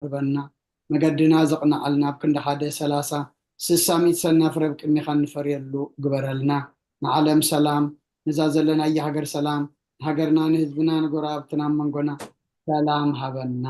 ቅርበና። መገድና ዘቕንዓልና፣ ኣብ ክንዲ ሓደ ሰላሳ ስሳ ሚእቲ ሰናፍረ ኣብ ቅድሜኻ እንፈርየሉ ግበረልና። ንዓለም ሰላም፣ ነዛ ዘለናያ ሃገር ሰላም፣ ንሃገርና ንህዝብና ንጎረባብትና ኣብ መንጎና ሰላም ሃበና።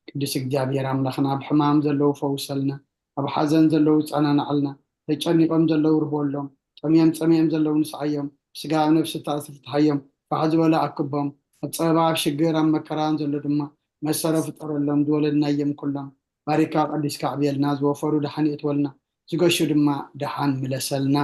ቅዱስ እግዚኣብሔር ኣምላኽና፣ ኣብ ሕማም ዘለዉ ፈውሰልና፣ ኣብ ሓዘን ዘለዉ ጸናናዕልና፣ ተጨኒቖም ዘለዉ ርህወሎም፣ ጠምዮም ጸሚኦም ዘለዉ ንስዓዮም፣ ስጋ ኣብ ነፍሲ ተኣስር ፍትሓዮም፣ ፋሕ ዝበሉ ኣክቦም፣ ኣብ ጸበባ ኣብ ሽግር ኣብ መከራን ዘሎ ድማ መሰሮ ፍጠረሎም፣ ዝወለድናዮም ኩሎም ባሪካ ቀዲስካ ኣዕብየልና፣ ዝወፈሩ ደሓን የእትወልና፣ ዝገሹ ድማ ደሓን ምለሰልና።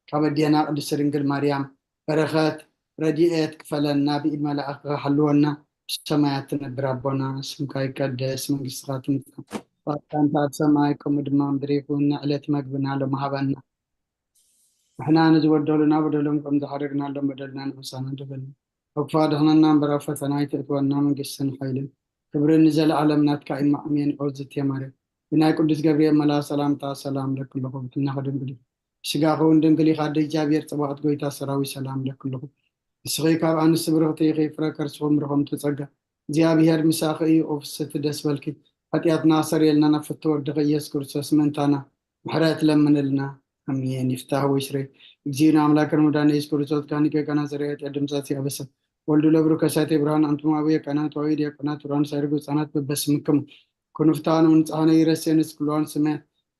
ካብ ኣዴና ቅድስቲ ድንግል ማርያም በረኸት ረድኤት ክፈለና፣ ብኢድ መላእኽቲ ክሓልወና። ብሰማያት ትነብር ኣቦና፣ ስምካ ይቀደስ፣ መንግስትኻ ትምጻእ፣ ፍቓድካ እንተ ኣብ ሰማይ ከምኡ ድማ ምድሪ ይኹን። ንዕለት መግብና ሎሚ ሃበና፣ ንሕና ንዝበደሉና በደሎም ከም ዝሓደግናሎም በደልና ንሕሳና ደበልና፣ ኣብ ክፉእ ኣድሕነና እምበር ኣብ ፈተና ኣይተእትወና፣ መንግስትን ሓይልን ክብርን ንዘለኣለም ናትካ እዩ፣ ኣሜን። ኦ ዝትየ ማርያም፣ ብናይ ቅዱስ ገብርኤል መልኣኽ ሰላምታ ሰላም ለኪ ኣለኹ፣ ብሕልናኺ ድንግል ኢኺ፣ ብስጋኺ እውን ድንግል ኢኻ፣ ኣደ እግዚኣብሔር ጽባኦት፣ ጎይታ ሰራዊት ሰላም ለኪ ኣለኹ። ንስኺ ካብ ኣንስቲ ብርኽቲ ኢኺ፣ ፍረ ከርስኺ ምርኹም ተጸጋ፣ እግዚኣብሔር ምሳኺ እዩ። ኦ ፍስሕቲ ደስ በልኪ፣ ሓጢኣትና ኣሰርየልና፣ ናብ ፍትው ወድኺ ኢየሱስ ክርስቶስ ምእንታና ምሕረት ለምንልና። ኣሜን። ይፍታህ ወይ ስሬ እግዚእነ ኣምላክነ መድኃኒነ ኢየሱስ ክርስቶስ ካህን ሊቀ ካህናት ዘርአ ኃጢአት ደምሳሲ አበሳ ወልዱ ለብሩ ከሳቴ ብርሃን አንትሙ አብየ ካህናት ወአዊ ዲያቆናት ብርሃን ሳይርጉ ህፃናት በበስምክሙ ኩኑ ፍትሐነ ወንጽሐነ ይረሴንስ ኩልዋን ስሜ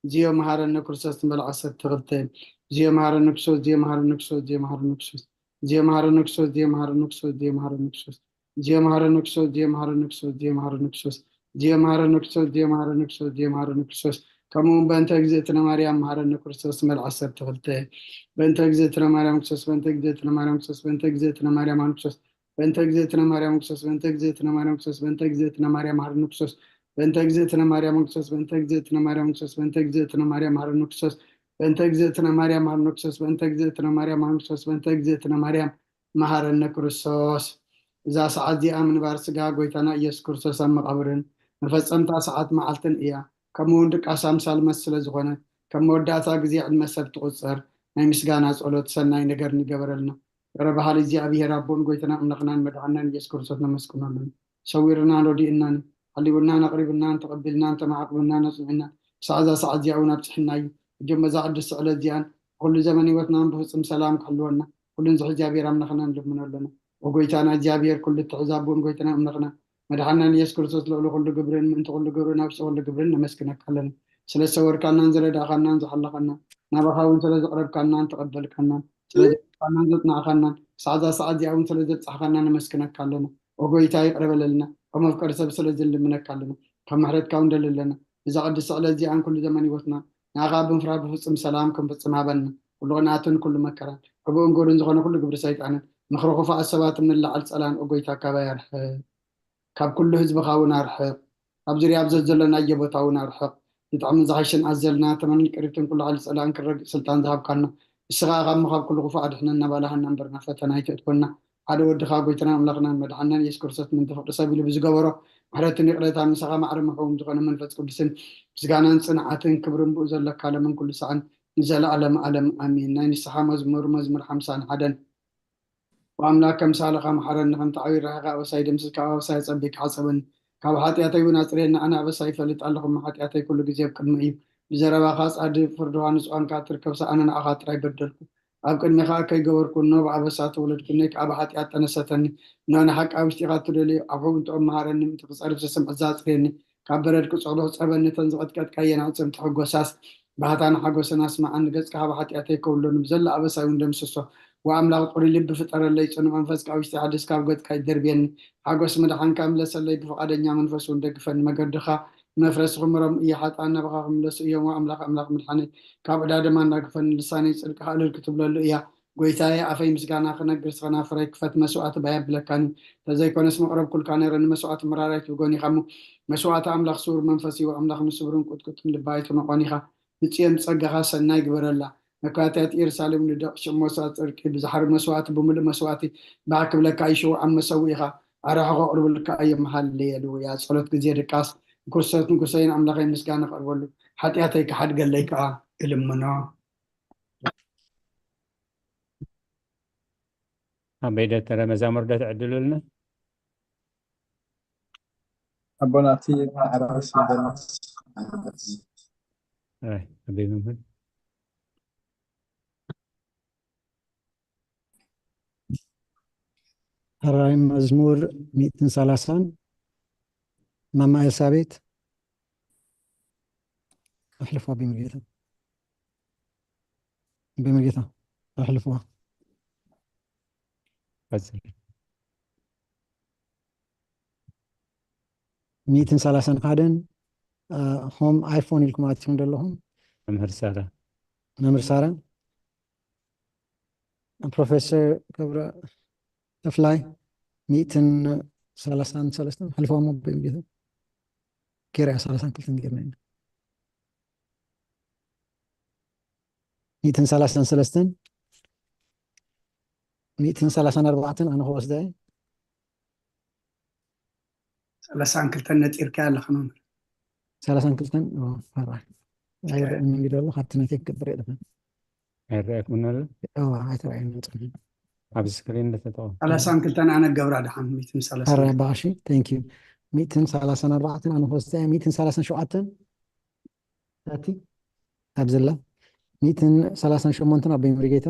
ዚዮ መሐረነ ክርስቶስ ንበል ዓሰርተ ክልተ ዚዮ መሐረነ ክርስቶስ ዚዮ መሐረነ ክርስቶስ ዚዮ መሐረነ ክርስቶስ ዚዮ መሐረነ ክርስቶስ ዚዮ መሐረነ ክርስቶስ ዚዮ መሐረነ ክርስቶስ ዚዮ መሐረነ ክርስቶስ ዚዮ መሐረነ ክርስቶስ ዚዮ መሐረነ ክርስቶስ ዚዮ መሐረነ ክርስቶስ ዚዮ መሐረነ ክርስቶስ ዚዮ መሐረነ ክርስቶስ ከምኡ እውን በእንተ እግዝእትነ ማርያም መሐረነ ክርስቶስ ንበል ዓሰርተ ክልተ በእንተ እግዝእትነ ማርያም ክርስቶስ በእንተ እግዝእትነ ማርያም ክርስቶስ በእንተ እግዝእትነ ማርያም ክርስቶስ በእንተ እግዝእትነ ማርያም ክርስቶስ በእንተ እግዝእትነ ማርያም ክርስቶስ በእንተ እግዝእትነ ማርያም መሐረነ ክርስቶስ በእንተ እግዝእትነ ማርያም ክርስቶስ በእንተ እግዝእትነ ማርያም ክርስቶስ በእንተ እግዝእትነ ማርያም መሐረነ ክርስቶስ በእንተ እግዝእትነ ማርያም መሐረነ ክርስቶስ በእንተ እግዝእትነ ማርያም መሐረነ ክርስቶስ በእንተ እግዝእትነ ማርያም መሐረነ ክርስቶስ። እዛ ሰዓት እዚኣ ምንባር ስጋ ጎይታና ኢየሱስ ክርስቶስ ኣብ መቓብርን መፈጸምታ ሰዓት መዓልትን እያ። ከምኡ እውን ድቃስ ኣምሳል መስ ስለ ዝኾነ ከም መወዳእታ ግዜ ዕድመ ሰብ ትቑጸር ናይ ምስጋና ጸሎት ሰናይ ነገር ንገበረልና። ይቕረ በሃሊ እግዚኣብሔር ኣቦን ጎይታና ኣምላኽናን መድሓናን ኢየሱስ ክርስቶስ ነመስግነሉ። ሰዊርናን ረዲእናን ሓሊውናን ኣቕሪብናን ተቐቢልናን ተማዕቕብናን ኣጽኒዕናን ክሳዕ እዛ ሰዓት እዚኣ እውን ኣብፅሕና እዩ። እጆም በዛ ቅድስቲ ዕለት እዚኣን ኩሉ ዘመን ህይወትናን ብፍጹም ሰላም ክሕልወና ኩሉን ዝሕ እግዚኣብሔር ኣምላኽና ንልምኖ ኣለና። ኦ ጎይታና እግዚኣብሔር ኩሉ ትሕዛቡን ጎይታና ኣምላኽና መድሓናን ኢየሱስ ክርስቶስ ልዕሊ ኩሉ ግብርን ምእንቲ ኩሉ ግብርን ኣብ ውሽጢ ኩሉ ግብርን ነመስግነካ ኣለና። ስለ ዝሰወርካናን ዝረዳእካናን ዝሓለኻናን ናባኻ እውን ስለ ዝቕረብካናን ተቐበልካናን ስለ ዘቕረብካናን ዘጽናዕካናን ክሳዕ እዛ ሰዓት እዚኣ እውን ስለ ዘብጻሕካና ነመስግነካ ኣለና። ኦ ጎይታ ይቕረ በለልና። ካብ መፍቀሪ ሰብ ስለ ዝንልምነካ ኣለና። ካብ ምሕረትካ እውን ደሊ ኣለና። እዛ ቅድስቲ ዕለት እዚኣን ኩሉ ዘመን ህይወትና ንኣኻ ብምፍራህ ብፍጹም ሰላም ክንፍጽም ሃበና። ኩሉ ቅንኣትን ኩሉ መከራን ሕቡእን ግብርን ዝኾነ ኩሉ ግብሪ ሰይጣንን ምኽሪ ክፉኣት ሰባትን ንላዓል ጸላን ኦ ጎይታ ካባይ ኣርሕቕ። ካብ ኩሉ ህዝብኻ እውን ኣርሕቕ። ካብ ዙርያ ኣብ ዘዘለናዮ ቦታ እውን ኣርሕቕ። ዝጥዕምን ዝሓሽን ኣዘልና ተመንን ቅሪብትን ኩሉ ሓይሊ ጸላእን ክረግጽ ስልጣን ዝሃብካና ንስኻ ኢኻ እሞ ካብ ኩሉ ክፉእ ኣድሕነና ባልሃና እምበር ናብ ፈተና ኣይተእትወና። ሓደ ወድኻ ጎይታናን ኣምላኽናን መድሓንናን ኢየሱስ ክርስቶስ ምእንቲ ፍቕሪ ሰብ ኢሉ ብዝገበሮ ምሕረትን ይቕሬታን ምሳኻ ማዕረ ምሕውም ዝኾነ መንፈስ ቅዱስን ምስጋናን ጽንዓትን ክብርን ብኡ ዘለካ ለምን ኩሉ ሰዓን ንዘለኣለም ኣለም ኣሚን። ናይ ንስሓ መዝሙር መዝሙር ሓምሳን ሓደን ብኣምላክ ከም ሳልኻ መሓረኒ፣ ከምቲ ዓብዪ ርሕቂ ኣበሳይ ደምስስ፣ ካብ ኣበሳይ ኣጸቢካ ሓጸበኒ። ካብ ሓጢኣተይ እውን ኣጽርየኒ፣ ኣነ ኣበሳይ ይፈልጥ ኣለኹ፣ እሞ ሓጢኣተይ ኩሉ ግዜ ኣብ ቅድመይ እዩ። ብዘረባኻ ጻድቕ፣ ፍርድኻ ንጹሃን ከኣ ትርከብ፣ ኣነ ንዓኻ ጥራይ በደልኩ። ኣብ ቅድሜኻ ከይገበርኩ፣ እነሆ ብኣበሳ ተወለድኩ፣ እነይ ከኣ ብሓጢኣት ጠነሰተኒ። እነሆ ንሓቂ ኣብ ውሽጢኻ እትደልዮ ኣብ ሕቡእንትኦም መሃረኒ፣ ምእንቲ ክጸርፍ ዘሰምዕ ዘኣጽርየኒ፣ ካብ በረድ ክጽዕዶ ሕጸበኒ፣ እተን ዝቐጥቀጥካየን ኣዕጽምቲ ሕጎሳስ። ባህታን ሓጎስን ኣስምዓኒ፣ ገጽካ ካብ ሓጢኣተይ ከውልኒ፣ ብዘሎ ኣበሳይ እውን ደምስሶ። ወኣምላኽ ጥሩይ ልቢ ፍጠረለይ፣ ጽኑዕ መንፈስ ካብ ውሽጢ ሓድስ ካብ ገጽካ ይደርብየኒ። ሓጎስ ምድሓንካ ምለሰለይ፣ ብፍቓደኛ መንፈስ እውን ደግፈኒ። መገድኻ ንመፍረሲ ክምሮም እየ፣ ሓጥኣን ናባኻ ክምለሱ እዮም። ወኣምላኽ ኣምላኽ ምድሓነይ፣ ካብ ዕዳ ደማ እንዳግፈኒ። ልሳነይ ጽድቅኻ እልል ክትብለሉ እያ። ጎይታየ፣ ኣፈይ ምስጋና ክነግር፣ ስኸ ናፍረይ ክፈት፣ መስዋእቲ ባይ ኣብለካን እዩ። ተዘይኮነስ መቕረብኩልካ ነይረ፣ ንመስዋእቲ ምራራይት ብጎኒ ኢኻ እሞ፣ መስዋእቲ ኣምላኽ ስውር መንፈስ እዩ፣ ኣምላኽ ንስብርን ቁጥቁጥን ልቢ ኣይትንቖን ኢኻ። ንጽዮን ጸጋኻ ሰናይ ግበረላ። መካትያት ኢየሩሳሌም ንደቕ ሽሞሳ ጽድቂ ብዝሓሪ መስዋእቲ ብምሉእ መስዋእቲ ባህ ክብለካ ይሽውዓም መሰውኢኻ ኣራሕቆ ኣቕርብልካ እዮም። ሃሌሉያ። ጸሎት ግዜ ድቃስ። ንክርስቶስ ንጉሰይን ኣምላኸይ ምስጋና ክቐርበሉ፣ ሓጢኣተይ ክሓድገለይ ከኣ እልምኖ። ኣበይ ዶ ተረ መዛሙር ዶ ትዕድሉልና? ኣቦና እቲ ማዕረ ስደናስ ኣይ ኣደይ መምህር ሕራይ መዝሙር ሚእትን ሰላሳን ማማ ኤልሳቤት ኣሕልፎ። ኣቦይ ሙሉጌታ፣ ኣቦይ ሙሉጌታ ኣሕልፎ። ቀጽል። ሚእትን ሰላሳን ሓደን ሆም ኣይፎን ኢልኩም ኣትኹም ዘለኹም። መምህር ሳራ መምህር ሳራ፣ ፕሮፌሰር ገብረ ተፍላይ ሚእትን ሰላሳን ሰለስተን ኣሕልፎ። ኣቦይ ሙሉጌታ፣ ኬርያ ሰላሳን ክልተን ጌርና ኢና። ሚእትን ሰላሳን ሰለስተን፣ ሚእትን ሰላሳን ኣርባዕተን ኣነ ክወስዳ እየ። ሰላሳን ክልተን ነፂርካ ኣለኻ መምህር። ሰላሳን ክልተን ኦ፣ ሕራይ ኣይረአን እንግዲህ ኣሎ ካብቲ ነቴ ክገብር የለፈን ኣይረኣየኩምን ኣሎ ኦ፣ ኣይተረኣየን መፅእ። ኣብ ስክሪን እንደተጠቐም ሰላሳን ክልተን ኣነ ገብራ ደሓን ሚእትን ሰላሳን ሕራይ ኣባ ቀሺ፣ thank you። ሚእትን ሰላሳን ኣርባዕተን ኣነ ክወስዳ እየ። ሚእትን ሰላሳን ሸውዓተን እቲ ኣብዘላ፣ ሚእትን ሰላሳን ሸሞንተን ኣቦይ ሙሉጌታ፣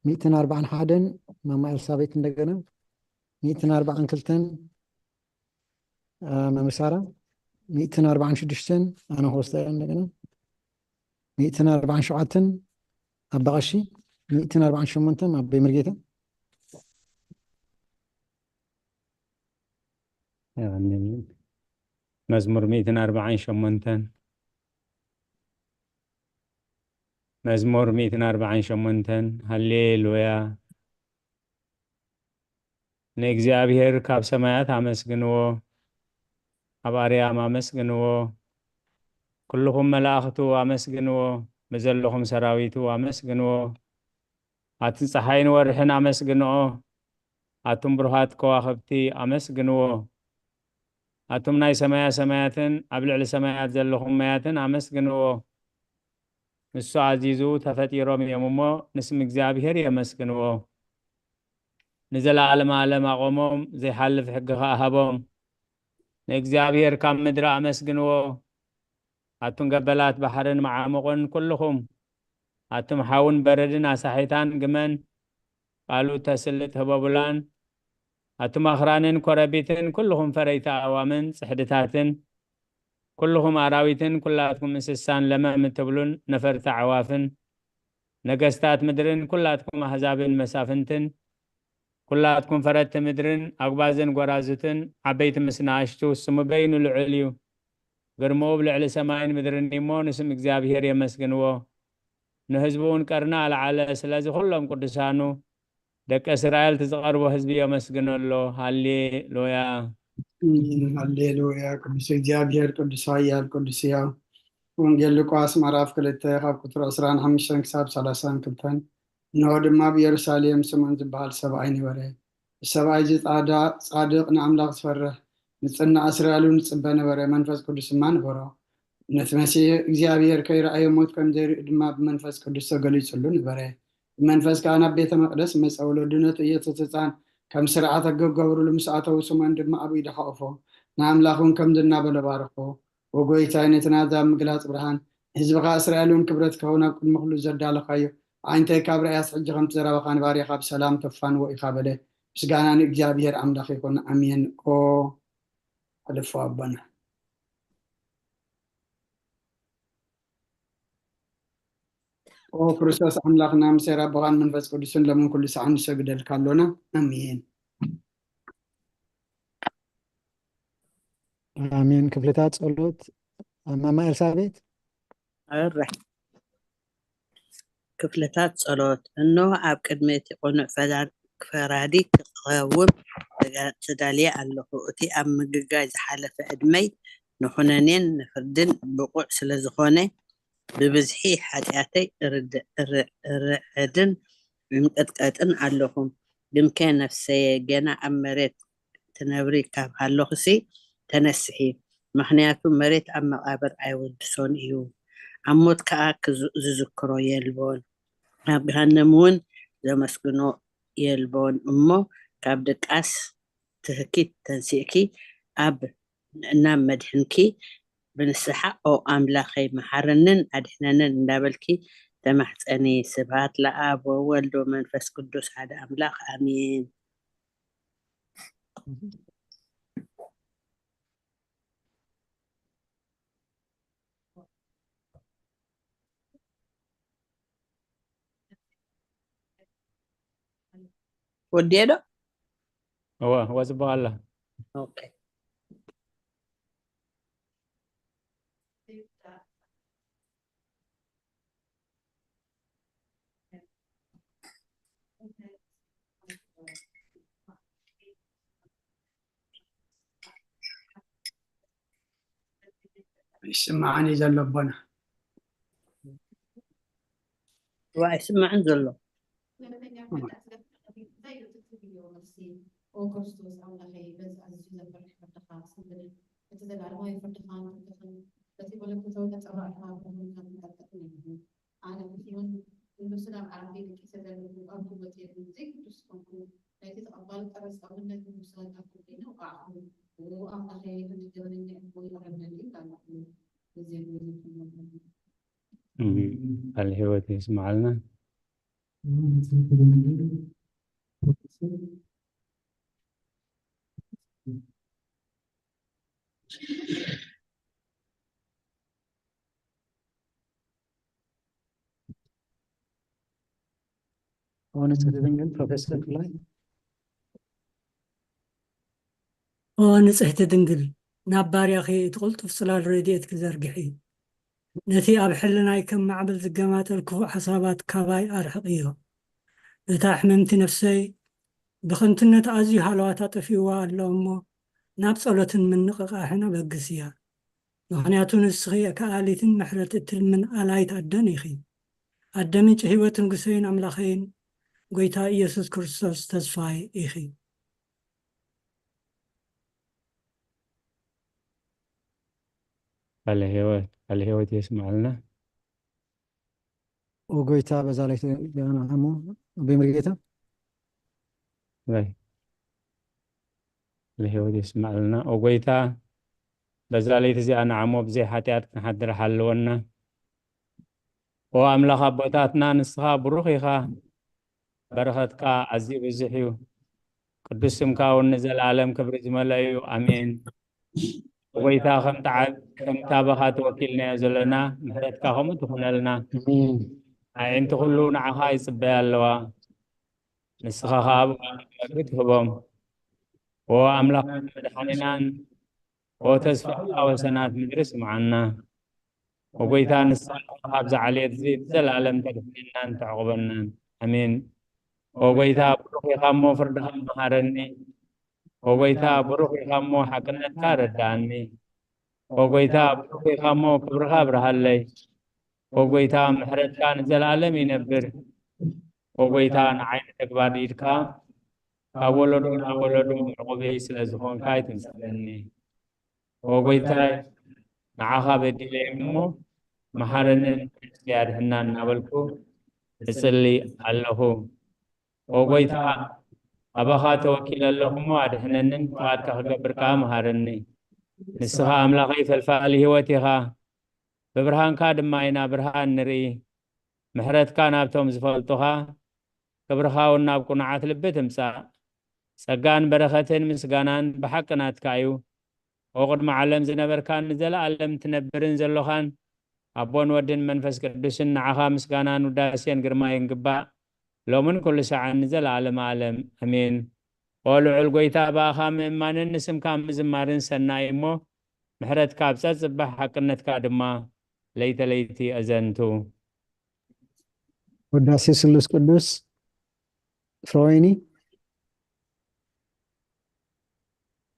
ሚእትን ኣርባዓን ሓደን ማማ ኤልሳቤት፣ እንደገና ሚእትን ኣርባዓን ክልተን መምህር ሳራ፣ ሚእትን ኣርባዓን ሽዱሽተን ኣነ ክወስዳ እየ፣ እንደገና ሚእትን ኣርባዓን ሸውዓተን ኣባ ቀሺ፣ ሚእትን ኣርባዓን ሸሞንተን ኣቦይ ሙሉጌታ። መዝሙር ሚእትን ኣርባዓን ሸሞንተን መዝሙር ሚእትን ኣርባዓን ሸሞንተን ሃሌሉያ። ንእግዚኣብሔር ካብ ሰማያት ኣመስግንዎ፣ ኣብ ኣርያም ኣመስግንዎ፣ ኩልኹም መላእኽቱ ኣመስግንዎ፣ ብዘለኹም ሰራዊቱ ኣመስግንዎ። ኣቲ ጸሓይን ወርሕን ኣመስግንኦ፣ ኣቱም ብሩሃት ከዋኽብቲ ኣመስግንዎ። ኣቱም ናይ ሰማያ ሰማያትን ኣብ ልዕሊ ሰማያት ዘለኹም ማያትን ኣመስግንዎ። ንሱ ኣዚዙ ተፈጢሮም እዮም እሞ ንስም እግዚኣብሔር የመስግንዎ። ንዘለዓለመ ዓለም ኣቖሞም፣ ዘይሓልፍ ሕጊ ኸኣ ሃቦም። ንእግዚኣብሔር ካብ ምድሪ ኣመስግንዎ። ኣቱም ገበላት ባሕርን መዓሙቕን ኩልኹም፣ ኣቱም ሓውን በረድን ኣሳሒታን ግመን ቃሉ ተስልጥ ህበቡላን፣ ኣቱም ኣኽራንን ኮረቢትን ኩልኹም ፈረይቲ ኣእዋምን ጽሕድታትን፣ ኩልኹም ኣራዊትን ኩላትኩም እንስሳን ለመም እትብሉን ነፈርቲ ኣዕዋፍን፣ ነገስታት ምድርን ኩላትኩም ኣህዛብን መሳፍንትን፣ ኩላትኩም ፈረድቲ ምድርን ኣጉባዝን ጎራዙትን ዓበይቲ ምስ ንኣሽቱ ስሙ በይኑ ልዑል እዩ። ግርምኡ ብልዕሊ ሰማይን ምድርን እሞ ንስም እግዚኣብሔር የመስግንዎ። ንህዝቡ እውን ቀርኒ ኣልዓለ። ስለዚ ኩሎም ቅዱሳኑ ደቂ እስራኤል እቲ ዝቐርቦ ህዝቢ የመስግኖ ኣሎ። ሃሌሉያ። ሃሌሉያ። ቅዱስ እግዚኣብሔር ቅዱስ ኃያል ቅዱስ ሕያው። ወንጌል ሉቃስ ምዕራፍ ክልተ ካብ ቁፅሪ ዕስራን ሓሙሽተን ክሳብ ሰላሳን ክልተን። እንሆ ድማ ኣብ ኢየሩሳሌም ስምዖን ዝበሃል ሰብኣይ ነበረ። እዚ ሰብኣይ እዚ ጻዳ ጻድቕ ንኣምላኽ ዝፈርህ ንጽናዕ እስራኤል እውን ዝጽበ ነበረ። መንፈስ ቅዱስ ድማ ነበሮ። ነቲ መሲሕ እግዚኣብሔር ከይረኣየ ሞት ከም ዘይርኢ ድማ ብመንፈስ ቅዱስ ተገሊጹሉ ነበረ። ብመንፈስ ከኣ ናብ ቤተ መቕደስ መጸ። ወለዱ ነቲ ኢየሱስ ህጻን ከም ስርዓት ኣገገብሩሉ ምስ ኣተዉ ስምዖን ድማ ኣብ ኢዱ ሓቑፎ ንኣምላኽ እውን ከምዚ እናበለ ባረኾ። ወጎይታይ ነቲ ናዛ ምግላጽ ብርሃን ህዝብኻ እስራኤል እውን ክብረት ክኸውን ኣብ ቅድሚ ኩሉ ዘዳለኻዮ ኣዒንተይ ካብ ርኣያስ ሕጂ ከምቲ ዘረባኻ ንባርያኻ ብሰላም ተፋንዎ ኢኻ በለ። ምስጋና ንእግዚኣብሔር ኣምላኽ ይኹን። ኣሜን። ኦ ኣልፎ ኣቦና ኦ ክርስቶስ ኣምላኽና ምሴር ኣቦኻን መንፈስ ቅዱስን ለምን ኩሉ ሰዓት ንሰግደልካ ኣሎና። ኣሜን። ኣሜን። ክፍልታት ጸሎት ማማ ኤልሳቤት ኣረ ክፍልታት ጸሎት። እነሆ ኣብ ቅድሚ እቲ ቅኑዕ ፈዳ- ፈራዲ ክቐውም ተጋ- ተዳልየ ኣለኹ። እቲ ኣብ ምግጋይ ዝሓለፈ ዕድመይ ንኹነኔን ንፍርድን ብቑዕ ስለ ዝኾነ፣ ብብዝሒ ሓጢኣተይ እርድ- እር- እርዕድን እንቅጥቀጥን ኣለኹ። ግንከ ነፍሰየ፣ ገና ኣብ መሬት ትነብሪ ካብ ሃለኹሲ ተነስሒ፣ ምኽንያቱ መሬት ኣብ መቓብር ኣይወድሶን እዩ፣ ኣብ ሞት ከኣ ክዝ- ዝዝክሮ የልቦን፣ ኣብ ገሃነም እውን ዘመስግኖ የልቦን። እሞ ካብ ድቃስ ትህኪ ተንሲእኪ ኣብ ናብ መድሕንኪ ብንስሓ ኦ ኣምላኸይ መሓረንን ኣድሕነንን እንዳበልኪ ተማሕፀኒ። ስብሃት ለኣብ ወወልድ ወመንፈስ ቅዱስ ሓደ ኣምላኽ ኣሜን። ወዲኤ ዶ? እወ እወ ጽቡቕ ኣላ። ኦኬ። ይስማዓኒ ዘሎ ኣቦና። ዋ ኣይስማዕን ዘሎ። ሁለተኛ ቃል አስገድዶ ነቢይ እንታይ ኢሉ ትርጉም ይህቦ መልሲ? ኦ ክርስቶስ ኣምላኸይ፣ በዚ ኣዝዩ ዘፍርሕ ፍርድኻ ጽንብል፣ እቲ ዘለኣለማዊ ፍርድኻን ፍርድኽን በቲ መለኮታዊ ነጸብራቕካ ብርሃንካ ዝንጸብረቕ ነይሩ። ኣነ ብጽዮን ቅዱስን ኣብ ዓረፈይ ደቂሰ ዘለኹ፣ ኣብ ጉልበተይ እውን ዘይቅዱስ ኮንኩ፣ ናይቲ ተቐባሊ ቀረጽ ኣብነት ንጉሳት ኣብ ክንደይ ነውቃዕኹ። ኦ ኣምላኸይ፣ ከምዚ ገበነኛ እሞ ይቕረ በለለይ እንዳበልኩ፣ በዚኣ ግዜ ዘፍርዮም ቃል ህይወት የስምዓልና። ኦ ንጽሕቲ ድንግል ፕሮፌሰር ክላይ። ኦ ንጽሕቲ ድንግል፣ ናብ ባርያኺ እቲ ቅልጡፍ ጽላል ረድኤትኪ ዘርግሒ። ነቲ ኣብ ሕልናይ ከም ማዕበል ዝገማጠል ክፉእ ሓሳባት ካባይ ኣርሕቕዮ። ነታ ሕምምቲ ነፍሰይ ብኸንቱነት ኣዝዩ ሃለዋታ ጠፊእዋ ኣሎ እሞ፣ ናብ ጸሎትን ምንቕቓሕን ኣበግስያ። ምኽንያቱ ንስኺ ከኣሊትን ምሕረት እትልምን ኣላይት ኣደን ኢኺ። ኣደ ምንጪ ህይወት ንጉሰይን ኣምላኸይን፣ ጐይታ ኢየሱስ ክርስቶስ ተስፋይ ኢኺ። ቃለ ህይወት ቃለ ህይወት የስምዓልና። ኦ ጎይታ በዛ ለይቲ እዚኣ ንዓሞ። ኣቦይ ሙሉጌታ። ወይ ቃለ ህይወት የስምዓልና። ኦ ጎይታ በዛ ለይቲ እዚኣ ንዓሞ ብዘይ ሓጢኣት ክንሓድር ሓልወና። ኦ ኣምላኽ ኣቦታትና ንስኻ ብሩኽ ኢኻ። በረኸትካ ኣዝዩ ብዙሕ እዩ። ቅዱስ ስምካ እውን ንዘለኣለም ክብሪ ዝመልኦ እዩ። ኣሜን። ጎይታ ከምቲ ዓብ- ከምቲ ኣባኻ ተወኪልናዮ ዘለና ምሕረትካ ከምኡ ትኹነልና። ኣዒንቲ ኩሉ ንዓኻ ይጽበያ ኣለዋ። ንስኻ ኸኣ ብእዋኑ መግቢ ትህቦም። ኦ ኣምላኽ መድሓኒናን ኦ ተስፋ ወሰናት ምድሪ ስምዓና። ኦ ጎይታ ንስኻ ካብዛ ዓሌት እዚ ብዘለኣለም ተድሕነናን ተዕቑበናን። ኣሜን። ኦ ጎይታ ብሩኽ ኢኻ እሞ ፍርድኻ መሃረኒ። ኦ ጎይታ ብሩኽ ኢኻ እሞ ሓቅነትካ ረዳኣኒ። ኦ ጎይታ ብሩኽ ኢኻ እሞ ክብርኻ ኣብርሃለይ። ኦ ጎይታ ምሕረትካ ንዘለኣለም ይነብር። ኦ ጎይታ ንዓይ ንተግባር ኢድካ ካብ ወለዶ ናብ ወለዶ መዕቆበይ ስለ ዝኾንካ ኣይትንሳእኒ። ኦ ጎይታይ ንዓኻ በዲለ እሞ መሓረንን ኣድሕናን እናበልኩ እጽሊ ኣለኹ። ኦ ጎይታ ኣባኻ ተወኪለ ኣለኹ እሞ ኣድሕነንን ፍቓድካ ክገብር ከኣ መሃረኒ። ንስኻ ኣምላኸይ ፈልፋሊ ህይወት ኢኻ። ብብርሃንካ ድማ ኢና ብርሃን ንርኢ። ምሕረትካ ናብቶም ዝፈልጡኻ ክብርኻ እውን ናብ ቅኑዓት ልቢ ትምጻእ። ጸጋን በረኸትን ምስጋናን ብሓቂ ናትካ እዩ። ኦ ቅድሚ ዓለም ዝነበርካን ንዘለኣለም ትነብርን ዘሎኻን ኣቦን ወድን መንፈስ ቅዱስን ንዓኻ ምስጋናን ውዳሴን ግርማ ይንግባእ ሎምን ኩሉ ሰዓን ንዘለኣለም ኣለም ኣሜን። ኦ ልዑል ጎይታ ብኣኻ ምእማንን ንስምካ ምዝማርን ሰናይ እሞ ምሕረትካ ኣብ ጸጽባሕ ሓቅነትካ ድማ ለይተ ለይቲ ኣዘንቱ። ውዳሴ ስሉስ ቅዱስ ፍረወይኒ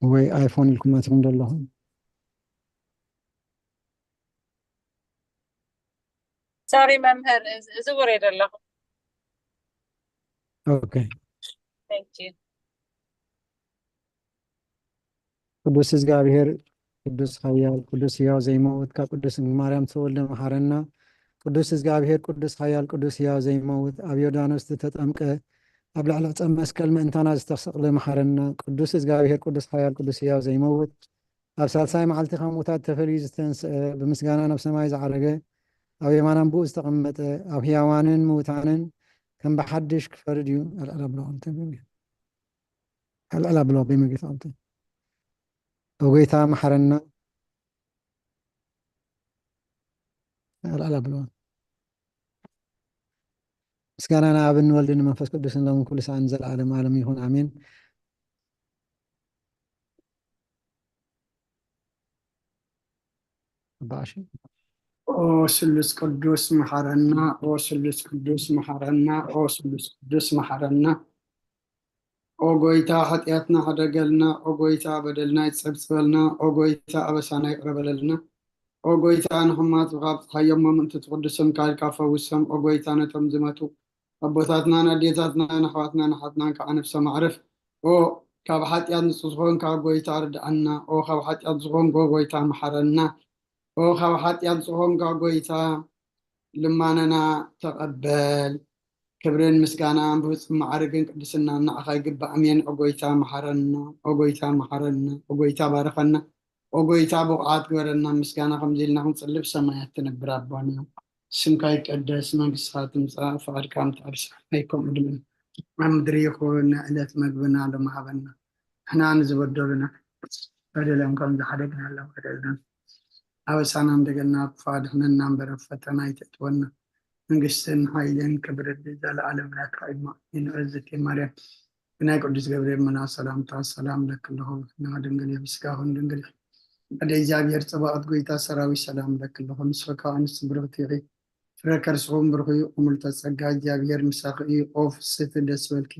ወይ ኣይፎን ኢልኩም ኣትኹም ዘለኹም። ሶሪ መምህር፣ እዚ- እዚ ውሬ ዘለኹ። ኦኬ። Thank you። ቅዱስ እግዚኣብሔር ቅዱስ ሓያል ቅዱስ ሕያው ዘይመውት ካብ ቅዱስ ማርያም ተወልደ መሓረና። ቅዱስ እግዚኣብሔር ቅዱስ ሓያል ቅዱስ ሕያው ዘይመውት ኣብ ዮርዳኖስ ዝተጠምቀ ኣብ ልዕሊ ዕፀ መስቀል ምእንታና ዝተሰቅለ መሓረና። ቅዱስ እግዚኣብሔር ቅዱስ ሓያል ቅዱስ ሕያው ዘይመውት ኣብ ሳልሳይ መዓልቲ ካብ ምዉታት ተፈልዩ ዝተንስአ፣ ብምስጋና ናብ ሰማይ ዝዓረገ፣ ኣብ የማን ኣቦኡ ዝተቐመጠ፣ ኣብ ህያዋንን ምዉታንን ከም ብሓድሽ ክፈርድ እዩ። ኣልዕል ኣብሎ እንተ ኣልዕል ኣብሎ ብመግለጺ ኣንተ። ኦ ጎይታ መሓረና። ኣልዕል ኣብሎ። ምስጋና ንኣብን ንወልድን ንመንፈስ ቅዱስን ሎምን ኩሉ ሰዓትን ዘለዓለም ዓለም ይኹን፣ ኣሜን። ኣባኣሽ። ኦ ስሉስ ቅዱስ መሓረና፣ ኦ ስሉስ ቅዱስ መሓረና፣ ኦ ስሉስ ቅዱስ መሓረና። ኦ ጎይታ፣ ሓጢኣትና ሕደገልና። ኦ ጎይታ፣ በደልና ይጸብጸበልና። ኦ ጎይታ፣ ኣበሳና ይቕረ በለልና። ኦ ጎይታ፣ ንሕማት ካብ ጽሓዮም ምእንቲ ትቕድሶም ካልካ ፈውሶም። ኦ ጎይታ፣ ነቶም ዝመቱ ኣቦታትናን ኣዴታትናን ኣሕዋትናን ኣሓትናን ከዓ ነፍሶም ኣዕርፍ። ኦ ካብ ሓጢኣት ንጹህ ዝኾንካ ጎይታ ርድኣና። ኦ ካብ ሓጢኣት ዝኾንጎ ጎይታ መሓረና። ኦ ካብ ሓጢኣት ዝኾንካ ጎይታ ልማነና ተቐበል። ክብርን ምስጋናን ብፍጹም ማዕርግን ቅድስናን ንዓኻ ይግባእ። ኣሜን። ኦ ጎይታ መሓረና፣ ኦ ጎይታ መሓረና፣ ኦ ጎይታ ባርኸና፣ ኦ ጎይታ ብቑዓት ግበረና። ምስጋና ከምዚ ኢልና ክንጽልብ ሰማያት ትነብር ኣቦና፣ ስምካ ይቀደስ፣ መንግስትኻ ትምጻእ፣ ፍቓድካ ከምቲ ኣብ ሰማይ ከምኡ ድማ ኣብ ምድሪ ይኹን። ዕለት መግብና ሎሚ ሃበና። ንሕና ንዝበደሉና በደሎም ከም ዝሓደግናሎም በደልና ኣበሳና እንደገና ክፉእ ኣድሕነና እምበር ኣብ ፈተና ኣይተእትወና። መንግስትን ሓይልን ክብርን ዘለዓለም ናትካ እዩ። እመቤቴ ማርያም ብናይ ቅዱስ ገብርኤል መልኣኽ ሰላምታ ሰላም እለኪ ኣለኹ። ብሕና ድንግል እየ፣ ብስጋኽን ድንግል ኢኺ። ኣደ እግዚኣብሔር ጸባኦት ጎይታ ሰራዊት ሰላም እለኪ ኣለኹ። ንስኺ ካብ ኣንስቲ ብርኽቲ ኢኺ። ፍረ ከርስኹም ብሩኽ እዩ። እሙልተ ጸጋ እግዚኣብሔር ምሳኺ እዩ። ኦ ፍስሕቲ ደስ በልኪ።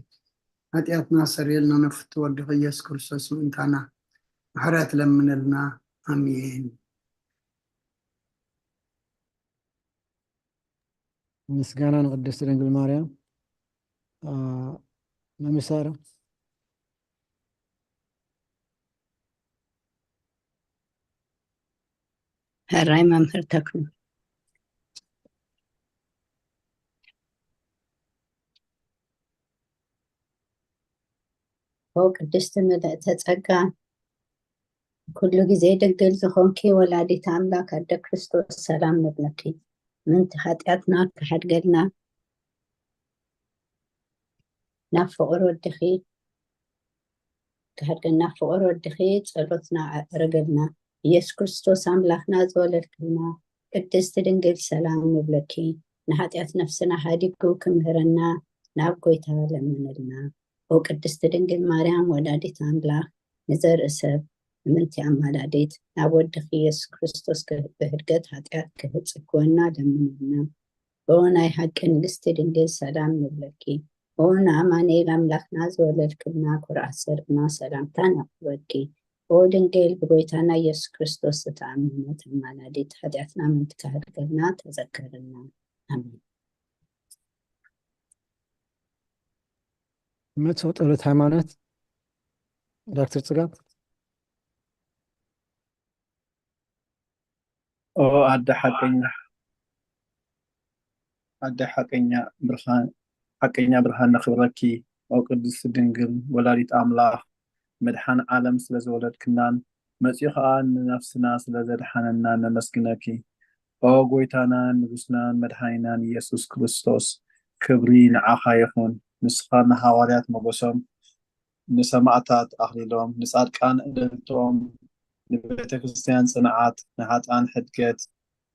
ሓጢኣትና ሰሪየልና ነፍቲ ወድኺ ኢየሱስ ክርስቶስ ምእንታና ምሕረት ለምነልና። ኣሜን። ምስጋና ንቅድስቲ ድንግል ማርያም። አ፣ መምህር ሳራ። ሕራይ መምህር ተክሉ። ኦ ቅድስቲ ምልእተ ጸጋ፣ ኩሉ ግዜ ድንግል ዝኾንኪ ወላዲት ኣምላክ ኣደ ክርስቶስ ሰላም ንብለኪ። ምንቲ ሓጢኣትና ክሓድገልና ናብ ፍቕር ወድኺ ክሓድገና ፍቕር ወድኺ ጸሎትና ኣዕርግልና። ኢየሱስ ክርስቶስ ኣምላኽና ዝወለድክልና ቅድስቲ ድንግል ሰላም ንብለኪ። ንሓጢኣት ነፍስና ሓዲጉ ክምህረና ናብ ጎይታ ለምንልና። ኦ ቅድስቲ ድንግል ማርያም ወላዲት ኣምላኽ ንዘርኢ ሰብ ንምንቲ ኣማላዲት ናብ ወድኺ ኢየሱስ ክርስቶስ ብህድገት ሓጢኣት ክህጽግወና ለምንልና። ኦ ናይ ሓቂ ንግስቲ ድንግል ሰላም ንብለኪ። ኦ ንኣማኑኤል ኣምላኽና ዝወለድክልና ኩርዓት ዘርእና ሰላምታ ነቕርበኪ። ኦ ድንግል ብጎይታና ኢየሱስ ክርስቶስ ዝተኣመነት ኣማላዲት ሓጢኣትና ምንቲ ክሕድገልና ተዘከርና። ኣሜን። መቶ ጸሎት ሃይማኖት ዶክተር ጽጋብ። ኦ ኣደ ሓቀኛ ኣደ ሓቀኛ ብርሃን ሓቀኛ ብርሃን ነኽብረኪ። ኦ ቅድስቲ ድንግል ወላዲት ኣምላኽ መድሓን ዓለም ስለ ዝወለድክናን መጺኡ ኸኣ ንነፍስና ስለ ዘድሓነና ነመስግነኪ። ኦ ጎይታናን ንጉስናን መድሓኒናን ኢየሱስ ክርስቶስ ክብሪ ንዓኻ ይኹን። ንስኻ ንሃዋርያት ሞገሶም ንሰማእታት ኣኽሊሎም፣ ንጻድቃን እልልትኦም፣ ንቤተ ክርስቲያን ጽንዓት፣ ንሓጥኣን ሕድገት፣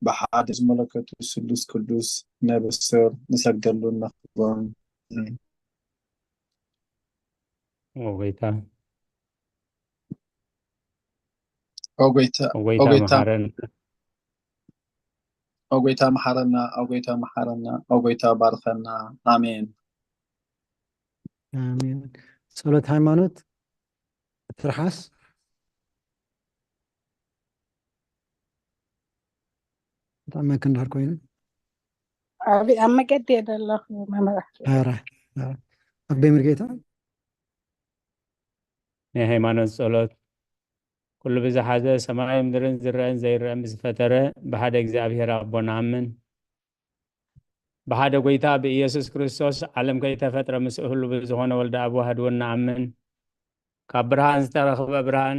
ብሓደ ዝመለከቱ ስሉስ ቅዱስ ነብስር ንሰግደሉን ነኽብሮን። ኦ ጎይታ ኦ ጎይታ ኦ ጎይታ ኦ ጎይታ መሓረን ኦ ጎይታ መሓረና፣ ኦ ጎይታ መሓረና፣ ኦ ጎይታ ባርኸና። ኣሜን። ኣሜን። ጸሎት ሃይማኖት ትርሓስ። ብጣዕሚ ክንድሕር ኮይኑ ኣብ ኣብ መገዲ እየ ዘለኹ መምህር። ኧረ፣ ኧረ። ኣቦይ ሙሉጌታ። ናይ ሃይማኖት ጸሎት። ኩሉ ብዝሓዘ ሰማይ ምድርን ዝረአን ዘይረአን ብዝፈጠረ ብሓደ እግዚኣብሔር ኣቦ ንኣምን። ብሓደ ጎይታ ብኢየሱስ ክርስቶስ ዓለም ከይተፈጥረ ምስኡ ህሉ ብዝኾነ ወልደ ኣብ ዋህድ እውን ንኣምን። ካብ ብርሃን ዝተረኽበ ብርሃን፣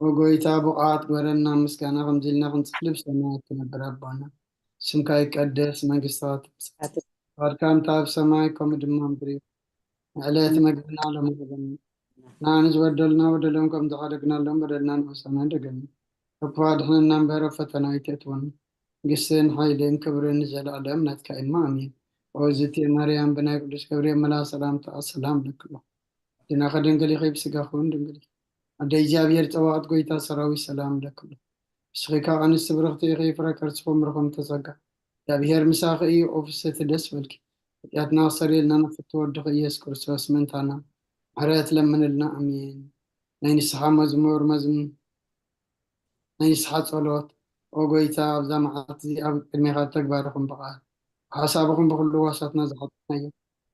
ኦ ጎይታ፣ ብቕዓት ግበረና፣ ምስጋና ከምዚ ኢልና ክንጽሊ፣ ብሰማያት ትነብር ኣቦና፣ ስምካ ይቀደስ፣ መንግስትኻ ትምጻእ፣ ፍቓድካ እንተ ኣብ ሰማይ ከምኡ ድማ ምድሪ። ንዕለት መግብና ሎሚ ሃበና፣ ንዓና ዝበደሉና በደሎም ከም ዝሓደግናሎም በደልና ንሕሰና ደገምና፣ ካብ ክፉእ ኣድሕነና እምበር፣ ኣብ ፈተና ኣይተእትወና፣ መንግስትን ሓይልን ክብርን ንዘለኣለም ናትካ እማ፣ ኣሜን። ኦ ዝቲ ማርያም፣ ብናይ ቅዱስ ገብርኤል መልኣኽ ሰላምታ ሰላም እልኪ ኣለኹ። ድና ከደንግል ኢኺ፣ ብስጋኺ እውን ድንግል ኢኺ። ኣደ እግዚኣብሔር ጸባኦት፣ ጎይታ ሰራዊት፣ ሰላም እለኪ ኣለኹ። ንስኺ ካብ ኣንስቲ ብርኽቲ ኢኺ፣ ፍረ ከርስኺ እውን ብሩኽ ተጸጋ። እግዚኣብሔር ምሳኺ እዩ፣ ኦ ፍስሕቲ ደስ በልኪ። ሓጢኣትና ክሰረየልና ንፍትዊ ወድኺ ኢየሱስ ክርስቶስ ምእንታና ምሕረት ለምንልና፣ ኣሜን። ናይ ንስሓ መዝሙር፣ መዝም-፣ ናይ ንስሓ ጸሎት። ኦ ጎይታ፣ ኣብዛ መዓልቲ እዚ ኣብ ቅድሜኻ ተግባርኹም ብቓል፣ ብሓሳብኹም ብኹሉ ዋሳትና ዝሓጠናዮ፣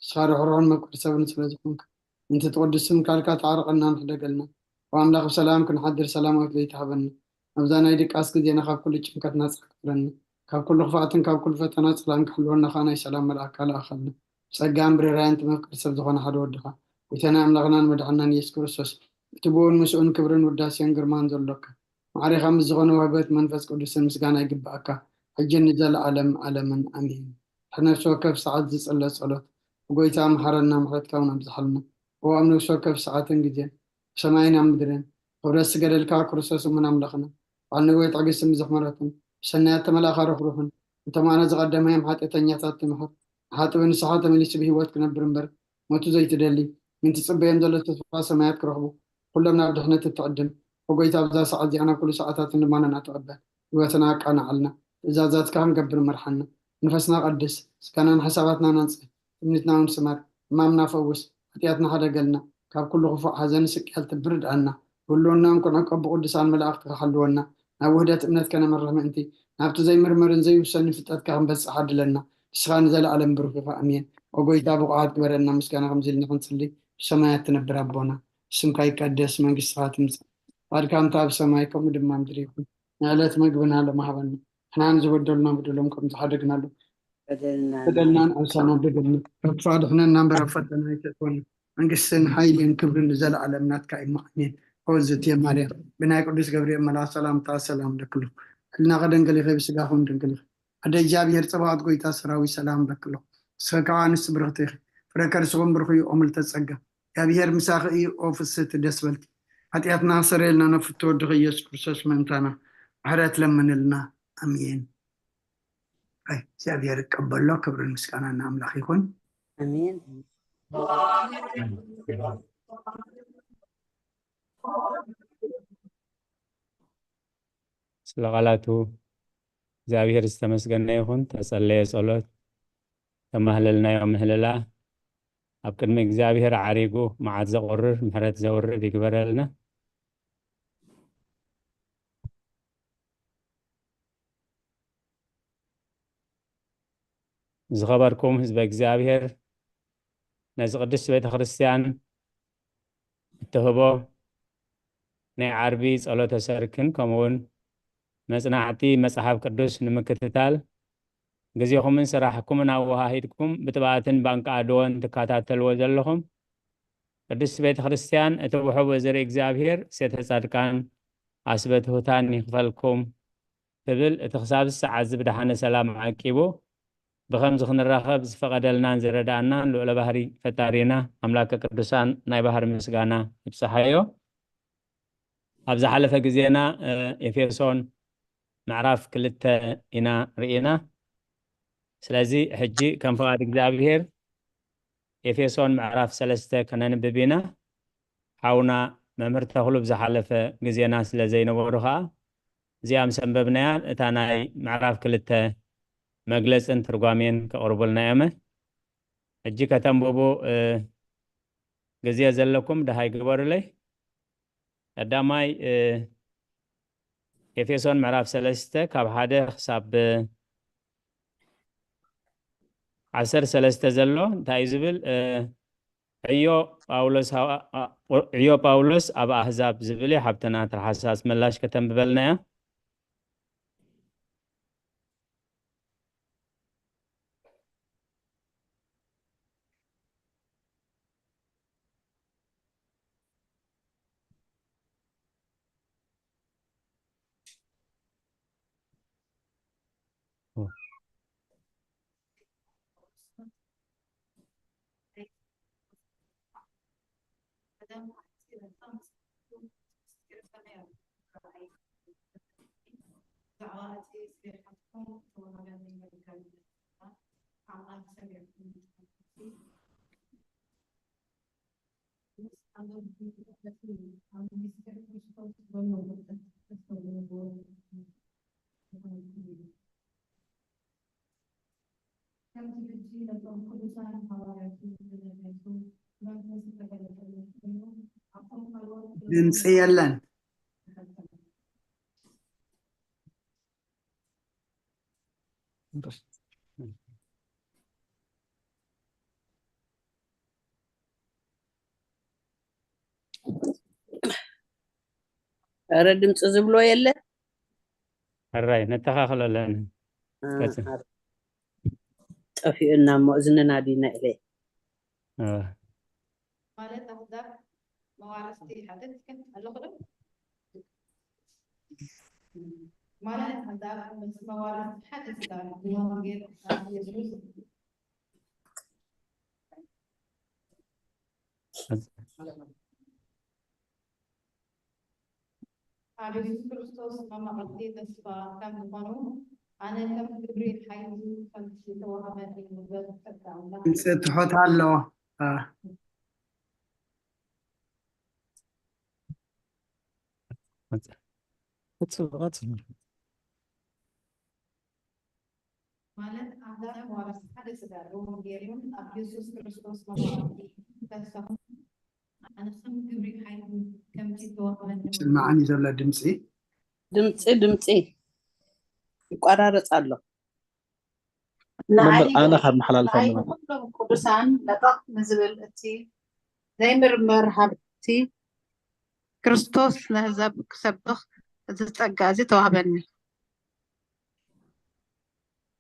ንስኻ ርሕሩሕን ምቁር ሰብን ስለ ዝኾንካ፣ ምእንቲ ትቕዱስ ስምካ ኢልካ ተዓረቐና፣ ንሕደገልና። ኦ ኣምላኽ፣ ብሰላም ክንሓድር ሰላማዊት ለይቲ ሃበና። ኣብዛ ናይ ድቃስ ግዜና ካብ ኩሉ ጭንቀት ናጻ ግበረና። ካብ ኩሉ ክፍኣትን ካብ ኩሉ ፈተና ጸላእን ክሕልወና ኸኣ ናይ ሰላም መልኣካ ለኣኸልና። ብጸጋን ብርራይን እቲ መፍቀሪ ሰብ ዝኾነ ሓደ ወድኻ፣ ጎይታና ኣምላኽናን መድሓንናን ኢየሱስ ክርስቶስ፣ እቲ ብኡን ምስኡን ክብርን ውዳሴን ግርማን ዘሎካ፣ ማዕሬኻ ምስ ዝኾነ ወህበት መንፈስ ቅዱስን ምስጋና ይግብኣካ፣ ሕጅን ንዘለኣለም ኣለምን ኣሜን። ድሕሪ ነፍሲ ወከፍ ሰዓት ዝጽለ ጸሎት፣ ብጎይታ መሓረና፣ ምሕረትካ እውን ኣብዝሓልና። እዎ ኣብ ነፍሲ ወከፍ ሰዓትን ግዜን፣ ብሰማይን ኣብ ምድርን፣ ክብረት ዝገደልካ ክርስቶስ እሙን ኣምላኽና፣ በዓል ነዊሕ ትዕግስትን ብዙሕ ምሕረትን፣ ብሰናያት ተመላእካ ርሕሩሕን፣ ነቶም ኣነ ዝቐደመዮም ሓጢኣተኛታት ትምሕር፣ ንሓጥቢ ንስሓ ተመሊሱ ብህይወት ክነብር እምበር፣ ሞቱ ዘይትደሊ፣ ምእንቲ ጽበዮም ዘሎ ተስፋ ሰማያት ክረኽቡ፣ ኩሎም ናብ ድሕነት እትዕድም፣ ኦ ጎይታ፣ ኣብዛ ሰዓት እዚኣ ናብ ኩሉ ሰዓታትን ልማናና ተቐበል። ህይወትና ኣቃንዓልና፣ ትእዛዛትካ ክንገብር ምርሓና። መንፈስና ቀድስ፣ ስጋናን ሓሳባትናን ኣንጽህ፣ ትምኒትና እውን ስመር፣ ሕማምና ፈውስ፣ ሓጢኣትና ሓደገልና፣ ካብ ኩሉ ክፉእ ሓዘን ስቅያል ትብር ድኣና። ህልውናን ክንዕቀብ ብቅዱሳን መላእኽትኻ ሓልወና። ናብ ውህደት እምነት ከነምርሕ ምእንቲ፣ ናብቲ ዘይምርመርን ዘይውሰንን ፍልጠትካ ክንበጽሕ ዓድለና። ንስኻ ንዘለኣለም ብሩኽ ኢኻ። ኣሜን። ኦ ጎይታ፣ ብቑዓት ግበረና፣ ምስጋና ከምዚ ኢልና ክንጽሊ። ብሰማያት ትነብር ኣቦና፣ ስምካ ይቀደስ፣ መንግስትኻ ትምጻእ፣ ፍቓድካ እንተ ኣብ ሰማይ ከምኡ ድማ ምድሪ ይኹን። ንዕለት መግብና ሎሚ ሃበና። ንሕና ንዝበደሉና በደሎም ከም ዝሓደግናሉ፣ በደልና በደልናን ኣብሳና በደልና። ካብ ክፉእ ኣድሕነና እምበር፣ ኣብ ፈተና ኣይተእትወና። መንግስትን ሓይልን ክብርን ንዘለኣለም ናትካ እዩ። ኣሜን። ኦ ዝትየ ማርያም፣ ብናይ ቅዱስ ገብርኤል መልኣኽ ሰላምታ ሰላም እለክሉ። ሕልና ከደንግል ኢኺ፣ ብስጋኹም ድንግል ኢኺ። ኣደ እግዚኣብሔር ጸባኦት፣ ጎይታ ሰራዊት፣ ሰላም እለክሉ። ንስኺ ከዓ ኣንስቲ ብርኽቲ ኢኺ፣ ፍረ ከርስኹም ብሩኽ እዩ። ኦ ምልዕተ ጸጋ፣ እግዚኣብሔር ምሳኺ እዩ። ኦ ፍስሕቲ ደስ በልኪ፣ ሓጢኣትና ክሰረየልና ነፍቲ ወድኺ ኢየሱስ ክርስቶስ ምእንታና ምሕረት ለምንልና። ኣሜን። ኣይ፣ እግዚኣብሔር ይቀበሎ። ክብርን ምስጋናን ንኣምላኽ ይኹን። ኣሜን። ስለ ቃላቱ እግዚኣብሔር ዝተመስገነ ይኹን። ተጸለየ ጸሎት፣ ተማህለልናዮ ምህልላ፣ ኣብ ቅድሚ እግዚኣብሔር ዓሪጉ መዓት ዘቑርር፣ ምሕረት ዘውርድ ይግበረልና። ዝኸበርኩም ህዝበ እግዚኣብሔር፣ ነዚ ቅድስት ቤተ ክርስቲያን እትህቦ ናይ ዓርቢ ጸሎተ ሰርክን ከምኡውን መጽናዕቲ መጽሓፍ ቅዱስ ንምክትታል ግዜኹምን ስራሕኩምን ኣወሃሂድኩም ብጥብኣትን ባንቃ ኣድወን ትከታተልዎ ዘለኹም ቅድስት ቤተ ክርስቲያን፣ እቲ ውሑቡ ዝርኢ እግዚኣብሔር ሴተ ጻድቃን ኣስበ ትሑታን ይኽፈልኩም። ክብል እቲ ክሳብ ሰዓት እዚ ብደሓነ ሰላም ዓቂቡ ብኸምዚ ክንራኸብ ዝፈቐደልናን ዝረዳእናን ልዑለ ባህሪ ፈጣሪና ኣምላከ ቅዱሳን ናይ ባህሪ ምስጋና ይብጽሓዮ። ኣብ ዝሓለፈ ግዜና፣ እ፣ ኤፌሶን ምዕራፍ ክልተ ኢና ርኢና። ስለዚ ሕጂ ከም ፍቓድ እግዚኣብሔር ኤፌሶን ምዕራፍ ሰለስተ ከነንብብ ኢና። ሓውና መምህር ተኽሉ ብዝሓለፈ ግዜና ስለ ዘይነበሩ ኸኣ እዚኣ ምስ ኣንበብናያ እታ ናይ ምዕራፍ ክልተ መግለጽን ትርጓሜን ከቕርቡልና እዮም። ሕጂ ከተንብቡ፣ እ፣ ግዜ ዘለኩም ደሃይ ግበሩለይ። ቀዳማይ፣ እ፣ ኤፌሶን ምዕራፍ ሰለስተ ካብ ሓደ ክሳብ ዓሰርተ ሰለስተ ዘሎ እንታይ እዩ ዝብል? እ፣ ዕዮ ጳውሎስ ሃ-፣ አ-፣ አ-፣ ዕዮ ጳውሎስ ኣብ ኣህዛብ ዝብል እዩ። ሓብትና ትርሓስ ኣስመላሽ ከተንብበልና እያ። ድምፂ የለን። ኧረ ድምፂ ዝብሎ የለ። ሕራይ ነተኻኽሎ ኣለና። ጠፊኡና እሞ እዝንና ድዩ ኢለ። ማለት ኣህዛብ መዋርስቲ ይሓትት ኣለኹ ዶ? ማለት ኣህዛብ ምስ መዋርስቲ ሓደ ስጋ ብወንጌል የሱስ ኣብ የሱስ ክርስቶስ መማቕልቲ ተስፋ ከም ዝኾኑ ኣነ ከም ግብሪ ሓይሉ ከም ዝተዋህበኒ ንብረት ጸጋ ኣምላኽ ድምፂ ትሑት ኣሎ። ቀጽሉ ቀጽሉ። ማለት ኣህዛብ መዋርስቲ ሓደ ስጋ ብወንጌልን ኣብ የሱስ ክርስቶስ መማቕልቲ ተስፋ ኣነ ከም ግብሪ ሓይሉ ከምቲ ዝተዋህበኒ ንብረት ይስማዓኒ ዘሎ ድምፂ ድምፂ ድምፂ ይቋራረፅ ኣሎ። ንዓይ ኣነ ካብ መሓላልፋ ንዓይ ኣለና ንኹሎም ቅዱሳን ለጠቕ ንዝብል እቲ ዘይምርመር ሃብቲ ክርስቶስ ነህዛብ ክሰብኽ እዚ ጸጋ እዚ ተዋህበኒ።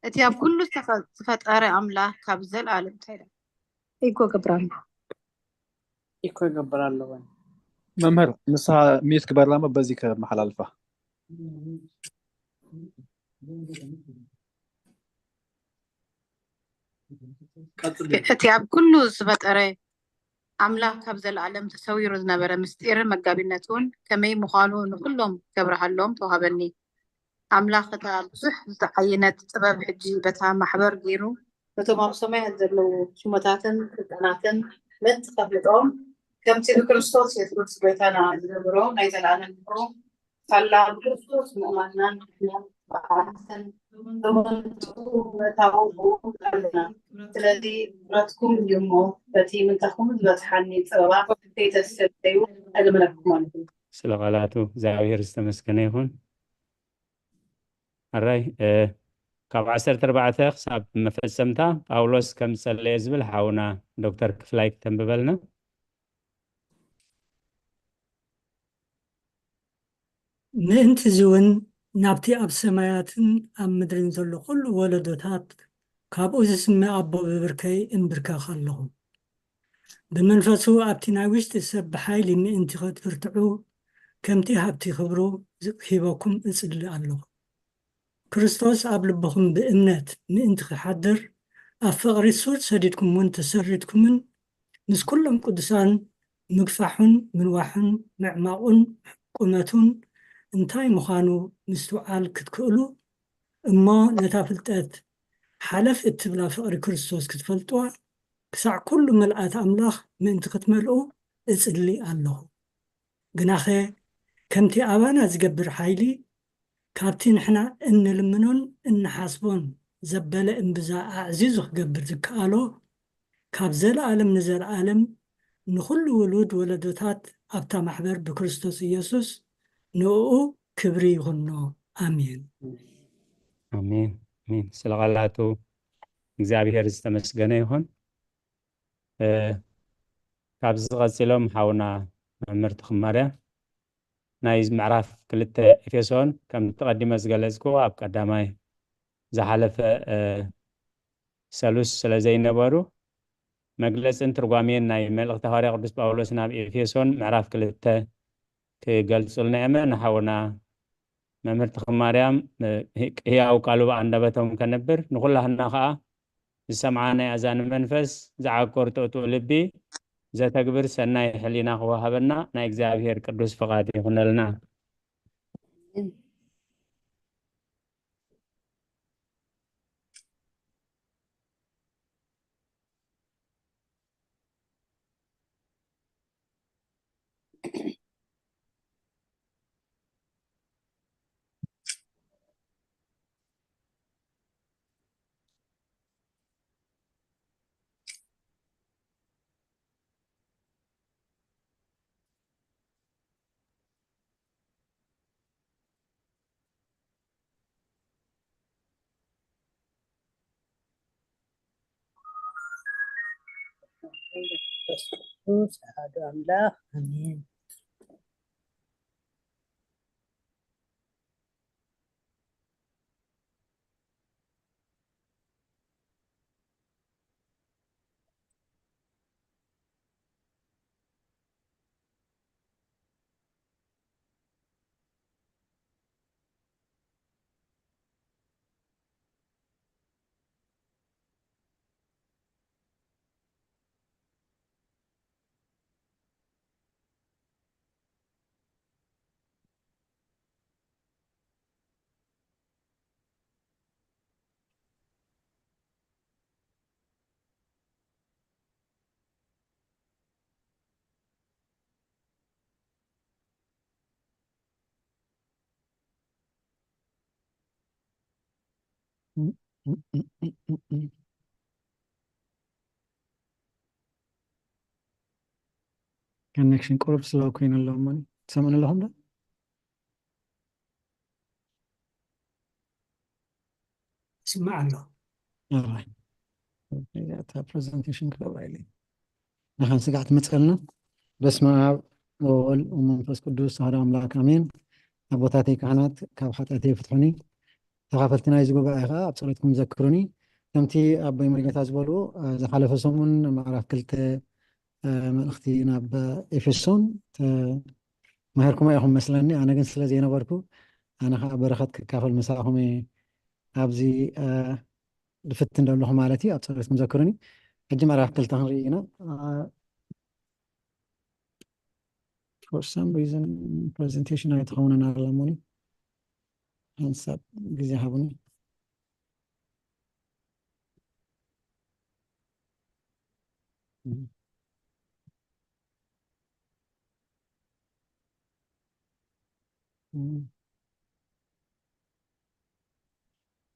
እቲ ኣብ ኩሉ ዝተፈ- ዝፈጠረ ኣምላኽ ካብ ዘልኣለም እንታይ ኢለ? ኢጎ ገብራሉ ኢኮ ይገብር ኣለዎ። መምህር ንስኻ ሚዩት ግበርላ እሞ በዚ ከመሓላልፋ። እቲ ኣብ ኩሉ ዝፈጠረ ኣምላኽ ካብ ዘለኣለም ተሰዊሩ ዝነበረ ምስጢርን መጋቢነቱን ከመይ ምዃኑ ንኹሎም ከብርሃሎም ተዋህበኒ። ኣምላኽ እታ ብዙሕ ዝተዓየነት ጥበብ ሕጂ በታ ማሕበር ገይሩ ነቶም ኣብ ሰማያት ዘለዉ ሽሞታትን ስልጣናትን ምእንቲ ከፍልጦም ከምቲ ብክርስቶስ የሱስ ጎይታና ዝገበሮ ናይ ዘለኣለም ምኽሩ ሳላ ብክርስቶስ ምእማንናን ንሕና ብዓርሰን ብመንትኡ ምእታዉ ብኡ ኣለና። ስለዚ ክብረትኩም እዩ እሞ በቲ ምንታኹም ዝበጽሓኒ ጸበባ ከይተሰደዩ እልምነኩም ኣለኹ። ስለ ቃላቱ እግዚኣብሔር ዝተመስገነ ይኹን። ኣራይ ካብ ዓሰርተ ኣርባዕተ ክሳብ መፈጸምታ ጳውሎስ ከም ዝጸለየ ዝብል ሓውና ዶክተር ክፍላይ ክተንብበልና። ምእንቲ እዚ እውን ናብቲ ኣብ ሰማያትን ኣብ ምድርን ዘሎ ኩሉ ወለዶታት ካብኡ ዝስመ ኣቦ ብብርከይ እንብርከኽ ኣለኹ። ብመንፈሱ ኣብቲ ናይ ውሽጢ ሰብ ብሓይሊ ምእንቲ ኸትብርትዑ ከምቲ ሃብቲ ክብሩ ሂበኩም እጽሊ ኣለኹ። ክርስቶስ ኣብ ልብኹም ብእምነት ምእንቲ ኺሓድር ኣብ ፍቕሪ ሱር ሰዲድኩም እውን ተሰሪትኩምን ምስ ኩሎም ቅዱሳን ምግፋሑን ምንዋሑን ምዕማቑን ቁመቱን እንታይ ምዃኑ ምስትውዓል ክትክእሉ እሞ ነታ ፍልጠት ሓለፍ እትብላ ፍቕሪ ክርስቶስ ክትፈልጥዋ ክሳዕ ኩሉ ምልኣት ኣምላኽ ምእንቲ ክትመልኡ እጽሊ ኣለኹ። ግናኸ ከምቲ ኣባና ዝገብር ሓይሊ ካብቲ ንሕና እንልምኖን እንሓስቦን ዘበለ እምብዛ ኣዕዚዙ ክገብር ዝከኣሎ ካብ ዘለኣለም ንዘለኣለም ንኹሉ ውሉድ ወለዶታት ኣብታ ማሕበር ብክርስቶስ ኢየሱስ ንእኡ ክብሪ ይኹኖ። ኣሜን። ኣሜን ኣሜን። ስለ ቃላቱ እግዚኣብሔር ዝተመስገነ ይኹን። ካብዚ ቀፂሎም ሓውና መምህር ተኽማርያ ናይ ምዕራፍ ክልተ ኤፌሶን ከም ተቐዲመ ዝገለፅኩ ኣብ ቀዳማይ ዝሓለፈ ሰሉስ ስለ ዘይነበሩ መግለፅን ትርጓሜን ናይ መልእኽቲ ሃዋርያ ቅዱስ ጳውሎስ ናብ ኤፌሶን ምዕራፍ ክልተ ክገልፁልና እየመ ንሓውና መምህር ተኽለ ማርያም፣ እ፣ ህያው ቃሉ ብኣንደበቶም ከነብር፣ ንኹላህና ኸኣ ዝሰምዓ ናይ ኣዛኒ መንፈስ፣ ዝዓኮር ጥቕጡቕ ልቢ ዘተግብር ሰናይ ሕሊና ክወሃበና ናይ እግዚኣብሔር ቅዱስ ፍቓድ ይኹነልና። መንፈስ ቅዱስ ኣሐዱ ኣምላኽ ኣሜን። ኮኔክሽን ቁሩብ ስሎው ኮይኑ ኣሎ እሞ፣ ትሰምዑኒ ኣለኹም ዶ? ይስማዕ ኣሎ። ኦራይት። እታ ፕሬዘንቴሽን ክገብራ ኢለ። ንኻን ስጋዕ ትመፀልና። በስመ ኣብ ወወልድ ወመንፈስ ቅዱስ ኣሐዱ ኣምላክ ኣሜን። ኣቦታተይ ካህናት፣ ካብ ሓጢኣተይ ፍትሑኒ። ተኻፈልቲ ናይዚ ጉባኤ ኸዓ ኣብ ጸሎትኩም ዘክሩኒ። ከምቲ ኣቦይ ሙሉጌታ ዝበልዎ፣ እ፣ ዝሓለፈ ሰሙን ምዕራፍ ክልተ፣ እ፣ መልእኽቲ ናብ ኤፌሶን ተማሂርኩሞ ኢኹም መስለኒ። ኣነ ግን ስለ ዘይነበርኩ፣ ኣነ ኸዓ በረኸት ክካፈል ምሳኹም እየ ኣብዚ፣ እ፣ ዝፍትን ዘለኹ ማለት እዩ። ኣብ ጸሎትኩም ዘክሩኒ። ሕጂ ምዕራፍ ክልተ ክንርኢ ኢና። እ፣ For some reason ፕሬዘንቴሽን ኣይተኸውንን ኣሎ እሞኒ ሓንሳብ ግዜ ሃቡኒ።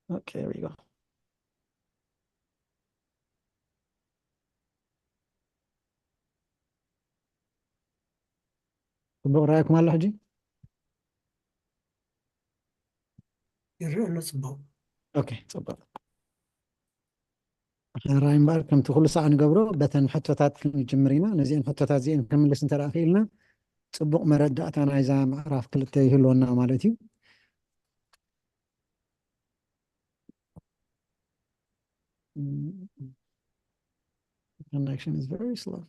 Okay, here we go. ጽቡቕ ርኣይኩም ኣሎ ሕጂ? ይርእ ኣሎ ጽቡቕ። ኦኬ፣ ጽቡቕ። ሕራይ እምበኣር፣ ከምቲ ኩሉ ሳዕ ንገብሮ፣ በተን ሕቶታት ክንጅምር ኢና። ነዚአን ሕቶታት እዚአን ክንምልስ እንተ ደኣ ክኢልና፣ ጽቡቕ መረዳእታ ናይዛ ምዕራፍ ክልተ ይህልወና ማለት እዩ። Connection is very slow.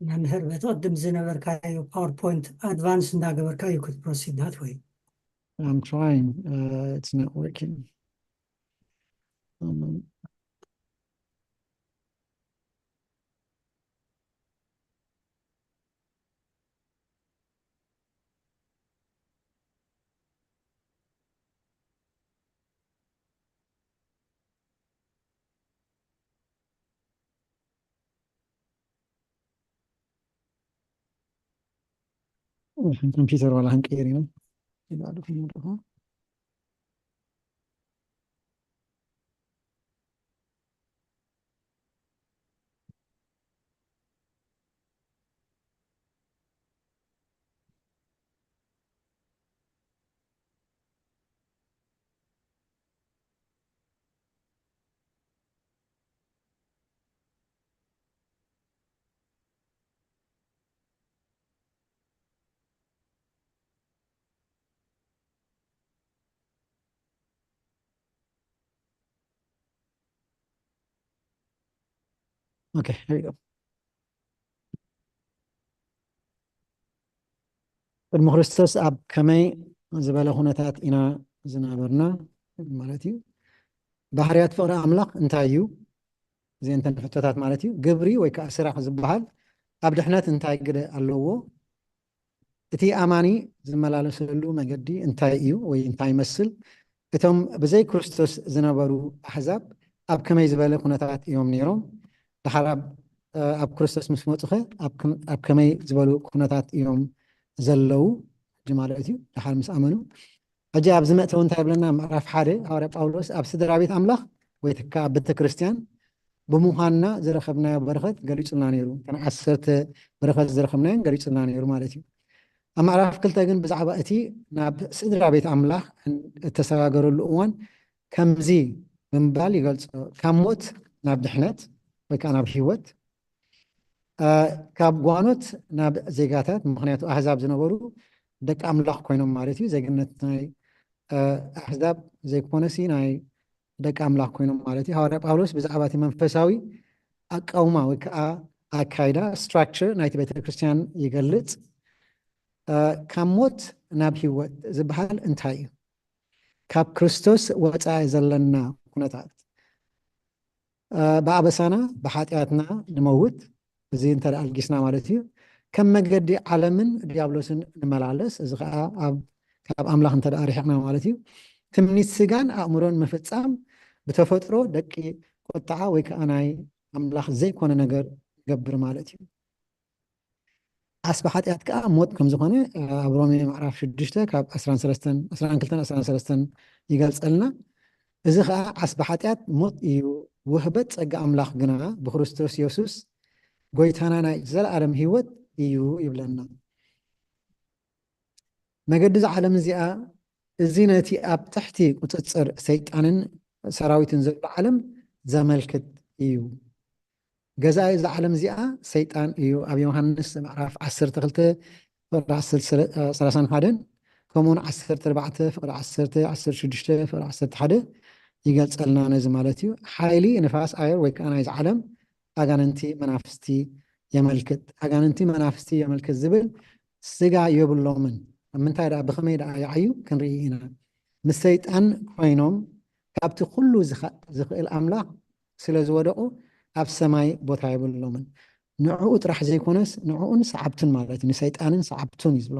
መምህር፣ በቲ ቅድም ዝነበርካዮ ፓወርፖይንት ኣድቫንስ እንዳገበርካ፣ you could proceed that way. I'm trying. Uh, it's not working. Um, ኮምፒውተር ዋላ ክንቀይር ኢና። ይላሉ ፊልም ደሞ። Okay, here we go. ቅድሚ ክርስቶስ ኣብ ከመይ ዝበለ ኩነታት ኢና ዝነበርና ማለት እዩ? ባህርያት ፍቕሪ ኣምላኽ እንታይ እዩ? እዚአን እተን ሕቶታት ማለት እዩ። ግብሪ ወይ ከዓ ስራሕ ዝበሃል ኣብ ድሕነት እንታይ ግደ ኣለዎ? እቲ ኣማኒ ዝመላለሰሉ መገዲ እንታይ እዩ ወይ እንታይ ይመስል? እቶም ብዘይ ክርስቶስ ዝነበሩ ኣሕዛብ ኣብ ከመይ ዝበለ ኩነታት እዮም ነይሮም? ድሓር ኣብ ኣብ ክርስቶስ ምስ መፁኸ ኣብ ከመይ ዝበሉ ኩነታት እዮም ዘለዉ? ሕጂ ማለት እዩ ድሓር ምስ ኣመኑ። ሕጂ ኣብዚ መእተዊ እንታይ ይብለና? ምዕራፍ ሓደ ሃዋርያ ጳውሎስ ኣብ ስድራ ቤት ኣምላኽ ወይ ትካ ኣብ ቤተ ክርስቲያን ብምዃንና ዝረኸብናዮ በረኸት ገሊጹልና ነይሩ። እተን ዓሰርተ በረኸት ዝረኸብናዮን ገሊጹልና ነይሩ ማለት እዩ። ኣብ ምዕራፍ ክልተ ግን ብዛዕባ እቲ ናብ ስድራ ቤት ኣምላኽ እተሰጋገረሉ እዋን ከምዚ ብምባል ይገልጾ፣ ካብ ሞት ናብ ድሕነት ወይ ከዓ ናብ ህይወት፣ ካብ ጓኖት ናብ ዜጋታት፣ ምክንያቱ ኣህዛብ ዝነበሩ ደቂ ኣምላኽ ኮይኖም ማለት እዩ። ዜግነት ናይ ኣህዛብ ዘይኮነሲ ናይ ደቂ ኣምላኽ ኮይኖም ማለት እዩ። ሃዋርያ ጳውሎስ ብዛዕባ እቲ መንፈሳዊ ኣቃውማ ወይ ከዓ ኣካይዳ፣ ስትራክቸር ናይቲ ቤተክርስትያን ይገልጽ። ካብ ሞት ናብ ህይወት ዝበሃል እንታይ እዩ? ካብ ክርስቶስ ወፃኢ ዘለና ኩነታት፣ ብኣበሳና ብሓጢኣትና ንመውት፣ እዚ እንተ ኣልጊስና ማለት እዩ። ከም መገዲ ዓለምን ዲያብሎስን ንመላለስ፣ እዚ ከዓ ካብ ኣምላኽ እንተ ርሒቕና ማለት እዩ። ትምኒት ስጋን ኣእምሮን ምፍፃም ብተፈጥሮ ደቂ ቁጥዓ ወይ ከዓ ናይ ኣምላኽ ዘይኮነ ነገር ይገብር ማለት እዩ። ዓስቢ ሓጢኣት ከዓ ሞት ከም ዝኾነ ኣብ ሮሜ ምዕራፍ ሽዱሽተ ካብ ዕስራን ሰለስተን፣ ዕስራን ክልተን ዕስራን ሰለስተን ይገልጸልና። እዚ ከዓ ዓስቢ ሓጢኣት ሞት እዩ። ውህበት ጸጋ ኣምላኽ ግና ብክርስቶስ የሱስ ጎይታና ናይ ዘለኣለም ህይወት እዩ ይብለና። መገዲ እዛ ዓለም እዚኣ፣ እዚ ነቲ ኣብ ትሕቲ ቁጽጽር ሰይጣንን ሰራዊትን ዘሎ ዓለም ዘመልክት እዩ። ገዛኢ እዛ ዓለም እዚኣ ሰይጣን እዩ። ኣብ ዮሃንስ ምዕራፍ ዓሰርተ ክልተ ፍቕዲ ሰላሳን ሓደን ከምኡውን ዓሰርተ ኣርባዕተ ፍቕዲ ዓሰርተ፣ ዓሰርተ ሽዱሽተ ፍቕዲ ዓሰርተ ሓደ ይገልጸልና ነዚ ማለት እዩ። ሓይሊ ንፋስ ኣየር ወይ ከዓ ናይዚ ዓለም ኣጋንንቲ መናፍስቲ የመልክት። ኣጋንንቲ መናፍስቲ የመልክት ዝብል ስጋ የብሎምን። ኣብ ምንታይ ደኣ ብኸመይ ደኣ ይዓዩ ክንርኢ ኢና። ምስ ሰይጣን ኮይኖም ካብቲ ኩሉ ዝኸ- ዝኽእል ኣምላኽ ስለ ዝወደቑ ኣብ ሰማይ ቦታ የብሎምን። ንዕኡ ጥራሕ ዘይኮነስ ንዕኡን ሰዓብቱን ማለት እዩ፣ ንሰይጣንን ሰዓብቱን እዩ ዝብሎ።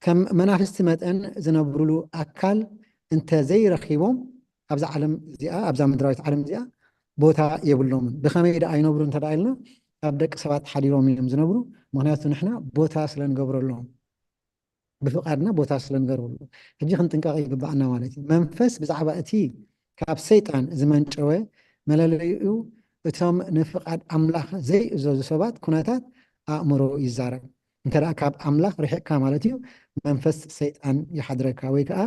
ከም መናፍስቲ መጠን ዝነብሩሉ ኣካል እንተ ዘይረኺቦም ኣብዛ ዓለም እዚኣ ኣብዛ ምድራዊት ዓለም እዚኣ ቦታ የብሎምን። ብኸመይ ደኣ ይነብሩ እንተ ደኣ ኢልና ካብ ደቂ ሰባት ሓዲሮም እዮም ዝነብሩ። ምክንያቱ ንሕና ቦታ ስለ ንገብረሎም ብፍቓድና ቦታ ስለ ንገብረሉ ሕጂ ክንጥንቀቕ ይግባኣና ማለት እዩ። መንፈስ ብዛዕባ እቲ ካብ ሰይጣን ዝመንጨወ መለለይኡ እቶም ንፍቓድ ኣምላኽ ዘይእዘዙ ሰባት ኩነታት ኣእምሮ ይዛረብ። እንተ ደኣ ካብ ኣምላኽ ርሒቕካ ማለት እዩ መንፈስ ሰይጣን ይሓድረካ ወይ ከዓ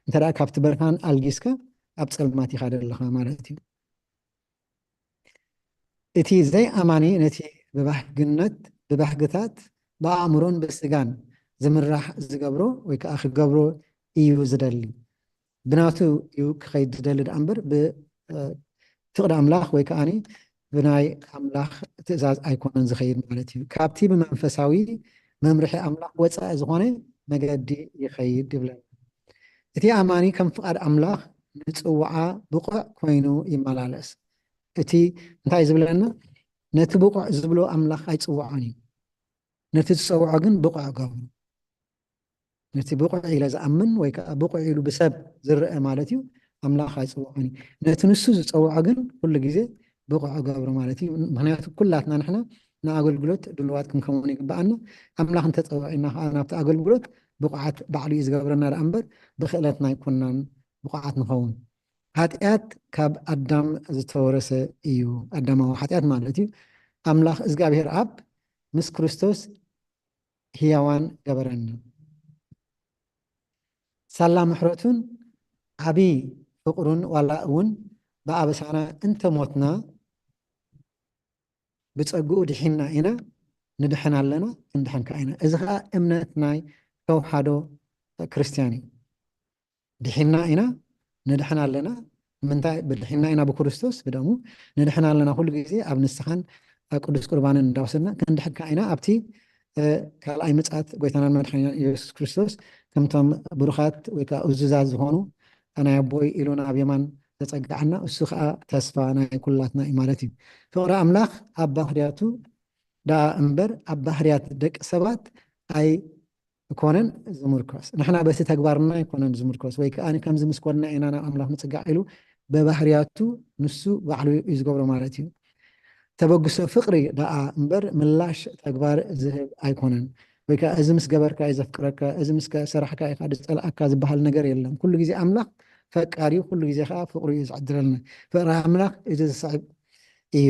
እንተ ደኣ ካብቲ ብርሃን ኣልጊስካ ኣብ ጸልማት ኢኻ ዘለኻ ማለት እዩ። እቲ ዘይኣማኒ ነቲ ብባህግነት ብባህግታት ብኣእምሮን ብስጋን ዝምራሕ ዝገብሮ ወይ ከዓ ክገብሮ እዩ ዝደሊ። ብናቱ እዩ ክኸይድ ዝደሊ ደኣ እምበር ብፍቕዲ ኣምላኽ ወይ ከዓ ብናይ ኣምላኽ ትእዛዝ ኣይኮነን ዝኸይድ ማለት እዩ። ካብቲ ብመንፈሳዊ መምርሒ ኣምላኽ ወፃኢ ዝኾነ መገዲ ይኸይድ ይብለና። እቲ ኣማኒ ከም ፍቓድ ኣምላኽ ንፅውዓ ብቑዕ ኮይኑ ይመላለስ። እቲ እንታይ ዝብለና ነቲ ብቑዕ ዝብሎ ኣምላኽ ኣይፅውዖን እዩ። ነቲ ዝፀውዖ ግን ብቑዕ ገብሩ። ነቲ ብቑዕ ኢለ ዝኣምን ወይ ከዓ ብቑዕ ኢሉ ብሰብ ዝረአ ማለት እዩ ኣምላኽ ኣይፅውዖን እዩ። ነቲ ንሱ ዝፀውዖ ግን ኩሉ ግዜ ብቑዕ ገብሩ ማለት እዩ። ምክንያቱ ኩላትና ንሕና ንኣገልግሎት ድልዋት ክንከውን ይግብኣና። ኣምላኽ እንተፀውዒና ከዓ ናብቲ ኣገልግሎት ብቑዓት ባዕሉ እዩ ዝገብረና ደኣ እምበር ብክእለትና ኣይኮናን ብቑዓት ንኸውን። ሓጢኣት ካብ ኣዳም ዝተወረሰ እዩ። ኣዳማዊ ሓጢኣት ማለት እዩ። ኣምላኽ እግዚኣብሔር ኣብ ምስ ክርስቶስ ህያዋን ገበረና። ሳላ ምሕረቱን ዓቢ ፍቕሩን ዋላ እውን ብኣበሳና እንተሞትና ብጸግኡ ድሒንና ኢና፣ ንድሕን ኣለና፣ ክንድሕን ከኣ ኢና። እዚ ኸኣ እምነት ናይ ተውሓዶ ክርስትያን እዩ። ድሒንና ኢና፣ ንድሕን ኣለና፣ ምንታይ? ብድሒና ኢና ብክርስቶስ ብደሙ ንድሕን ኣለና። ኩሉ ግዜ ኣብ ንስሓን ኣብ ቅዱስ ቁርባንን እንዳወሰድና ክንድሕን ከኣ ኢና ኣብቲ ካልኣይ ምጽኣት ጎይታናን መድሓኒናን ኢየሱስ ክርስቶስ ከምቶም ብሩኻት ወይ ከዓ እዙዛት ዝኾኑ ናይ ኣቦይ ኢሉ ናብ የማን ዘጸግዓና እሱ ከዓ ተስፋ ናይ ኩላትና እዩ ማለት እዩ። ፍቕሪ ኣምላኽ ኣብ ባህርያቱ ደኣ እምበር ኣብ ባህርያት ደቂ ሰባት ኣይኮነን ዝምርኮስ። ንሕና በቲ ተግባርና ኣይኮነን ዝምርኮስ ወይ ከዓ ከምዚ ምስ ኮንና ኢና ናብ ኣምላኽ ምጽጋዕ ኢሉ ብባህርያቱ ንሱ ባዕሉ እዩ ዝገብሮ ማለት እዩ። ተበግሶ ፍቕሪ ደኣ እምበር ምላሽ ተግባር ዝህብ ኣይኮነን። ወይ ከዓ እዚ ምስ ገበርካ እዩ ዘፍቅረካ፣ እዚ ምስ ሰራሕካ እዩ ከዓ ዝፀልኣካ ዝበሃል ነገር የለን። ኩሉ ግዜ ኣምላኽ ፈቃሪ እዩ፣ ኩሉ ግዜ ከዓ ፍቕሩ እዩ ዝዕድለልና። ፍቕሪ ኣምላኽ እዚ ዝስዕብ እዩ።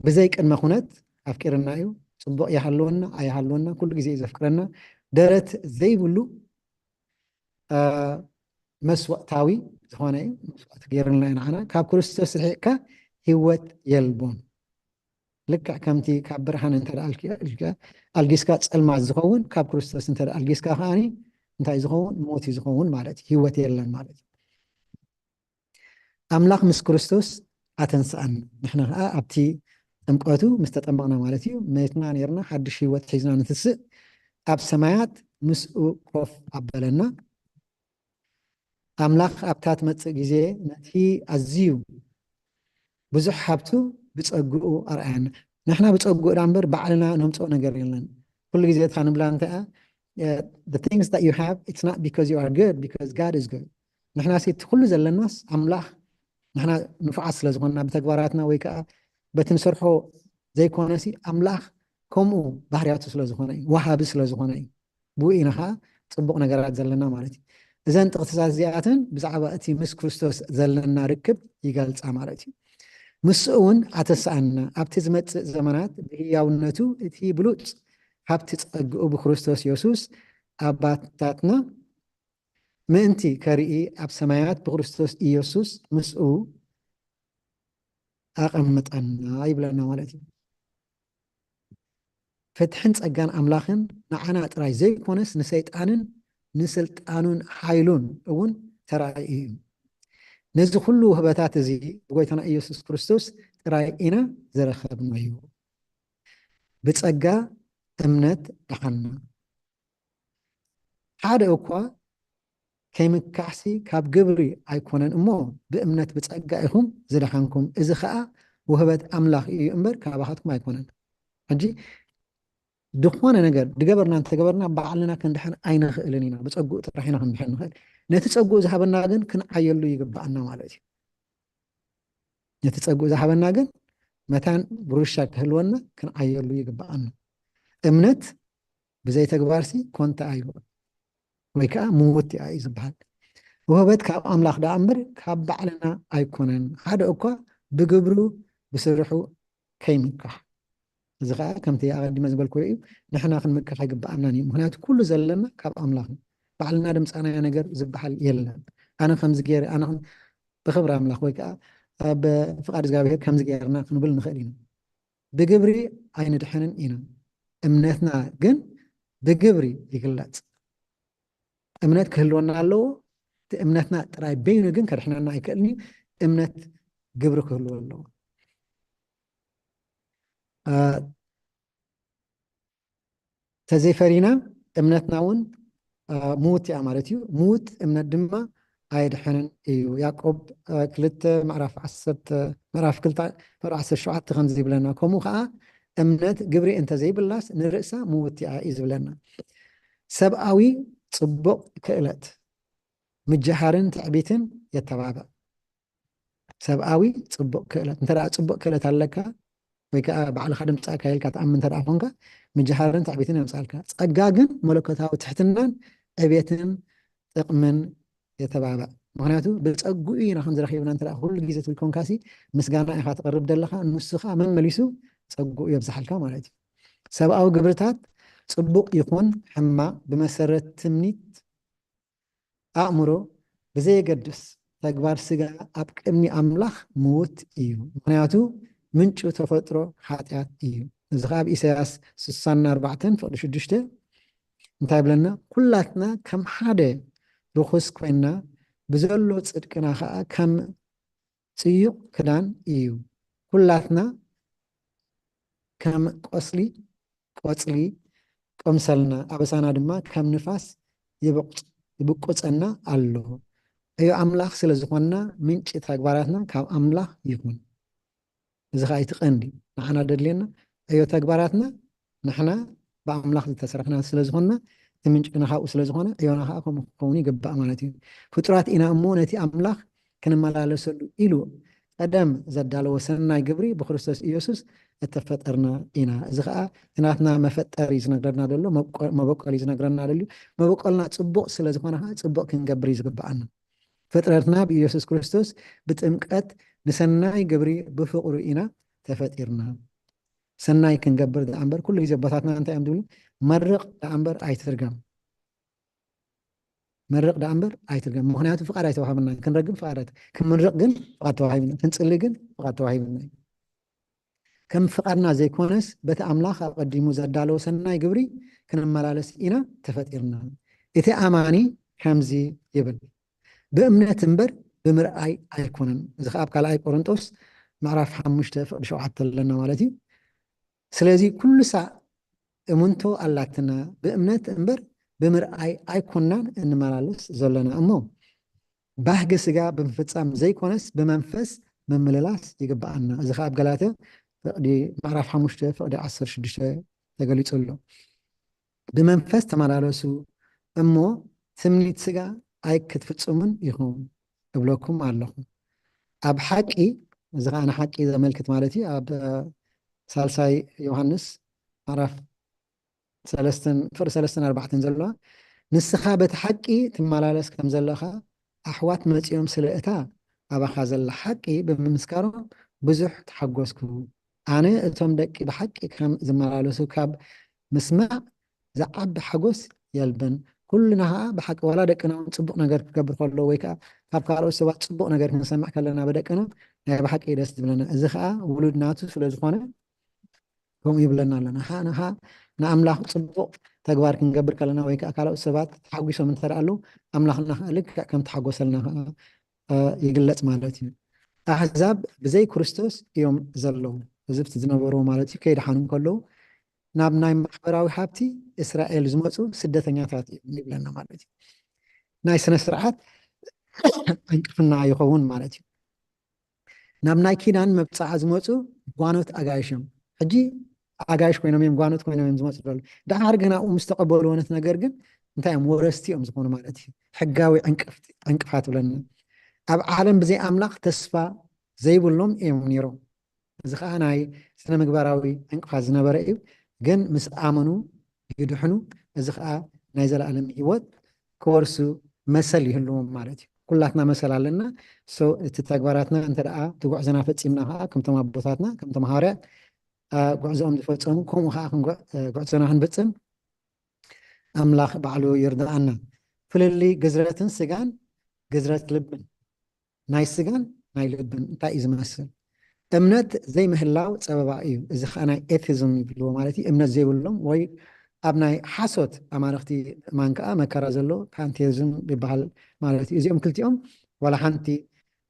ብዘይ ቅድመ ኩነት ኣፍቂርና እዩ። ፅቡቕ ይሃለወና ኣይሃለወና ኩሉ ግዜ እዩ ዘፍቅረና። ደረት ዘይብሉ መስዋእታዊ ዝኾነ እዩ። መስዋእቲ ገይርልና እዩ ንዓና። ካብ ክርስቶስ ርሒቕካ ህይወት የልቦን። ልክዕ ከምቲ ካብ ብርሃን እንተ ኣልጊስካ ፀልማት ዝኸውን ካብ ክርስቶስ እንተ ኣልጊስካ ከዓኒ እንታይ ዝኸውን? ሞት እዩ ዝኸውን ማለት እዩ። ህይወት የለን ማለት እዩ። ኣምላኽ ምስ ክርስቶስ ኣተንስኣና። ንሕና ከዓ ኣብቲ ጥምቀቱ ምስ ተጠመቕና ማለት እዩ መይትና ነርና ሓድሽ ህይወት ሒዝና ንትስእ ኣብ ሰማያት ምስኡ ኮፍ ኣበለና። ኣምላኽ ኣብታ ትመጽእ ግዜ ነቲ ኣዝዩ ብዙሕ ሃብቱ ብጸግኡ ኣርኣየና። ንሕና ብጸግኡ ዳ እምበር ባዕልና ነምጽኦ ነገር የለን። ኩሉ ግዜ እታ ንብላ እንታይ እያ? The things that you have, it's not because you are good, because God is good. ንሕና ሲ እቲ ኩሉ ዘለናስ ኣምላኽ ንሕና ንፉዓት ስለ ዝኾንና ብተግባራትና ወይ ከዓ በቲ ንሰርሖ ዘይኮነሲ ኣምላኽ ከምኡ ባህርያቱ ስለ ዝኾነ እዩ፣ ወሃቢ ስለ ዝኾነ እዩ። ብኡ ኢና ከዓ ፅቡቕ ነገራት ዘለና ማለት እዩ። እዘን ጥቕስታት እዚኣተን ብዛዕባ እቲ ምስ ክርስቶስ ዘለና ርክብ ይገልፃ ማለት እዩ። ምስኡ እውን ኣተስኣና ኣብቲ ዝመፅእ ዘመናት ብህያውነቱ እቲ ብሉፅ ሃብቲ ፀግኡ ብክርስቶስ የሱስ ኣባታትና ምእንቲ ከርኢ ኣብ ሰማያት ብክርስቶስ ኢየሱስ ምስኡ ኣቐምጠና ይብለና ማለት እዩ። ፍትሕን ጸጋን ኣምላኽን ንዓና ጥራይ ዘይኮነስ ንሰይጣንን ንስልጣኑን ሓይሉን እውን ተራእዩ እዩ። ነዚ ኩሉ ውህበታት እዚ ብጎይታና ኢየሱስ ክርስቶስ ጥራይ ኢና ዝረኸብናዮ። ብጸጋ እምነት ደሓና። ሓደ እኳ ከይምካሕሲ ካብ ግብሪ ኣይኮነን እሞ ብእምነት ብጸጋ ኢኹም ዝደሓንኩም። እዚ ኸኣ ውህበት ኣምላኽ እዩ እምበር ካባኻትኩም ኣይኮነን። ሕጂ ዝኾነ ነገር ድገበርና እንተገበርና ባዕልና ክንድሕን ኣይንኽእልን ኢና። ብጸጉኡ ጥራሕ ኢና ክንድሕን ንኽእል። ነቲ ጸጉኡ ዝሃበና ግን ክንዓየሉ ይግብኣና ማለት እዩ። ነቲ ጸጉኡ ዝሃበና ግን መታን ብሩሻ ክህልወና ክንዓየሉ ይግብኣና። እምነት ብዘይ ተግባርሲ ኮንታ እዩ ወይ ከዓ ምውት እያ እዩ ዝበሃል። ውህበት ካብ ኣምላኽ ደኣ እምበር ካብ ባዕልና ኣይኮነን። ሓደ እኳ ብግብሩ ብስርሑ ከይምካሕ። እዚ ከዓ ከምቲ ኣቐዲመ ዝበልኩ እዩ፣ ንሕና ክንምካሕ ኣይግብኣናን እዩ። ምክንያቱ ኩሉ ዘለና ካብ ኣምላኽ እዩ። ባዕልና ድምፃናዮ ነገር ዝበሃል የለን። ኣነ ከምዚ ገይረ፣ ኣነ ከም-፣ ብክብሪ ኣምላኽ ወይ ከዓ ብፍቓድ እግዚኣብሔር ከምዚ ገይርና ክንብል ንኽእል ኢና። ብግብሪ ኣይንድሕንን ኢና። እምነትና ግን ብግብሪ ይግለጽ። እምነት ክህልወና ኣለዎ። እቲ እምነትና ጥራይ በይኑ ግን ከድሕነና ኣይክእልን እዩ። እምነት ግብሪ ክህልዎ ኣለዎ። አ፣ ተዘይፈሪና እምነትና እውን፣ አ፣ ምውት እያ ማለት እዩ። ምውት እምነት ድማ ኣይድሕንን እዩ። ያዕቆብ፣ አ፣ ክልተ ምዕራፍ ዓሰርተ፣ ምዕራፍ ክልተ ምዕራፍ ዓሰርተ ሸውዓተ ከምዚ ይብለና፣ ከምኡ ከዓ እምነት ግብሪ እንተዘይብላስ ንርእሳ ምውት እያ እዩ ዝብለና። ሰብኣዊ ጽቡቕ ክእለት ምጅሃርን ትዕቢትን የተባብዕ። ሰብኣዊ ጽቡቕ ክእለት፣ እንተ ደኣ ጽቡቕ ክእለት ኣለካ ወይ ከዓ ባዕልኻ ድምጻእካ ኢልካ ትኣምን እንተ ደኣ ኮንካ፣ ምጅሃርን ትዕቢትን የምጻልካ። ጸጋ ግን መለኮታዊ ትሕትናን ዕቤትን ጥቕምን የተባብዕ። ምኽንያቱ ብጸግኡ ኢና ከም ዝረኺብና እንተ ደኣ ኩሉ ግዜ ትብል ኮንካሲ፣ ምስጋና ኢኻ ተቕርብ ደለኻ፣ ንሱ ኸኣ መመሊሱ ጸግኡ የብዝሓልካ ማለት እዩ። ሰብኣዊ ግብርታት ጽቡቕ ይኹን ሕማቕ ብመሰረት ትምኒት ኣእምሮ ብዘየገድስ ተግባር ስጋ ኣብ ቅድሚ ኣምላኽ ምዉት እዩ። ምኽንያቱ ምንጩ ተፈጥሮ ሓጢኣት እዩ። እዚ ኸኣ ኣብ ኢሳያስ ስሳን ኣርባዕተን ፍቕዲ ሽዱሽተ እንታይ ይብለና? ኩላትና ከም ሓደ ርኹስ ኮይንና ብዘሎ ጽድቅና ኸኣ ከም ጽዩቕ ክዳን እዩ። ኩላትና ከም ቆስሊ፣ ቆጽሊ፣ ቆምሰልና፣ ኣበሳና ድማ ከም ንፋስ ይብቁጸና ኣሎ። ዕዮ ኣምላኽ ስለ ዝኾንና፣ ምንጪ ተግባራትና ካብ ኣምላኽ ይኹን። እዚ ኸኣ እቲ ቀንዲ ንዓና ደድልየና። ዕዮ ተግባራትና ንሕና ብኣምላኽ ዝተሰርሕና ስለ ዝኾንና፣ እቲ ምንጭና ካብኡ ስለ ዝኾነ፣ ዕዮና ኸኣ ከምኡ ክኸውን ይግባእ ማለት እዩ። ፍጡራት ኢና እሞ፣ ነቲ ኣምላኽ ክንመላለሰሉ ኢሉ ቀደም ዘዳለዎ ሰናይ ግብሪ ብክርስቶስ ኢየሱስ እተፈጠርና ኢና። እዚ ኸኣ እቲ ናትና መፈጠሪ ዝነግረና ዘሎ፣ መብቆ-፣ መበቆሊ ዝነግረና ደልዩ። መበቆልና ጽቡቕ ስለ ዝኾነ ኸኣ፣ ጽቡቕ ክንገብር እዩ ዝግብኣና። ፍጥረትና ብኢየሱስ ክርስቶስ ብጥምቀት ንሰናይ ግብሪ ብፍቕሩ ኢና ተፈጢርና። ሰናይ ክንገብር ደኣ እምበር፣ ኩሉ ግዜ ኣቦታትና እንታይ እዮም ዝብሉ? መርቕ ደኣ እምበር ኣይትርገም። መርቕ ደኣ እምበር ኣይትርገም። ምኽንያቱ ፍቓድ ኣይተዋህበናን። ክንረግም ፍቓድ ኣይተ-፣ ክንምርቕ ግን ፍቓድ ተዋሂብና። ክንጽሊ ግን ፍቓድ ተዋሂብና እዩ። ከም ፍቓድና ዘይኮነስ፣ በቲ ኣምላኽ ኣቐዲሙ ዘዳለዎ ሰናይ ግብሪ ክንመላለስ ኢና ተፈጢርና። እቲ ኣማኒ ከምዚ ይብል፣ "ብእምነት እምበር ብምርኣይ ኣይኮነን።" እዚ ኸኣ ኣብ ካልኣይ ቆሮንጦስ ምዕራፍ ሓሙሽተ ፍቕዲ ሸውዓተ ኣለና ማለት እዩ። ስለዚ ኩሉ ሳዕ እምንቶ ኣላትና፣ ብእምነት እምበር ብምርኣይ ኣይኮናን እንመላለስ ዘለና እሞ፣ ባህጊ ስጋ ብምፍጻም ዘይኮነስ ብመንፈስ ምምልላስ ይግብኣና። እዚ ኸኣ ኣብ ገላትያ ፍቕዲ ምዕራፍ ሓሙሽተ ፍቕዲ ዓሰርተ ሽዱሽተ ተገሊጹ ኣሎ። "ብመንፈስ ተመላለሱ እሞ ትምኒት ስጋ ኣይክትፍጽሙን ኢኹም እብለኩም ኣለኹ። ኣብ ሓቂ"፣ እዚ ኸኣ ንሓቂ ዘመልክት ማለት እዩ። ኣብ፣ እ፣ ሳልሳይ ዮሃንስ ምዕራፍ ሰለስተን፣ ፍቕዲ ሰለስተን ኣርባዕተን ዘለዋ፣ "ንስኻ በቲ ሓቂ ትመላለስ ከም ዘለኻ፣ ኣሕዋት መጺኦም ስለ እታ ኣባኻ ዘላ ሓቂ ብምምስካሮም ብዙሕ ተሓጎስኩ። ኣነ እቶም ደቂ ብሓቂ ከም ዝመላለሱ ካብ ምስማዕ ዝዓቢ ሓጎስ የልብን። ኩልና ኸኣ ብሓቂ፣ ዋላ ደቅና እውን ጽቡቕ ነገር ክገብር ከሎ፣ ወይ ከኣ ካብ ካልኦት ሰባት ጽቡቕ ነገር ክንሰምዕ ከለና ብደቅና፣ ናይ ብሓቂ ደስ ዝብለና። እዚ ኸኣ ውሉድ ናቱ ስለ ዝኾነ፣ ከምኡ ይብለና ኣሎ። ንሓ-፣ ንሓ-፣ ንኣምላኽ ጽቡቕ ተግባር ክንገብር ከለና፣ ወይ ከኣ ካልኦት ሰባት ተሓጒሶም እንተ ደኣ ኣለዉ፣ ኣምላኽና ኸኣ ልክዕ ከም ተሓጎሰልና ኸኣ፣ እ፣ ይግለጽ ማለት እዩ። ኣሕዛብ ብዘይ ክርስቶስ እዮም ዘለዉ። እዚ ኣብቲ ዝነበርዎ ማለት እዩ፣ ከይደሓኑ እንከለዉ፣ ናብ ናይ ማሕበራዊ ሃብቲ እስራኤል ዝመጹ ስደተኛታት እዮም ይብለና ማለት እዩ። ናይ ስነ ስርዓት ዕንቅፍና ይኸውን ማለት እዩ። ናብ ናይ ኪዳን መብጽዓ ዝመጹ ጓኖት ኣጋይሽ እዮም። ሕጂ ኣጋይሽ ኮይኖም እዮም፣ ጓኖት ኮይኖም እዮም ዝመጹ ዘለዉ። ደሓር ግን ኣብኡ ምስ ተቐበልዎ ነቲ ነገር ግን እንታይ እዮም? ወረስቲ እዮም ዝኾኑ ማለት እዩ። ሕጋዊ ዕንቅፍቲ-፣ ዕንቅፋት ይብለና። ኣብ ዓለም ብዘይ ኣምላኽ ተስፋ ዘይብሎም እዮም ነይሮም። እዚ ኸኣ ናይ ስነ ምግባራዊ ዕንቅፋት ዝነበረ እዩ። ግን ምስ ኣመኑ ይድሕኑ። እዚ ኸኣ ናይ ዘለኣለም ህይወት ክወርሱ መሰል ይህልዎም ማለት እዩ። ኩላትና መሰል ኣለና። So፣ እቲ ተግባራትና እንተ ደኣ እቲ ጉዕዞና ፈጺምና ኸኣ፣ ከምቶም ኣቦታትና፣ ከምቶም ሃዋርያት፣ አ፣ ጉዕዞኦም ዝፈጸሙ፣ ከምኡ ኸኣ ክንጉዕ-፣ እ፣ ጉዕዞና ክንፍጽም ኣምላኽ ባዕሉ ይርድኣና። ፍልልይ ግዝረትን ስጋን ግዝረት ልብን፣ ናይ ስጋን ናይ ልብን እንታይ እዩ ዝመስል? እምነት ዘይምህላው ጸበባ እዩ። እዚ ኸኣ ናይ ኤቲዝም ይብልዎ ማለት እዩ። እምነት ዘይብሎም ወይ ኣብ ናይ ሓሶት ኣማልኽቲ ምእማን ከኣ መከራ ዘሎ ፓንቴዝም ይበሃል ማለት እዩ። እዚኦም ክልቲኦም ዋላ ሓንቲ፣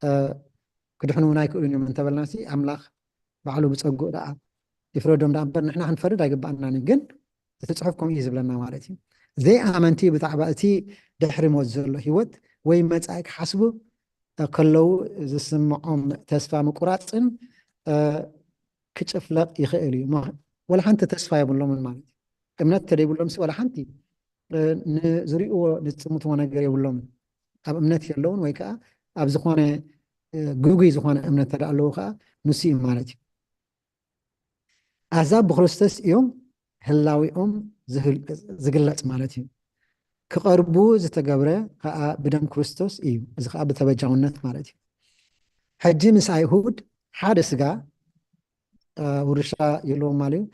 እ፣ ክድሕኑ እውን ኣይክእሉን እዮም እንተበልናሲ፣ ኣምላኽ ባዕሉ ብጸግኡ ደኣ ይፍረዶም ደኣ እምበር፣ ንሕና ክንፈርድ ኣይግባኣናን እዩ። ግን እቲ ጽሑፍ ከምኡ እዩ ዝብለና ማለት እዩ። ዘይኣመንቲ ብዛዕባ እቲ ድሕሪ ሞት ዘሎ ህይወት ወይ መጻኢ ክሓስቡ ከለዉ ዝስምዖም ተስፋ ምቁራጽን፣ እ፣ ክጭፍለቕ ይኽእል እዩ። ሞ-፣ ወላ ሓንቲ ተስፋ የብሎምን ማለት እዩ። እምነት እንተደይብሎምሲ ወላ ሓንቲ፣ እ፣ ንዝርእይዎ ዝጽምትዎ ነገር የብሎምን። ኣብ እምነት የለውን ወይ ከኣ ኣብ ዝኾነ፣ እ፣ ግጉይ ዝኾነ እምነት እንተ ደኣ ኣለዉ ከኣ ንሱ እዩ ማለት እዩ። ኣሕዛብ ብክርስቶስ እዮም ህላዊኦም ዝህል-፣ ዝግለጽ ማለት እዩ። ክቐርቡ ዝተገብረ ከኣ ብደም ክርስቶስ እዩ። እዚ ከኣ ብተበጃውነት ማለት እዩ። ሕጂ ምስ ኣይሁድ ሓደ ስጋ፣ እ፣ ውርሻ የለዎም ማለት እዩ፣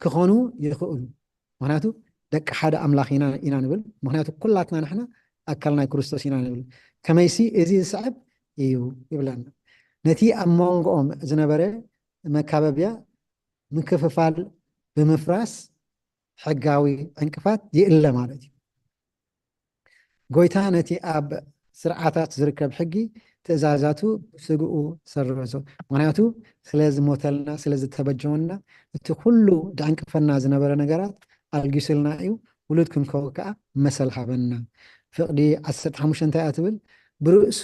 ክኾኑ ይኽእሉ። ምኽንያቱ ደቂ ሓደ ኣምላኽ ኢና፣ ኢና ንብል። ምኽንያቱ ኩላትና ንሕና ኣካል ናይ ክርስቶስ ኢና ንብል። ከመይሲ እዚ ዝስዕብ እዩ ይብለና። ነቲ ኣብ መንጎኦም ዝነበረ መካበብያ ምክፍፋል ብምፍራስ ሕጋዊ ዕንቅፋት ይእለ ማለት እዩ። ጎይታ ነቲ ኣብ ስርዓታት ዝርከብ ሕጊ ትእዛዛቱ ብስግኡ ሰረዞ። ምኽንያቱ ስለ ዝሞተልና፣ ስለ ዝተበጀወና፣ እቲ ኩሉ ደዕንቅፈና ዝነበረ ነገራት ኣልጊሱልና እዩ። ውሉድ ክንከውን ከኣ መሰል ሃበና። ፍቕዲ ዓሰርተ ሓሙሽተ እንታይ እያ ትብል? ብርእሱ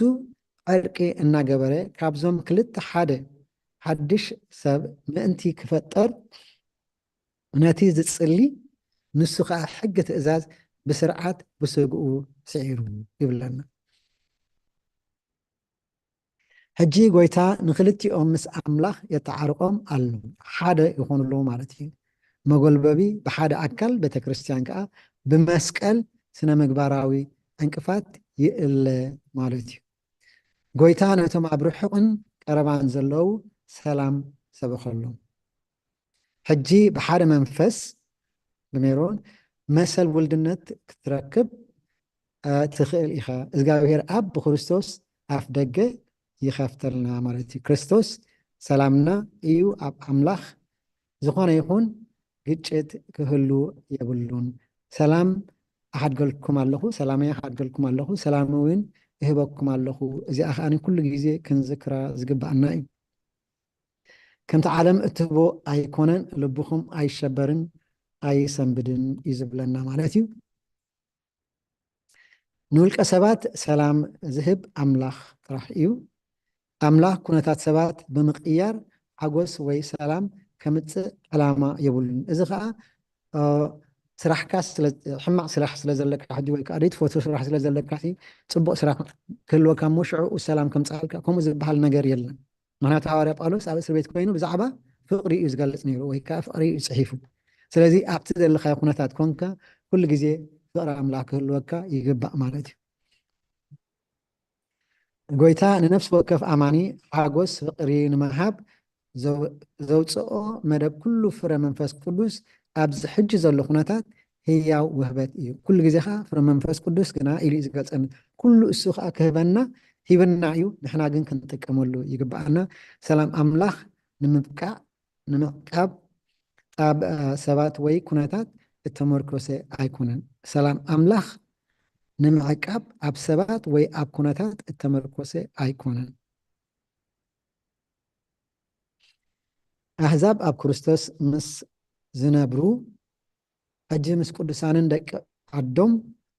ዕርቂ እናገበረ ካብዞም ክልተ ሓደ ሓድሽ ሰብ ምእንቲ ክፈጠር ነቲ ዝጽሊ፣ ንሱ ኸኣ ሕጊ ትእዛዝ ብስርዓት ብስግኡ ስዒሩ ይብለና። ሕጂ ጎይታ ንኽልቲኦም ምስ ኣምላኽ የተዓርቆም ኣሎ፣ ሓደ ይኾኑ ኣለዉ ማለት እዩ። መጎልበቢ ብሓደ ኣካል ቤተ ክርስቲያን ከኣ ብመስቀል ስነ ምግባራዊ ዕንቅፋት ይእለ ማለት እዩ። ጎይታ ነቶም ኣብ ርሑቕን ቀረባን ዘለዉ ሰላም ሰበኸሎም። ሕጂ ብሓደ መንፈስ ብሜሮን መሰል ውልድነት ክትረክብ እ፣ ትኽእል ኢኻ። እግዚኣብሔር ኣብ ብክርስቶስ ኣፍ ደገ ይኸፍተልና ማለት እዩ። ክርስቶስ ሰላምና እዩ። ኣብ ኣምላኽ ዝኾነ ይኹን ግጭት ክህሉ የብሉን። ሰላም ኣሓድገልኩም ኣለኹ፣ ሰላመይ ኣሓድገልኩም ኣለኹ፣ ሰላም እውን እህበኩም ኣለኹ። እዚኣ ከኣ ኩሉ ግዜ ክንዝክራ ዝግባኣና እዩ። ከምቲ ዓለም እትህቦ ኣይኮነን፣ ልብኹም ኣይሸበርን ኣይሰንብድን እዩ ዝብለና ማለት እዩ። ንውልቀ ሰባት ሰላም ዝህብ ኣምላኽ ጥራሕ እዩ። ኣምላኽ ኩነታት ሰባት ብምቕያር ሓጎስ ወይ ሰላም ከምጽእ ዕላማ የብሉን። እዚ ኸኣ፣ እ፣ ስራሕካ ስለ፣ ሕማቕ ስራሕ ስለ ዘለካ ሕጂ ወይ ከኣ ዘይትፈትዎ ስራሕ ስለ ዘለካ ሲ ጽቡቕ ስራሕ ክህልወካ እሞ ሽዑ ሰላም ከምጽኣልካ ከምኡ ዝበሃል ነገር የለን። ምኽንያቱ ሃዋርያ ጳውሎስ ኣብ እስር ቤት ኮይኑ ብዛዕባ ፍቕሪ እዩ ዝገልጽ ነይሩ፣ ወይ ከኣ ፍቕሪ እዩ ጽሒፉ። ስለዚ ኣብቲ ዘለኻዮ ኩነታት ኮንካ ኩሉ ግዜ ፍቕሪ ኣምላኽ ክህልወካ ይግባእ ማለት እዩ። ጎይታ ንነፍሲ ወከፍ ኣማኒ ሓጎስ ፍቕሪ ንምሃብ ዘው-፣ ዘውጽኦ መደብ ኩሉ ፍረ መንፈስ ቅዱስ ኣብዚ ሕጂ ዘሎ ኩነታት ህያው ውህበት እዩ። ኩሉ ግዜ ኸኣ ፍረ መንፈስ ቅዱስ ግና ኢሉ እዩ ዝገልጸና። ኩሉ እሱ ኸኣ ክህበና ሂብና እዩ፣ ንሕና ግን ክንጥቀመሉ ይግብኣና። ሰላም ኣምላኽ ንምብቃዕ፣ ንምዕቃብ ኣብ፣ እ፣ ሰባት ወይ ኩነታት እተመርኮሰ ኣይኮነን። ሰላም ኣምላኽ ንምዕቃብ ኣብ ሰባት ወይ ኣብ ኩነታት እተመርኮሰ ኣይኮነን። ኣህዛብ ኣብ ክርስቶስ ምስ ዝነብሩ ሕጂ ምስ ቅዱሳንን ደቂ ዓዶም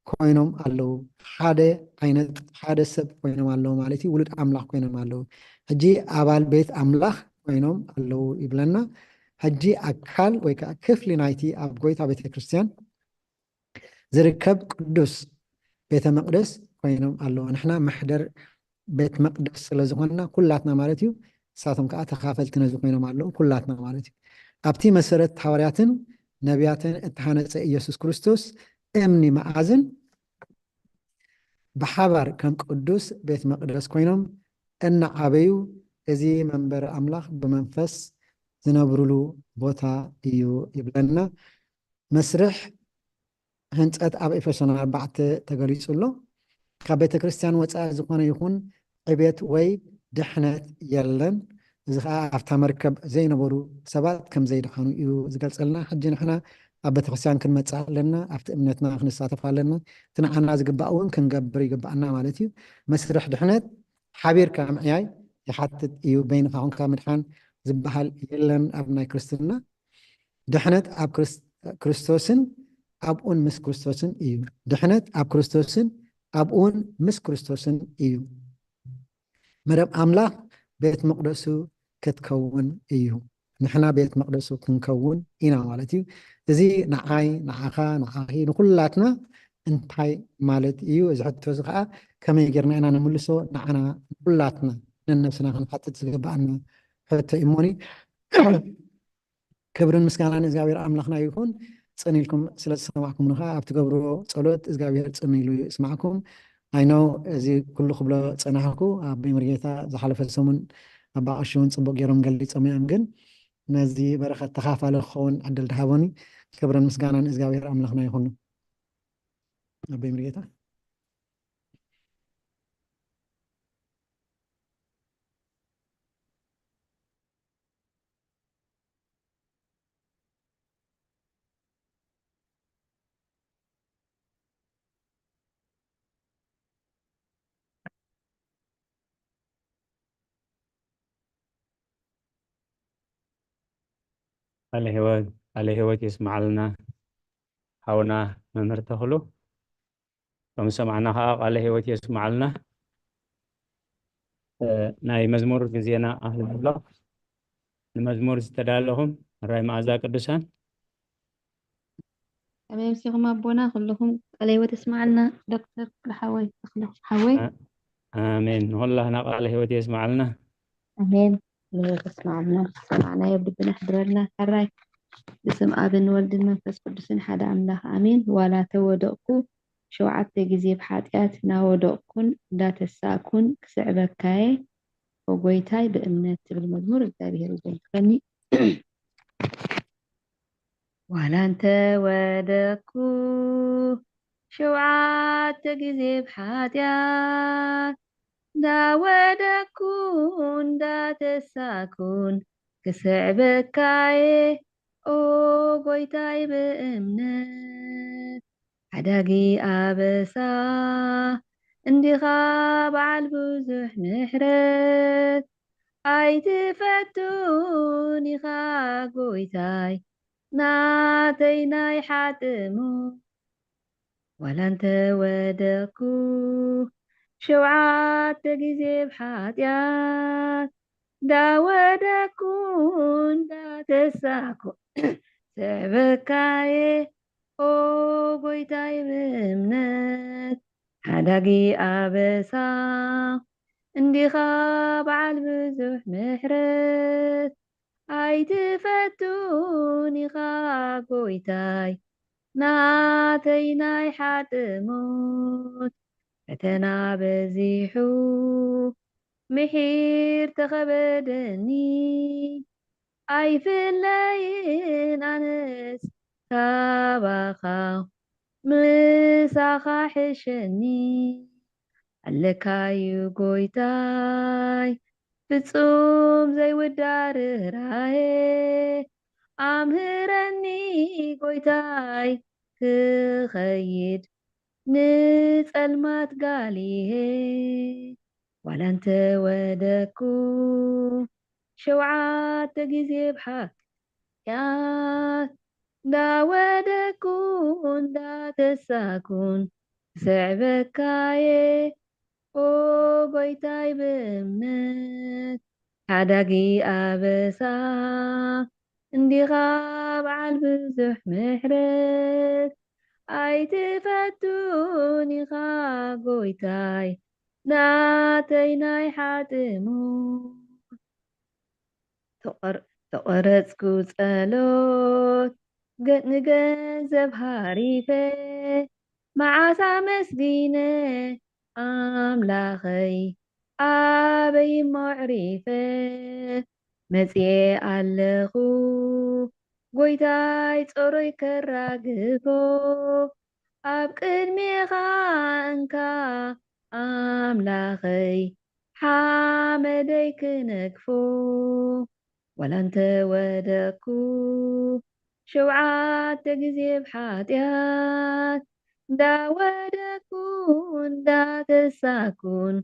ኮይኖም ኣለዉ። ሓደ ዓይነት፣ ሓደ ሰብ ኮይኖም ኣለዉ ማለት እዩ። ውሉድ ኣምላኽ ኮይኖም ኣለዉ። ሕጂ ኣባል ቤት ኣምላኽ ኮይኖም ኣለዉ ይብለና። ሕጂ ኣካል ወይ ከዓ ክፍሊ ናይቲ ኣብ ጎይታ ቤተ ክርስቲያን ዝርከብ ቅዱስ ቤተ መቕደስ ኮይኖም ኣለዉ። ንሕና መሕደር ቤት መቕደስ ስለ ዝኾንና ኩላትና ማለት እዩ። ንሳቶም ከዓ ተኻፈልቲ ነዚ ኮይኖም ኣለዉ፣ ኩላትና ማለት እዩ። ኣብቲ መሰረት ሃዋርያትን ነቢያትን እተሃነጸ ኢየሱስ ክርስቶስ እምኒ መኣዝን ብሓባር ከም ቅዱስ ቤት መቕደስ ኮይኖም እናዓበዩ፣ እዚ መንበሪ ኣምላኽ ብመንፈስ ዝነብሩሉ ቦታ እዩ ይብለና። መስርሕ ህንጸት ኣብ ኤፌሶን ኣርባዕተ ተገሊጹ ኣሎ። ካብ ቤተ ክርስቲያን ወጻኢ ዝኾነ ይኹን ዕቤት ወይ ድሕነት የለን። እዚ ኸኣ ኣብታ መርከብ ዘይነበሩ ሰባት ከም ዘይደሓኑ እዩ ዝገልጸልና። ሕጂ ንሕና ኣብ ቤተ ክርስቲያን ክንመጽእ ኣለና፣ ኣብቲ እምነትና ክንሳተፍ ኣለና። እቲ ንዓና ዝግባእ እውን ክንገብር ይግባኣና ማለት እዩ። መስርሕ ድሕነት ሓቢርካ ምዕያይ ይሓትት እዩ። በይንኻ ኮንካ ምድሓን ዝበሃል የለን ኣብ ናይ ክርስትና። ድሕነት ኣብ ክርስ-፣ ክርስቶስን ኣብኡን ምስ ክርስቶስን እዩ። ድሕነት ኣብ ክርስቶስን ኣብኡን ምስ ክርስቶስን እዩ። መደብ ኣምላኽ ቤት መቕደሱ ክትከውን እዩ። ንሕና ቤት መቕደሱ ክንከውን ኢና ማለት እዩ። እዚ ንዓይ፣ ንዓኻ፣ ንዓኺ፣ ንኹላትና እንታይ ማለት እዩ? እዚ ሕቶ እዚ ኸዓ ከመይ ጌርና ኢና ንምልሶ? ንዓና ንኹላትና ነነብስና ክንሓትት ዝግብኣና ሕቶ እዩ እሞኒ። ክብርን ምስጋናን እግዚኣብሔር ኣምላኽና ይኹን። ጽን ኢልኩም ስለ ዝሰማዕኩምኒ ኸዓ ኣብ ትገብርዎ ጸሎት እግዚኣብሔር ጽን ኢሉ ይስማዕኩም። ኣይኖ እዚ ኩሉ ክብሎ ጸናሕኩ። ኣቦይ መርጌታ ዝሓለፈ ሰሙን ኣባ ቀሺ እውን ጽቡቕ ገይሮም ገሊጾም እዮም፣ ግን ነዚ በረኸት ተኻፋሊ ክኸውን ዕድል ድሃቦኒ። ክብርን ምስጋናን እግዚኣብሔር ኣምላኽና ይኹን። ኣቦይ መርጌታ። ቃለ ህይወት ቃለ ህይወት የስምዓልና ሓውና መምህር ተኽሉ። ከም ዝሰማዕና ከዓ ቃለ ህይወት የስምዓልና። እ፣ ናይ መዝሙር ግዜና ኣህሉ ኣሎ። ንመዝሙር ዝተዳለኹም ራይ መኣዛ ቅዱሳን። ከመይ ኣምሲኹም ኣቦና ኩልኹም? ቃለ ህይወት የስምዓልና ዶክተር ክፍለ ሓወይ፣ ተኽለ ሓወይ። አ-፣ ኣሜን። ንኹላህና ቃለ ህይወት የስምዓልና። ኣሜን። ቃለ ህይወት የስምዓልና። ሰማዕናዮ ብልብና ሕድረልና። ሕራይ ብስም ኣብን ወልድን መንፈስ ቅዱስን ሓደ ኣምላኽ ኣሜን። ዋላ ተወደቕኩ ሸውዓተ ግዜ ብሓጢኣት፣ እናወደቕኩን እንዳተሳእኩን ክስዕበካየ፣ ኦ ጎይታይ፣ ብእምነት ትብል መዝሙር እግዚኣብሔር ይባርኸኒ። ዋላ እንተ ወደቅኩ ሸውዓተ ግዜ ብሓጢኣት፣ እንዳወደቅኩን እንዳተሳእኩን ክስዕበካየ፣ ኦ ጎይታይ፣ ብእምነት ሓዳጊ ኣበሳ እንዲኻ በዓል ብዙሕ ምሕረት፣ ኣይትፈቱን ኢኻ ጎይታይ ናተይ ናይ ሓጥሙ። ዋላ እንተ ወደቅኩ ሸውዓተ ግዜ ብሓጢኣት፣ እንዳወደቅኩ እንዳተሳእኩ ስዕበካየ፣ ኦ ጎይታይ፣ ብእምነት ሓዳጊ ኣበሳ እንዲኻ በዓል ብዙሕ ምሕረት፣ ኣይትፈቱን ኢኻ ጎይታይ ናተይ ናይ ሓጥሞት። ፈተና በዚሑ ምሒር ተኸበደኒ፣ ኣይፍለይን ኣነስ ካባኻ፣ ምሳኻ ሕሸኒ። ኣለካዩ ጎይታይ ፍጹም ዘይውዳእ ርህራሄ፣ ኣምህረኒ ጎይታይ ክኸይድ ንጸልማት ጋሊሄ። ዋላ እንተ ወደቅኩ ሸውዓተ ግዜ ብሓጢኣት፣ እንዳወደቅኩ እንዳተሳእኩን ክስዕበካየ፣ ኦ ጎይታይ፣ ብእምነት ሓዳጊ ኣበሳ እንዲኻ በዓል ብዙሕ ምሕረት፣ ኣይትፈቱን ኢኻ ጎይታይ ናተይ ናይ ሓጥሞት። ተቐር-፣ ተቐረጽኩ ጸሎት ገ-፣ ንገንዘብ ሃሪፈ፣ መዓስ ኣመስጊነ ኣምላኸይ፣ ኣበይ እሞ ኣዕሪፈ? መጺኤ ኣለኹ ጎይታይ፣ ጾሮይ ከራግፎ፣ ኣብ ቅድሜኻ እንካ ኣምላኸይ፣ ሓመደይ ክነግፎ። ዋላ እንተ ወደቅኩ ሸውዓተ ግዜ ብሓጢኣት፣ እንዳወደቅኩ እንዳተሳኩን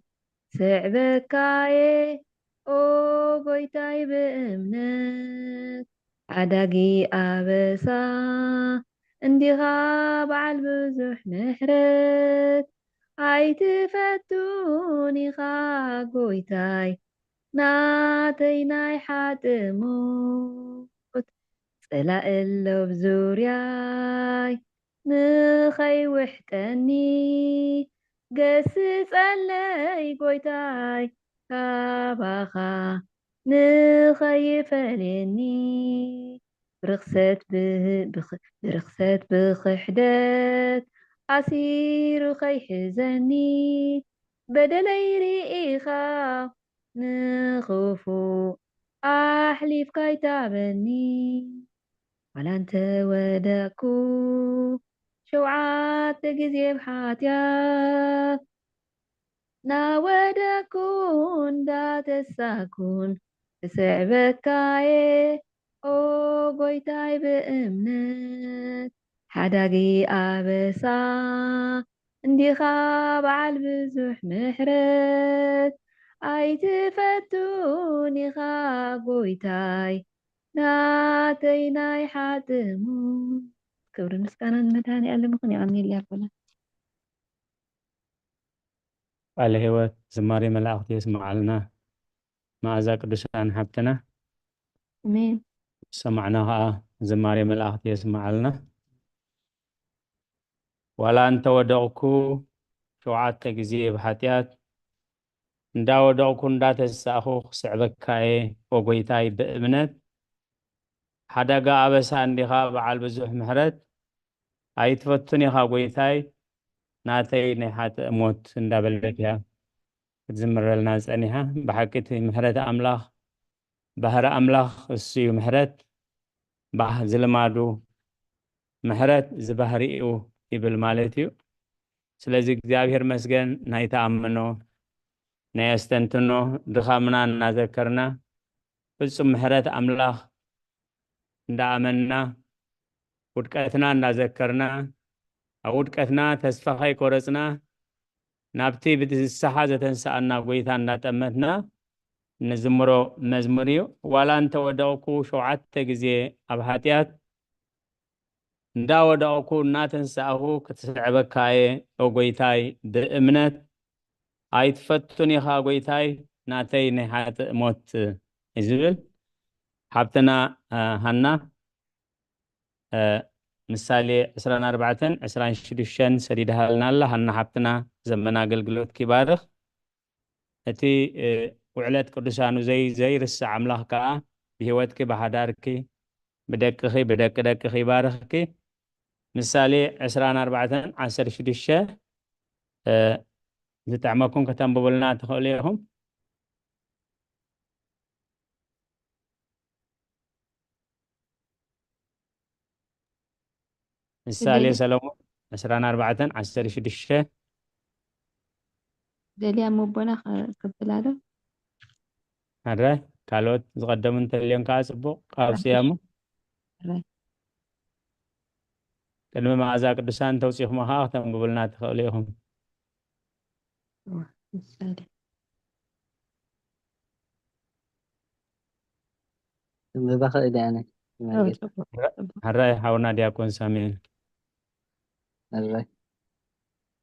ስዕበካየ፣ ኦ ጎይታይ፣ ብእምነት ሓዳጊ ኣበሳ እንዲኻ በዓል ብዙሕ ምሕረት፣ ኣይትፈቱን ኢኻ ጎይታይ ናተይ ናይ ሓጥሞት። ጸላእ ኣሎ ኣብ ዙርያይ ንኸይውሕጠኒ፣ ገስጸለይ ጎይታይ ካባኻ ንኸይፈልየኒ። ብርኽሰት ብህ-፣ ብኽ-፣ ብርኽሰት ብኽሕደት ኣሲሩ ከይሕዘኒ፣ በደለይ ርኢኻ ንኽፉእ ኣሕሊፍካ ኣይትሃበኒ። ዋላ እንተ ወደቅኩ ሸውዓተ ግዜ ብሓጢኣት፣ ናወደቅኩ እንዳተሳኩን እስዕበካየ፣ ኦ ጎይታይ፣ ብእምነት ሓዳጊ ኣበሳ እንዲኻ በዓል ብዙሕ ምሕረት፣ ኣይትፈቱን ኢኻ ጎይታይ ናተይ ናይ ሓጥእ ሞት። ክብሪ ምስጋና ንመድሃኔ ዓለም ይኹን። የቐንየለይ ኣቦና። ቃለ ህይወት ዝማሬ መላእኽቲ የስምዓልና። መዓዛ ቅዱሳን ሓብትና ኣሜን። ሰማዕና ከዓ ዝማሬ መላእኽቲ የስምዓልና። ዋላ እንተወደቕኩ ሸውዓተ ግዜ ብሓጢኣት እንዳወደቕኩ እንዳተንሳእኹ ክስዕበካ እየ፣ ኦ ጎይታይ፣ ብእምነት። ሓደጋ ኣበሳ እንዲኻ በዓል ብዙሕ ምሕረት፣ ኣይትፈቱን ኢኻ ጎይታይ፣ ናተይ ናይ ሓጥእ ሞት እንዳበለት እያ ክትዝምረልና ጸኒሓ። ብሓቂ እቲ ምሕረት ኣምላኽ፣ ባህሪ ኣምላኽ እሱ እዩ ምሕረት። ባህ ዝልማዱ ምሕረት ዝባህሪኡ ይብል ማለት እዩ። ስለዚ እግዚኣብሔር መስገን ናይ ተኣምኖ ናይ ኣስተንትኖ ድኻምና እናዘከርና ፍጹም ምሕረት ኣምላኽ እንዳኣመንና ውድቀትና እንዳዘከርና ኣብ ውድቀትና ተስፋ ከይቆረጽና ናብቲ ብንስሓ ዘተንስኣና ጎይታ እንዳጠመትና ንዝምሮ መዝሙር እዩ። ዋላ እንተወደቕኩ ሸውዓተ ግዜ ኣብ ሓጢኣት እንዳወደቕኩ እናተንሳእኹ ክትስዕበካ እየ ኦ ጎይታይ ብእምነት ኣይትፈቱን ኢኻ ጎይታይ ናተይ ናይ ሓጥእ ሞት እዩ ዝብል ሓብትና ሃና ምሳሌ ዕስራን ኣርባዕተን ዕስራን ሽዱሽተን ሰዲድሃልና ኣላ። ሃና ሓብትና ዘመን ኣገልግሎት ኪባርኽ እቲ ውዕለት ቅዱሳኑ ዘይርስዕ ኣምላኽ ከዓ ብህይወትኪ ብሓዳርኪ ብደቅኺ ብደቂ ደቅኺ ይባርኽኪ። ምሳሌ ዕስራን ኣርባዕተን ዓሰርተ ሽዱሽተ ዝጥዕመኩም ከተንብቡልና ትኽእሉ ኢኹም። ምሳሌ ሰሎሞን ዕስራን ኣርባዕተን ዓሰርተ ሽዱሽተ ደልያ መቦና ክብላ ዶ ኣረ ካልኦት ዝቐደሙ እንተልዮም ከዓ ፅቡቕ ካብ ስያሙ ቅድሚ መዓዛ ቅዱሳን ተውፂኹም ከዓ ክተንብቡልና ትኽእሉ ኢኹም። ምባኸ እዳነ ሕራይ ሓውና ዲያቆን ሳሙኤል ሕራይ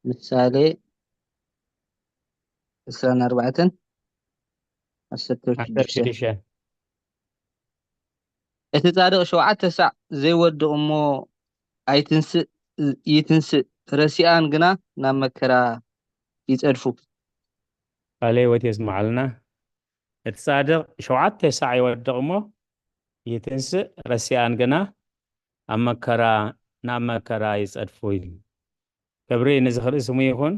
ምሳሌ ዕስራን ኣርባዕተን ዓሰርተ ሽዱሽተ እቲ ጻድቕ ሸውዓተ ሳዕ ዘይወድቕ እሞ ኣይትንስእ ይትንስእ ረሲኣን ግና ናብ መከራ ይጸድፉ። ቃለ ህይወት የስምዓልና። እቲ ጻድቕ ሸውዓተ ሳዕ ይወድቕ እሞ ይትንስእ ረሲኣን ግና ኣብ መከራ ናብ መከራ ይጸድፉ እዩ። ክብሪ ንዝኽርኢ ስሙ ይኹን።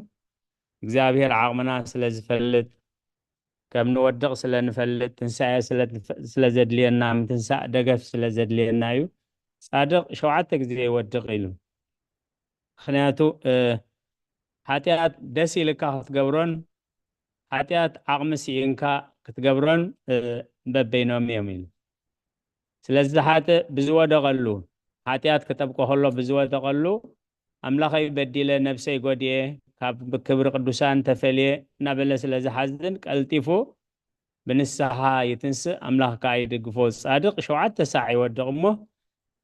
እግዚኣብሔር ዓቕምና ስለ ዝፈልጥ ከም ንወድቕ ስለ ንፈልጥ ትንሳኤ ስለ ዘድልየና ምትንሳእ ደገፍ ስለ ዘድልየና እዩ። ጻድቕ ሸውዓተ ግዜ ይወድቕ ኢሉ። ምኽንያቱ ሓጢኣት ደስ ኢልካ ክትገብሮን ሓጢኣት ዓቕሚ ስኢንካ ክትገብሮን በበይኖም እዮም ኢሉ። ስለዚ ሓጥእ ብዝወደቐሉ ሓጢኣት ክጠብቆ ከሎ ብዝወደቐሉ ኣምላኸይ በዲለ ነብሰይ ጎዲኤ ካብ ክብሪ ቅዱሳን ተፈልየ እናበለ ስለ ዝሓዝን ቀልጢፉ ብንስሓ ይትንስእ ኣምላኽ ከዓ ይድግፎ። ጻድቕ ሸውዓተ ሳዕ ይወድቕ እሞ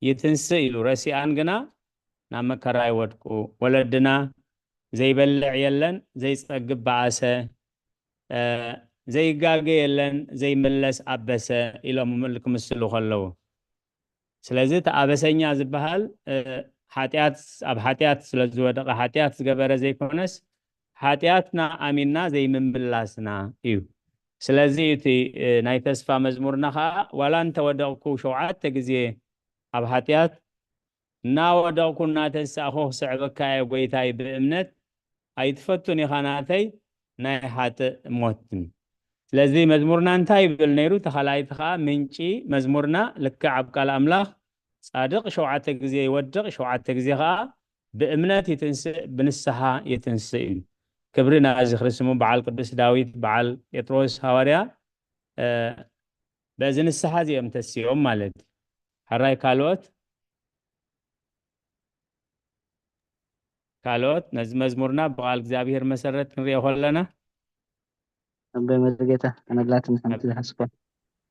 ይትንስእ ኢሉ ረሲኣን ግና ናብ መከራ ይወድቁ። ወለድና ዘይበልዕ የለን ዘይጸግብ በኣሰ ዘይጋገ የለን ዘይምለስ ኣበሰ ኢሎም ክምስሉ ከለዉ ስለዚ እቲ ኣበሰኛ ዝበሃል ሓጢኣት ኣብ ሓጢኣት ስለ ዝወደቐ ሓጢኣት ዝገበረ ዘይኮነስ ሓጢኣትና ኣሚንና ዘይምምላስና እዩ። ስለዚ እቲ ናይ ተስፋ መዝሙርና ከዓ ዋላ እንተወደቕኩ ሸውዓተ ግዜ ኣብ ሓጢኣት እናወደቕኩ እናተንሳእኹ ክስዕበካ እየ ጎይታይ ብእምነት ኣይትፈቱን ኢኻ ናተይ ናይ ሓጥእ ሞትን። ስለዚ መዝሙርና እንታይ ይብል ነይሩ? ተኻላይቲ ከዓ ምንጪ መዝሙርና ልክዕ ኣብ ቃል ኣምላኽ ጻድቕ ሸውዓተ ግዜ ይወድቕ ሸውዓተ ግዜ ከዓ ብእምነት ይትንስእ ብንስሓ ይትንስእ እዩ። ክብሪ ናዚ ክርስሙ በዓል ቅዱስ ዳዊት በዓል ጴጥሮስ ሃዋርያ በዚ ንስሓ እዚኦም ተስዮም ማለት እዩ። ሕራይ ካልኦት ካልኦት ነዚ መዝሙርና ብቓል እግዚኣብሔር መሰረት ክንሪኦ ከለና ኣቦይ መርጌታ ኣነላትን ሓንቲ ዝሓስኳ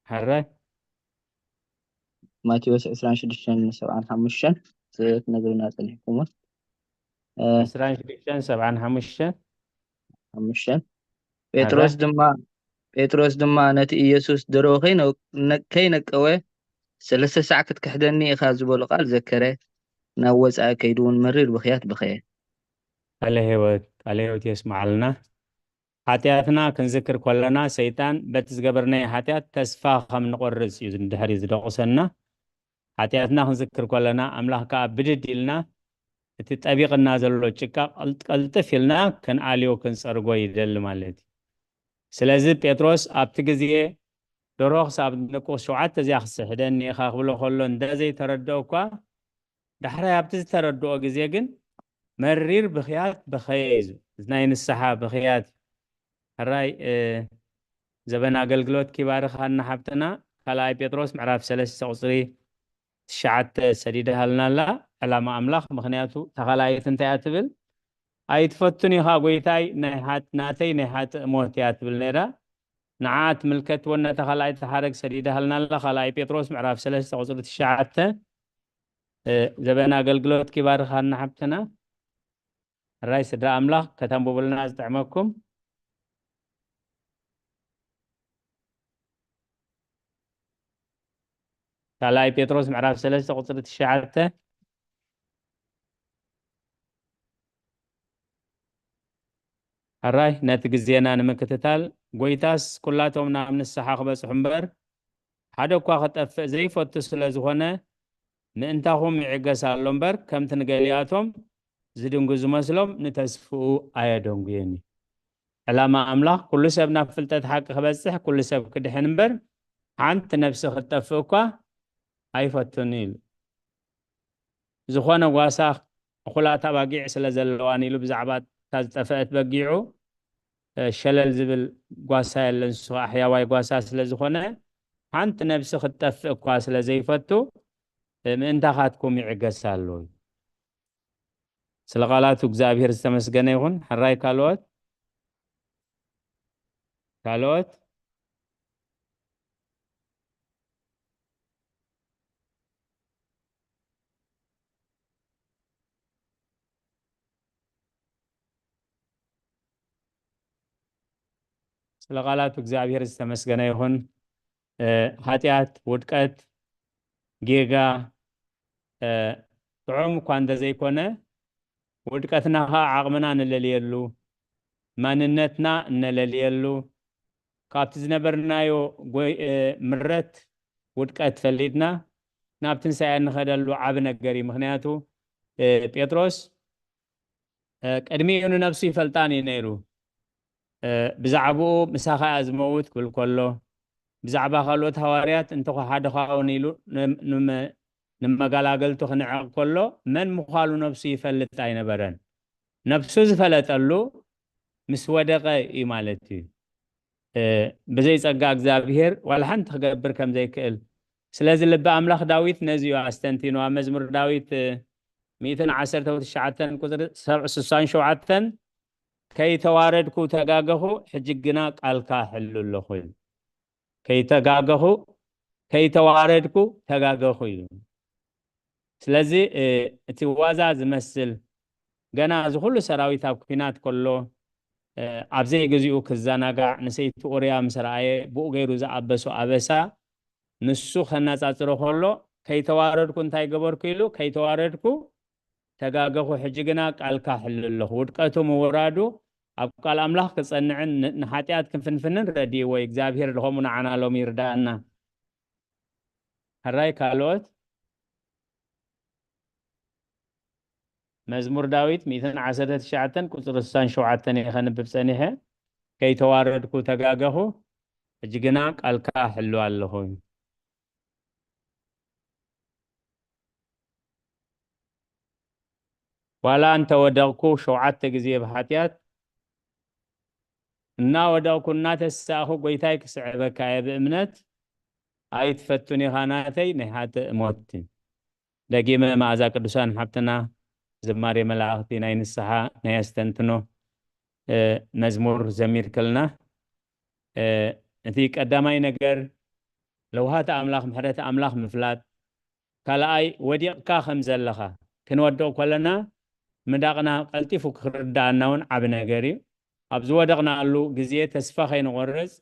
ሕራይ ማቴዎስ ዕስራን ሽዱሽተን ሰብዓን ሓሙሽተን ክትነግሩና ጸኒሕኩም። ዕስራን ሽዱሽተን ሰብዓን ሓሙሽተን ሓሙሽተን ጴጥሮስ ድማ ጴጥሮስ ድማ ነቲ ኢየሱስ ደርሆ ከይነ- ነ- ከይነቀወ ሰለስተ ሳዕ ክትክሕደኒ ኢኻ ዝበሎ ቃል ዘከረ። ናብ ወጻኢ ከይዱ እውን መሪር ብኽያት በኸየ። ቃለ ህይወት ቃለ ህይወት የስማዓልና። ሓጢኣትና ክንዝክር ከለና ሰይጣን በቲ ዝገበርናዮ ሓጢኣት ተስፋ ከም ንቆርጽ እዩ ድሕሪ ዝደቑሰና። ሓጢኣትና ክንዝክር ከለና ኣምላኽ ከዓ ብድድ ኢልና እቲ ጠቢቕና ዘሎ ጭቃ ቀልጥ- ቀልጥፍ ኢልና ክንኣልዮ ክንጸርጎ ይደሊ ማለት እዩ። ስለዚ ጴጥሮስ ኣብቲ ግዜ ደርሆ ክሳብ ንቁስ ሸውዓተ እዚኣ ክስሕደኒ ኢኻ ክብሎ ከሎ እንዳ ዘይተረድኦ እኳ ዳሕራይ ኣብቲ ዝተረድኦ ግዜ ግን መሪር ብኽያት በኸየ እዩ። እዚ ናይ ንስሓ ብኽያት እዩ። ሕራይ እ፣ ዘበን ኣገልግሎት ኪባርኻና ሓብትና ካልኣይ ጴጥሮስ ምዕራፍ ሰለስተ ቁፅሪ ትሽዓተ ሰዲድሃልና ኣላ። ዕላማ ኣምላኽ ምኽንያቱ ተኻላይት እንታይ እያ ትብል? ኣይትፈቱን ኢኻ ጎይታይ ናይ ሓጥ- ናተይ ናይ ሓጥእ ሞት እያ ትብል ነይራ። ንዓ ትምልከት ወነ ተኻላይት ሓረግ ሰዲድሃልና ኣላ። ካልኣይ ጴጥሮስ ምዕራፍ ሰለስተ ቁፅሪ ትሽዓተ እ፣ ዘበን ኣገልግሎት ኪባርኻና ሓብትና። ሕራይ ስድራ ኣምላኽ ከተንብቡልና ዝጥዕመኩም። ካልኣይ ጴጥሮስ ምዕራፍ ሰለስተ ቁፅሪ ትሽዓተ። ሕራይ ነቲ ግዜና ንምክትታል ጎይታስ ኩላቶም ናብ ንስሓ ክበጽሑ እምበር ሓደ እኳ ክጠፍእ ዘይፈቱ ስለ ዝኾነ ምእንታኹም ይዕገስ ኣሎ እምበር ከምቲ ንገሊኣቶም ዝድንጉ ዝመስሎም ንተስፍኡ ኣየደንጉየን እዩ። ዕላማ ኣምላኽ ኩሉ ሰብ ናብ ፍልጠት ሓቂ ክበጽሕ ኩሉ ሰብ ክድሕን እምበር ሓንቲ ነፍሲ ክትጠፍእ እኳ ኣይፈቱን ኢሉ። ዝኾነ ጓሳ እኹላት ኣባጊዕ ስለ ዘለዋን ኢሉ ብዛዕባ እታ ዝጠፍአት በጊዑ እ፣ ሸለል ዝብል ጓሳ የለን። ንሱ ከዓ ሕያዋይ ጓሳ ስለ ዝኾነ ሓንቲ ነብሲ ክትጠፍእ እኳ ስለ ዘይፈቱ እ፣ ምእንታኻትኩም ይዕገስ ኣሎ። ስለ ቃላቱ እግዚኣብሔር ዝተመስገነ ይኹን። ሕራይ ካልኦት ካልኦት ስለ ቃላቱ እግዚኣብሔር ዝተመስገነ ይኹን። እ፣ ሓጢኣት፣ ውድቀት፣ ጌጋ እ፣ ጥዑም እኳ እንተዘይኮነ ውድቀትና ኸዓ ዓቕምና ንለልየሉ፣ ማንነትና እነለልየሉ፣ ካብቲ ዝነበርናዮ ጎይ- እ፣ ምረት ውድቀት ፈሊጥና ናብ ትንሳኤ እንኸደሉ ዓቢ ነገር እዩ። ምኽንያቱ እ፣ ጴጥሮስ እ፣ ቅድሚኡ ንነብሱ ይፈልጣን እዩ ነይሩ። እ፣ ብዛዕባኡ ምሳኻ እያ ዝመውት ክብል ከሎ ብዛዕባ ካልኦት ሃዋርያት እንተኾ ሓደ ኻውን ኢሉ ን- ንም- ንመጋላገልቱ ክንዕቕ ከሎ መን ምዃኑ ነብሱ ይፈልጥ ኣይነበረን። ነብሱ ዝፈለጠሉ ምስ ወደቐ እዩ ማለት እዩ። እ፣ ብዘይ ጸጋ እግዚኣብሔር ዋላ ሓንቲ ክገብር ከም ዘይክእል። ስለዚ ልቢ ኣምላኽ ዳዊት ነዚ እዩ ኣስተንቲኑ። ኣብ መዝሙር ዳዊት እ፣ ሚእትን ዓሰርተ ትሽዓተን ቁፅሪ ሰብ- ስሳን ሸውዓተን ከይተዋረድኩ ተጋገኹ፣ ሕጂ ግና ቃልካ ሕሉ ኣለኹ እዩ። ከይተጋገኹ ከይተዋረድኩ ተጋገኹ እዩ። ስለዚ እ፣ እቲ ዋዛ ዝመስል ገና እዚ ኩሉ ሰራዊት ኣብ ኩናት ከሎ እ፣ ኣብ ዘይግዚኡ ክዘናጋዕ ንሰይቲ ኡርያ ምስ ረኣየ ብኡ ገይሩ ዝኣበሶ ኣበሳ ንሱ ከነጻጽሮ ከሎ ከይተዋረድኩ እንታይ ገበርኩ ኢሉ ከይተዋረድኩ ተጋገኹ፣ ሕጂ ግና ቃልካ ሕሉ ኣለኹ። ውድቀቱ ምውራዱ ኣብ ቃል ኣምላኽ ክጸንዕን ን- ንሓጢኣት ክንፍንፍንን ረድእዎ። እግዚኣብሔር ድኸምኡ ንዓና ሎም ይርዳእና። ሕራይ ካልኦት መዝሙር ዳዊት ሚእትን ዓሰርተ ትሽዓተን ቁፅሪ ስሳን ሸውዓተን እየ ከንብብ ፀኒሐ። ከይተዋረድኩ ተጋገኹ፣ ሕጂ ግና ቃልካ ሕሉ ኣለኹ። ዋላ እንተወደቕኩ ሸውዓተ ግዜ ብሓጢኣት እናወደቕኩ እናተሳእኹ ጎይታይ ክስዕበካ እየ ብእምነት ኣይትፈቱን ኢኻ ናተይ ናይ ሓጥእ ሞት። ደጊመ መኣዛ ቅዱሳን ሓብትና ዝማሬ መላእኽቲ ናይ ንስሓ ናይ ኣስተንትኖ እ፣ መዝሙር ዘሚርክልና እ፣ እቲ ቀዳማይ ነገር ለውሃት ኣምላኽ ምሕረት ኣምላኽ ምፍላጥ ካልኣይ ወዲቕካ ከም ዘለኻ፣ ክንወድቕ ከለና ምዳቕና ቀልጢፉ ክርዳኣና እውን ዓቢ ነገር እዩ። ኣብ ዝወደቕናሉ ግዜ ተስፋ ከይንቆርጽ፣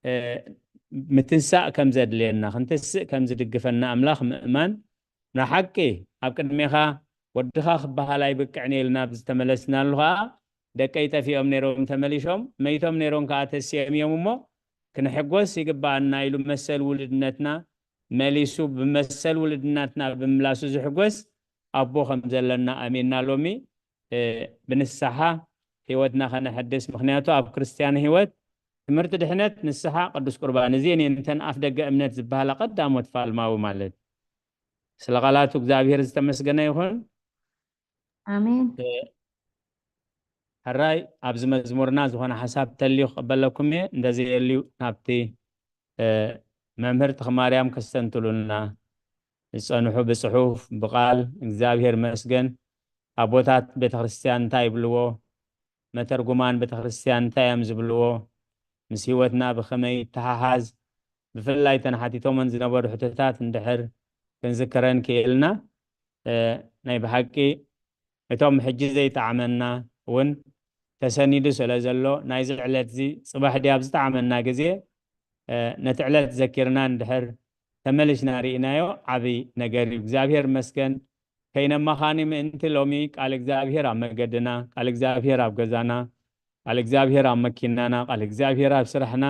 እ፣ ምትንሳእ ከም ዘድልየና፣ ክንትስእ ከም ዝድግፈና ኣምላኽ ምእማን፣ ንሓቂ ኣብ ቅድሜኻ ወድኻ ክበሃል ኣይብቅዕን ኢልና ኣብ ዝተመለስናሉ ኸኣ፣ ደቀይ ጠፊኦም ነይሮም ተመሊሶም፣ መይቶም ነይሮም ከኣ ተስዮም እዮም እሞ፣ ክንሕጎስ ይግባኣና ኢሉ መሰል ውልድነትና መሊሱ፣ ብመሰል ውልድነትና ብምምላሱ ዝሕጎስ ኣቦ ከም ዘለና ኣሚንና ሎሚ፣ እ፣ ብንስሓ ህይወትና ከነሐድስ። ምኽንያቱ ኣብ ክርስትያን ህይወት ትምህርቲ ድሕነት፣ ንስሓ፣ ቅዱስ ቁርባን፣ እዚኤን እየን እተን ኣፍ ደገ እምነት ዝበሃላ ቀዳሞት ፋልማዊ ማለት። ስለ ቃላቱ እግዚኣብሔር ዝተመስገነ ይኹን። ኣሜን። እ፣ ሕራይ ኣብዚ መዝሙርና ዝኾነ ሓሳብ ተልዩ ክቕበለኩም እየ፣ እንደዘየልዩ ናብቲ፣ እ፣ መምህር ተኽማርያም ከስተንትሉና ዝጸንሑ ብጽሑፍ፣ ብቓል፣ እግዚኣብሔር መስገን፣ ኣቦታት ቤተክርስትያን እንታይ ይብልዎ፣ መተርጉማን ቤተክርስትያን እንታይ እዮም ዝብልዎ፣ ምስ ህይወትና ብኸመይ ይተሓሓዝ፣ ብፍላይ እተን ሓቲቶመን ዝነበሩ ሕቶታት እንድሕር ክንዝክረን ክኢልና፣ እ፣ ናይ ብሓቂ እቶም ሕጂ ዘይጠዓመና እውን ተሰኒዱ ስለ ዘሎ፣ ናይዚ ዕለት እዚ ጽባሕ ድያ ኣብ ዝጠዓመና ግዜ፣ እ፣ ነቲ ዕለት ዘኪርና እንድሕር ተመሊስና ርኢናዮ፣ ዓቢ ነገር እዩ። እግዚኣብሔር ይመስገን። ከይነማኻኒ ምእንቲ ሎሚ ቃል እግዚኣብሔር ኣብ መገድና፣ ቃል እግዚኣብሔር ኣብ ገዛና፣ ቃል እግዚኣብሔር ኣብ መኪናና፣ ቃል እግዚኣብሔር ኣብ ስራሕና፣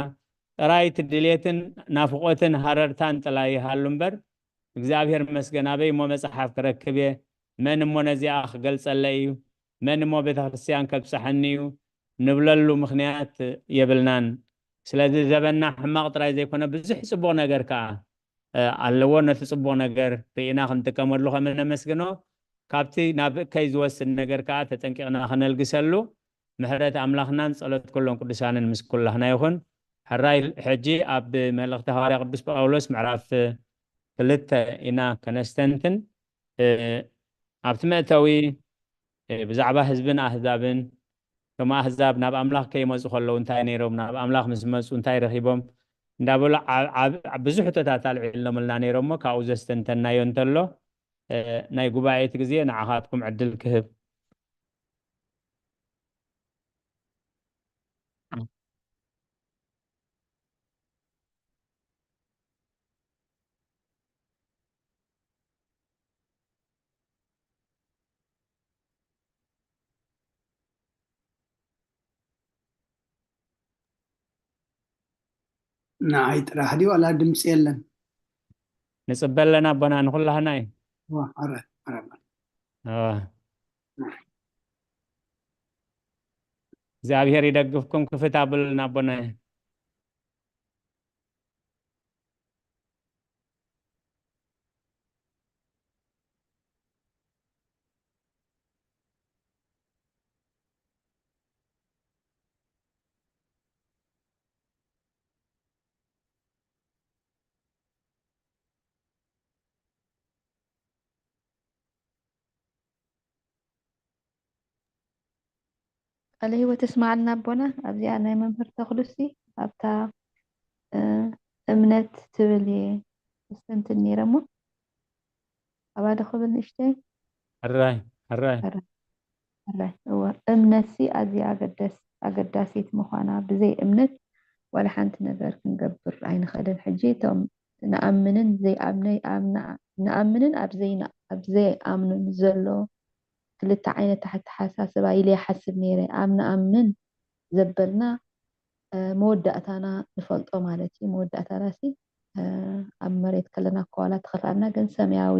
ጥራይ እቲ ድሌትን ናፍቖትን ሃረርታን ጥላይ ይሃሉ እምበር፣ እግዚኣብሔር ይመስገን፣ ኣበይ እሞ መጽሓፍ ክረክብ እየ? መን እሞ ነዚኣ ክገልጸለይ እዩ? መን እሞ ቤተ ክርስቲያን ከብጽሓኒ እዩ? ንብለሉ ምኽንያት የብልናን። ስለዚ ዘበንና ሕማቕ ጥራይ ዘይኮነ፣ ብዙሕ ጽቡቕ ነገር ከኣ፣ እ፣ ኣለዎ። ነቲ ጽቡቕ ነገር ርኢና ክንጥቀመሉ ከም እነመስግኖ፣ ካብቲ ናብ እከይ ዝወስድ ነገር ከኣ ተጠንቂቕና ከነልግሰሉ፣ ምሕረት ኣምላኽናን ጸሎት ኩሎም ቅዱሳንን ምስ ኩላህና ይኹን። ሕራይ ሕጂ ኣብ መልእኽቲ ሃዋርያ ቅዱስ ጳውሎስ ምዕራፍ ክልተ ኢና ከነስተንትን። እ፣ ኣብቲ መእተዊ፣ እ፣ ብዛዕባ ህዝብን ኣህዛብን፣ እቶም ኣህዛብ ናብ ኣምላኽ ከይመጹ ከለዉ እንታይ ነይሮም፣ ናብ ኣምላኽ ምስ መጹ እንታይ ረኺቦም እንዳበሉ ዓ-፣ ዓ-፣ ብዙሕ ሕቶታት ኣልዒሎምልና ነይሮም እሞ፣ ካብኡ ዘስተንተናዮ እንተሎ፣ እ፣ ናይ ጉባኤ እቲ ግዜ ንዓኻትኩም ዕድል ክህብ። ንዓይ ጥራሕ ድዩ ዋላ ድምፂ የለን? ንፅበ ኣለና ኣቦና፣ ንኩላህና እዩ። ዋ፣ ኣረ፣ ኣረ። እዋ። እግዚኣብሔር ይደግፍኩም፣ ክፍት ኣብሉልና ኣቦና። ቃለ ህይወት እስማዓልና ኣቦና። ኣብዚኣ ናይ መምህር ተኽሉሲ ኣብታ፣ እ፣ እምነት ትብል እየ ተስተንትን ነይረ እሞ፣ ኣባዲ ክብል ንእሽተይ። ሕራይ፣ ሕራይ። ሕራይ። ሕራይ። እወ፣ እምነትሲ ኣዝያ ኣገደስ-፣ ኣገዳሲት ምዃና፣ ብዘይ እምነት ዋላ ሓንቲ ነገር ክንገብር ኣይንኽእልን። ሕጂ እቶም ንኣምንን ዘይኣምነ-፣ ኣብ ንኣ-፣ ንኣምንን ኣብ ዘይና-፣ ኣብ ዘይኣምኑን ዘሎ ክልተ ዓይነት ኣተሓሳስባ ኢለ ይሓስብ ነይረ። ኣብ ንኣምን ዘበልና፣ እ፣ መወዳእታና ንፈልጦ ማለት እዩ። መወዳእታና ሲ፣ እ፣ ኣብ መሬት ከለና እኮ ዋላ ተኸፍኣና፣ ግን ሰማያዊ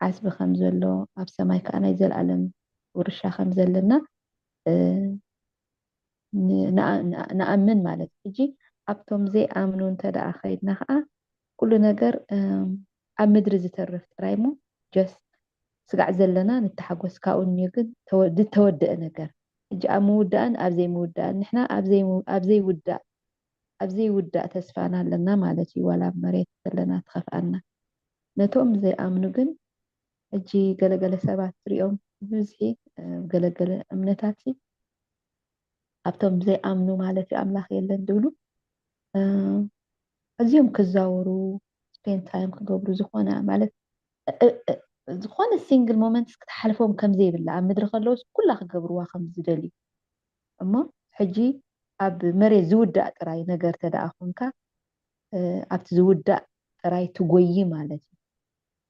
ዓስቢ ከም ዘሎ፣ ኣብ ሰማይ ከኣ ናይ ዘለኣለም ውርሻ ከም ዘለና፣ እ፣ ን-፣ ንኣ-፣ ንኣ-፣ ንኣምን ማለት እዩ። ሕጂ ኣብቶም ዘይኣምኑ እንተ ደኣ ኸይድና ኸኣ፣ ኩሉ ነገር፣ እም፣ ኣብ ምድሪ ዝተርፍ ጥራይ እሞ፣ just ስጋዕ ዘለና ንተሓጎስ፣ ካብኡ ንዮ ግን ተወ-፣ ዝተወደአ ነገር። ሕጂ ኣብ ምውዳእን ኣብ ዘይምውዳእን፣ ንሕና ኣብ ዘይሙ-፣ ኣብ ዘይውዳእ፣ ኣብ ዘይውዳእ ተስፋና ኣለና ማለት እዩ፣ ዋላ ኣብ መሬት ዘለና ትኸፍኣና። ነቶም ዘይኣምኑ ግን፣ ሕጂ ገለገለ ሰባት ትሪኦም ብብዝሒ፣ እ፣ ገለገለ እምነታት ሲ፣ ኣብቶም ዘይኣምኑ ማለት እዩ፣ ኣምላኽ የለን ዝብሉ፣ እ፣ ኣዝዮም ክዛወሩ፣ spend time ክገብሩ፣ ዝኾነ ማለት እ- እ- ዝኾነ ሲንግል ሞመንትስ ክትሓልፎም ከም ዘይብላ፣ ኣብ ምድሪ ከለውስ ኩላ ክገብርዋ ከም ዝደልዩ። እሞ ሕጂ ኣብ መሬት ዝውዳእ ጥራይ ነገር ተደኣ ኮንካ፣ እ፣ ኣብቲ ዝውዳእ ጥራይ ትጎይ ማለት እዩ።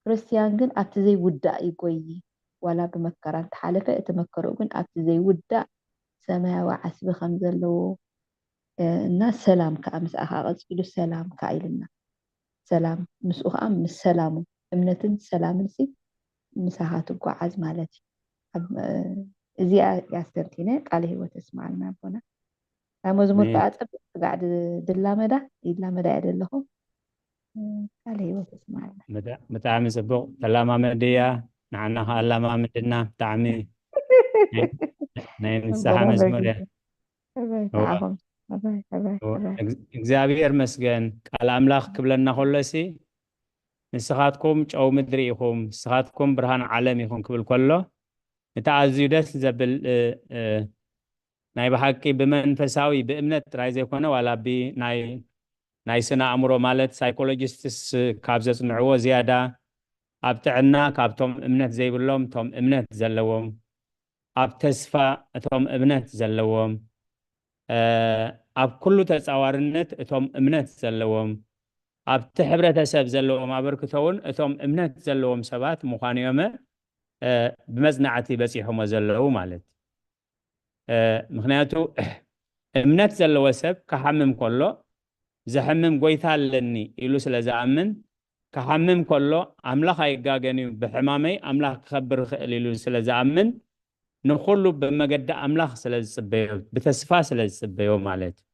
ክርስትያን ግን ኣብቲ ዘይውዳእ ይጎይ። ዋላ ብመከራ እንተሓለፈ፣ እቲ መከርኡ ግን ኣብቲ ዘይውዳእ ሰማያዊ ዓስቢ ከም ዘለዎ፣ እ፣ እና ሰላም ከኣ ምስኣ ከኣ ቀጺሉ ሰላም ከኣ ኢልና። ሰላም ምስኡ ከኣ ምስ ሰላሙ፣ እምነትን ሰላምን ሲ ምሳኻ ትጓዓዝ ማለት እዩ። ኣብ፣ እ፣ እዚኣ ያስተንቲነ። ቃለ ህይወት የስምዓልና ኣቦና። ናይ መዝሙር ኣሜን። ከኣ ጸብቕ ስጋዕ ድ-፣ ድላመዳ፣ ይላመዳ እየ ዘለኹ። እ፣ ቃለ ህይወት የስምዓልና። ብጣ-፣ ብጣዕሚ ጽቡቕ። ተላማመድያ፣ ንዓና ከኣ ኣላማምድና። ብጣዕሚ ናይ፣ ናይ ንስሓ ኣቦና መዝሙር እያ። በጊዜ። ኣባይ እዋ። ከዓኹም። ኣባይ፣ ኣባይ፣ እዋ። ኣባይ። እግ-፣ እግዚኣብሔር መስገን። ቃል ኣምላኽ ክብለና ከሎሲ፣ "ንስኻትኩም ጨው ምድሪ ኢኹም፣ ንስኻትኩም ብርሃን ዓለም ኢኹም" ክብል ከሎ፣ እቲ ኣዝዩ ደስ ዘብል፣ እ፣ እ፣ ናይ ብሓቂ ብመንፈሳዊ፣ ብእምነት ጥራይ ዘይኮነ፣ ዋላ ብ-፣ ናይ፣ ናይ ስነ ኣእምሮ ማለት ሳይኮሎጂስትስ ካብ ዘጽንዕዎ ዝያዳ ኣብ ጥዕና ካብቶም እምነት ዘይብሎም፣ እቶም እምነት ዘለዎም፣ ኣብ ተስፋ እቶም እምነት ዘለዎም፣ እ፣ ኣብ ኩሉ ተጻዋርነት እቶም እምነት ዘለዎም፣ ኣብቲ ሕብረተሰብ ዘለዎም ኣበርክቶ እውን እቶም እምነት ዘለዎም ሰባት ምዃኑ እዮም፣ እ፣ ብመጽናዕቲ በጺሖሞ ዘለዉ ማለት። እ፣ ምኽንያቱ እምነት ዘለዎ ሰብ ክሓምም ከሎ፣ "ዘሕምም ጎይታ ኣለኒ" ኢሉ ስለ ዝኣምን፣ ክሓምም ከሎ፣ "ኣምላኽ ኣይጋገን እዩ፣ ብሕማመይ ኣምላኽ ክኸብር ይኽእል" ኢሉ ስለ ዝኣምን፣ ንኹሉ ብመገዲ ኣምላኽ ስለ ዝጽበዮ፣ ብተስፋ ስለ ዝጽበዮ ማለት እዩ።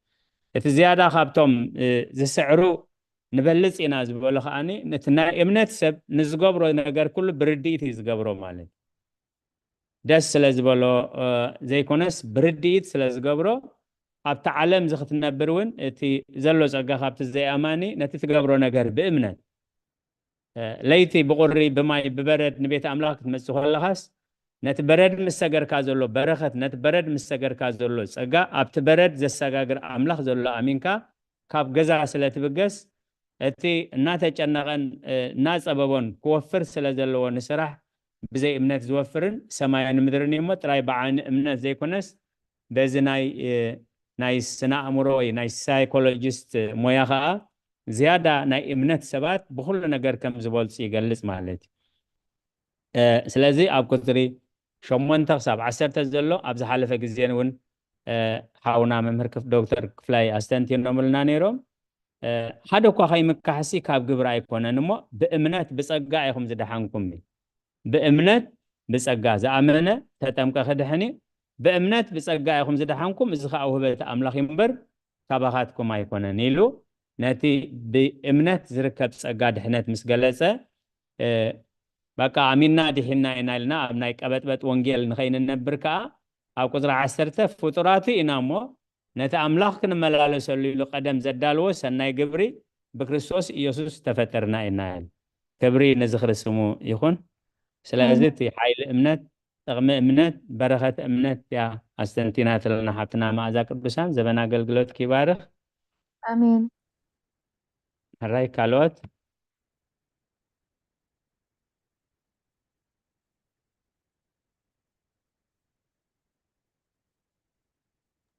እቲ ዝያዳ ካብቶም፣ እ፣ ዝስዕሩ ንበልጽ ኢና ዝበሉ ከኣኒ፣ ነቲ ናይ እምነት ሰብ ንዝገብሮ ነገር ኩሉ ብርድኢት እዩ ዝገብሮ ማለት እዩ። ደስ ስለ ዝበሎ፣ እ፣ ዘይኮነስ ብርድኢት ስለ ዝገብሮ፣ ኣብቲ ዓለም እዚ ክትነብር እውን እቲ ዘሎ ጸጋ ካብቲ ዘይኣማኒ ነቲ ትገብሮ ነገር ብእምነት፣ እ፣ ለይቲ ብቑሪ ብማይ ብበረድ ንቤት ኣምላኽ ክትመጽእ ከለኻስ፣ ነቲ በረድ ምስ ሰገርካ ዘሎ በረኸት፣ ነቲ በረድ ምስ ሰገርካ ዘሎ ጸጋ፣ ኣብቲ በረድ ዘሰጋግር ኣምላኽ ዘሎ ኣሚንካ ካብ ገዛ ስለ ትብገስ፣ እቲ እናተጨነቐን፣ እ፣ እናጸበቦን ክወፍር ስለ ዘለዎ ንስራሕ ብዘይ እምነት ዝወፍርን ሰማይን ምድርን እዩ እሞ፣ ጥራይ ብዓይኒ እምነት ዘይኮነስ፣ በዚ ናይ፣ እ፣ ናይ ስነ ኣእምሮ ወይ ናይ ሳይኮሎጂስት ሞያ ኸኣ፣ ዝያዳ ናይ እምነት ሰባት ብኹሉ ነገር ከም ዝበልጹ ይገልጽ ማለት እዩ። እ፣ ስለዚ ኣብ ቁጽሪ ሸሞንተ ክሳብ ዓሰርተ ዘሎ ኣብ ዝሓለፈ ግዜ እውን፣ እ፣ ሓውና መምህር ክፍ-፣ ዶክተር ክፍላይ ኣስተንቲኖምልና ነይሮም። እ፣ ሓደ እኳ ከይምካሕሲ ካብ ግብሪ ኣይኮነን እሞ፣ ብእምነት ብጸጋ ኢኹም ዝደሓንኩም እዩ። ብእምነት ብጸጋ ዝኣመነ ተጠምቀ ክድሕን እዩ። ብእምነት ብጸጋ ኢኹም ዝደሓንኩም፣ እዚ ኸኣ ውህበት ኣምላኽ እዩ እምበር፣ ካባኻትኩም ኣይኮነን ኢሉ፣ ነቲ ብእምነት ዝርከብ ጸጋ ድሕነት ምስ ገለጸ፣ እ፣ በቃ ኣሚንና ድሒንና ኢና ኢልና ኣብ ናይ ቀበጥበጥ ወንጌል ንኸይንነብር ከኣ፣ ኣብ ቁጽሪ ዓሰርተ ፍጡራቱ ኢና እሞ፣ ነቲ ኣምላኽ ክንመላለሰሉ ኢሉ ቀደም ዘዳልዎ ሰናይ ግብሪ ብክርስቶስ ኢየሱስ ተፈጠርና ኢና ኢሉ። ክብሪ ንዝኽሪ ስሙ ይኹን። ስለዚ እም። እቲ ሓይሊ እምነት፣ ጥቕሚ እምነት፣ በረኸት እምነት እያ ኣስተንቲናትልና ሓብትና መኣዛ። ቅዱሳን ዘበን ኣገልግሎትኪ ይባርኽ። ኣሜን። ሕራይ ካልኦት?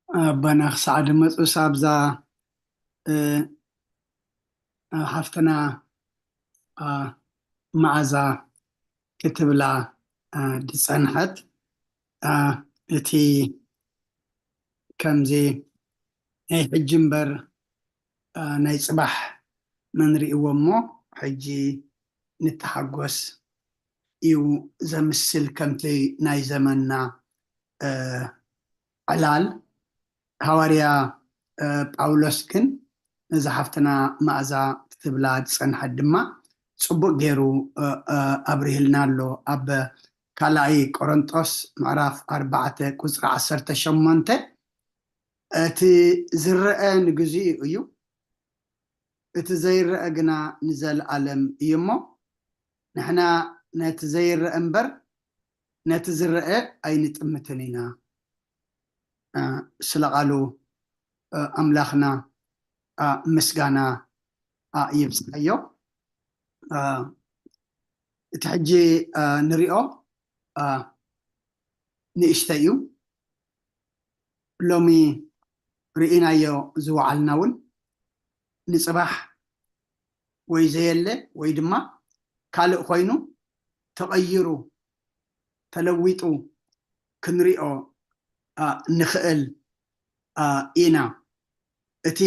ኣባና ክሳዕ ድመፁ ሳብዛ፣ እ፣ ሓፍትና፣ አ፣ መዓዛ ክትብላ፣ አ፣ ዝፀንሐት፣ አ፣ እቲ ከምዚ ናይ ሕጂ እምበር፣ አ፣ ናይ ፅባሕ መንሪእዎ እሞ ሕጂ ንተሓጎስ እዩ ዘምስል ከምቲ ናይ ዘመንና፣ እ፣ ዕላል። ሃዋርያ፣ እ፣ ጳውሎስ ግን ነዛ ሓፍትና መኣዛ ክትብላ ዝጸንሐት ድማ ጽቡቕ ገይሩ፣ እ፣ እ፣ ኣብሪህልና ኣሎ። ኣብ ካልኣይ ቆሮንጦስ ምዕራፍ ኣርባዕተ ቁጽሪ ዓሰርተ ሸሞንተ፣ "እቲ ዝረአ ንግዚኡ እዩ፣ እቲ ዘይረአ ግና ንዘለኣለም እዩ እሞ፣ ንሕና ነቲ ዘይረአ እምበር፣ ነቲ ዝረአ ኣይንጥምትን ኢና።" እ፣ ስለ ቃሉ፣ እ፣ ኣምላኽና፣ እ፣ ምስጋና፣ እ፣ ይብጽሓዮ። እ፣ እቲ ሕጂ ንሪኦ ንእሽተይ እዩ። ሎሚ ርኢናዮ ዝወዓልና እውን ንፅባሕ ወይ ዘየለ ወይ ድማ ካልእ ኮይኑ ተቐይሩ ተለዊጡ ክንሪኦ ንኽእል ኢና። እቲ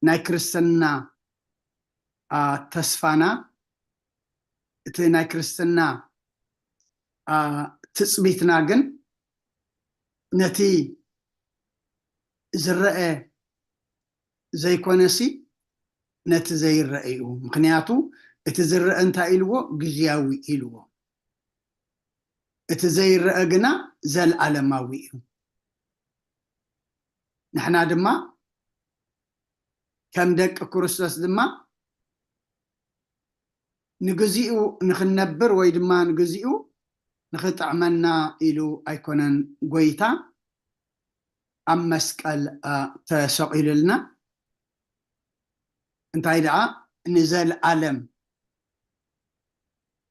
ናይ ክርስትና ተስፋና፣ እቲ ናይ ክርስትና ትፅቢትና ግን ነቲ ዝረአ ዘይኮነሲ ነቲ ዘይረአ እዩ። ምክንያቱ እቲ ዝረአ እንታይ ኢልዎ? ግዝያዊ ኢልዎ። እቲ ዘይረአ ግና ዘልኣለማዊ እዩ። ንሕና ድማ ከም ደቂ ክርስቶስ ድማ ንግዚኡ ንክንነብር ወይ ድማ ንግዚኡ ንክጥዕመና ኢሉ ኣይኮነን ጎይታ ኣብ መስቀል ተሰቒሉልና። እንታይ ደኣ ንዘልኣለም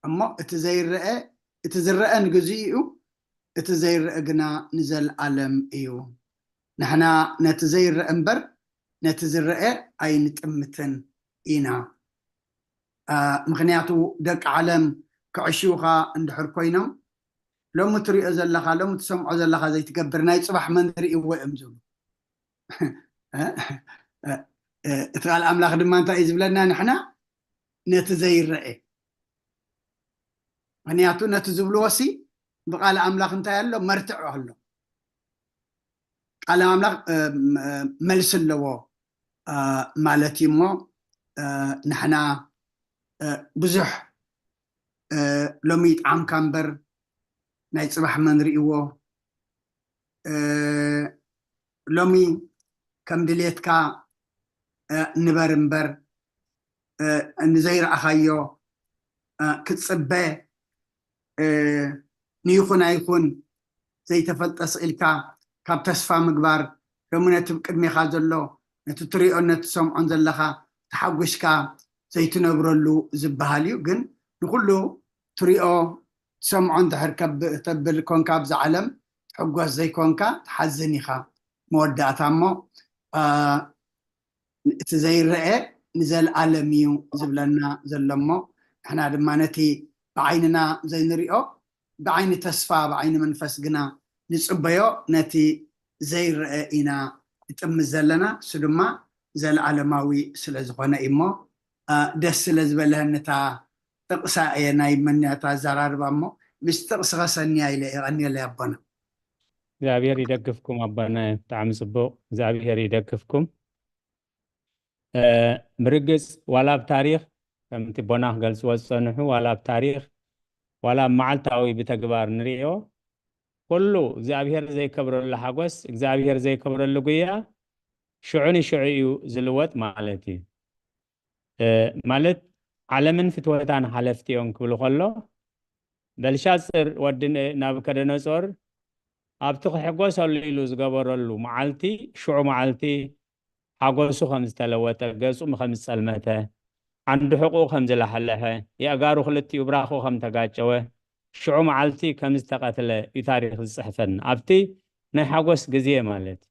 እሞ እቲ ዘይረአ እቲ ዝረአ ንግዚኡ እዩ፣ እቲ ዘይረአ ግና ንዘልኣለም እዩ። ንሕና ነቲ ዘይረአ እምበር ነቲ ዝረአ ኣይንጥምትን ኢና። ምክንያቱ ደቂ ዓለም ክዕሽውኻ እንድሕር ኮይኖም ሎሚ ትሪኦ ዘለኻ ሎሚ ትሰምዖ ዘለኻ ዘይትገብር ናይ ፅባሕ መን ርእዎ እዮም ዝብሉ። እቲ ቃል ኣምላኽ ድማ እንታይ እዩ ዝብለና ንሕና ነቲ ዘይረአ ምክንያቱ ነቲ ዝብልዎ ሲ ብቃል ኣምላኽ እንታይ ኣሎ? መርትዖ ኣሎ። ቃል ኣምላኽ መልሲ ኣለዎ ማለት እዩ እሞ ንሕና ብዙሕ ሎሚ ይጥዓምካ እምበር ናይ ፅባሕ መን ርእዎ። ሎሚ ከም ድሌትካ ንበር እምበር ንዘይረኣኻዮ ክትፅበ ንይኹን ኣይኹን ዘይተፈልጠ ስኢልካ ካብ ተስፋ ምግባር ሎሚ ነቲ ቅድሜኻ ዘሎ ነቲ ትሪኦን ነቲ ሰምዖን ዘለኻ ተሓጒስካ ዘይትነብረሉ ዝበሃል እዩ። ግን ንኩሉ ትሪኦ ትሰምዖ እንድሕር ተብል ኮንካ ኣብዛ ዓለም ትሕጎስ ዘይኮንካ ትሓዝን ኢኻ። መወዳእታ እሞ እቲ ዘይረአ ንዘልኣለም እዩ ዝብለና ዘሎ እሞ ንሕና ድማ ነቲ ብዓይንና ዘይንሪኦ ብዓይኒ ተስፋ ብዓይኒ መንፈስ ግና ንፅበዮ ነቲ ዘይረአ ኢና ንጥምት ዘለና እሱ ድማ ዘለኣለማዊ ስለ ዝኾነ እዩ እሞ ደስ ስለ ዝበለህን እታ ጥቕሳ እየ ናይ መኒያ እታ ኣዘራርባ እሞ ምስ ጥቕሲ ከሰንያ ኢለ የቐንየለይ ኣቦና። እግዚኣብሔር ይደግፍኩም ኣቦና። ብጣዕሚ ፅቡቅ። እግዚኣብሔር ይደግፍኩም። ብርግፅ ዋላ ኣብ ታሪክ ከምቲ ቦና ክገልፅዎ ዝፀንሑ ዋላ ኣብ ታሪክ ዋላ ኣብ መዓልታዊ ብተግባር ንሪኦ ኩሉ እግዚኣብሔር ዘይከብረሉ ሓጎስ እግዚኣብሔር ዘይከብረሉ ጉያ ሽዑ ንሽዑ እዩ ዝልወጥ ማለት እዩ። ማለት ዓለምን ፍትወታን ሓለፍቲ እዮም ክብል ከሎ በልሻፅር ወዲ ናብከደነፆር ኣብቲ ክሕጎሰሉ ኢሉ ዝገበረሉ መዓልቲ ሽዑ መዓልቲ ሓጎሱ ከም ዝተለወጠ ገፁ ከም ዝፀልመተ ዓንዲ ሕቁኡ ከም ዝላሕለሐ የእጋሩ ክልቲኡ ብራኹ ከም ተጋጨወ ሽዑ መዓልቲ ከም ዝተቐትለ እዩ ታሪክ ዝፅሕፈን ኣብቲ ናይ ሓጎስ ግዜ ማለት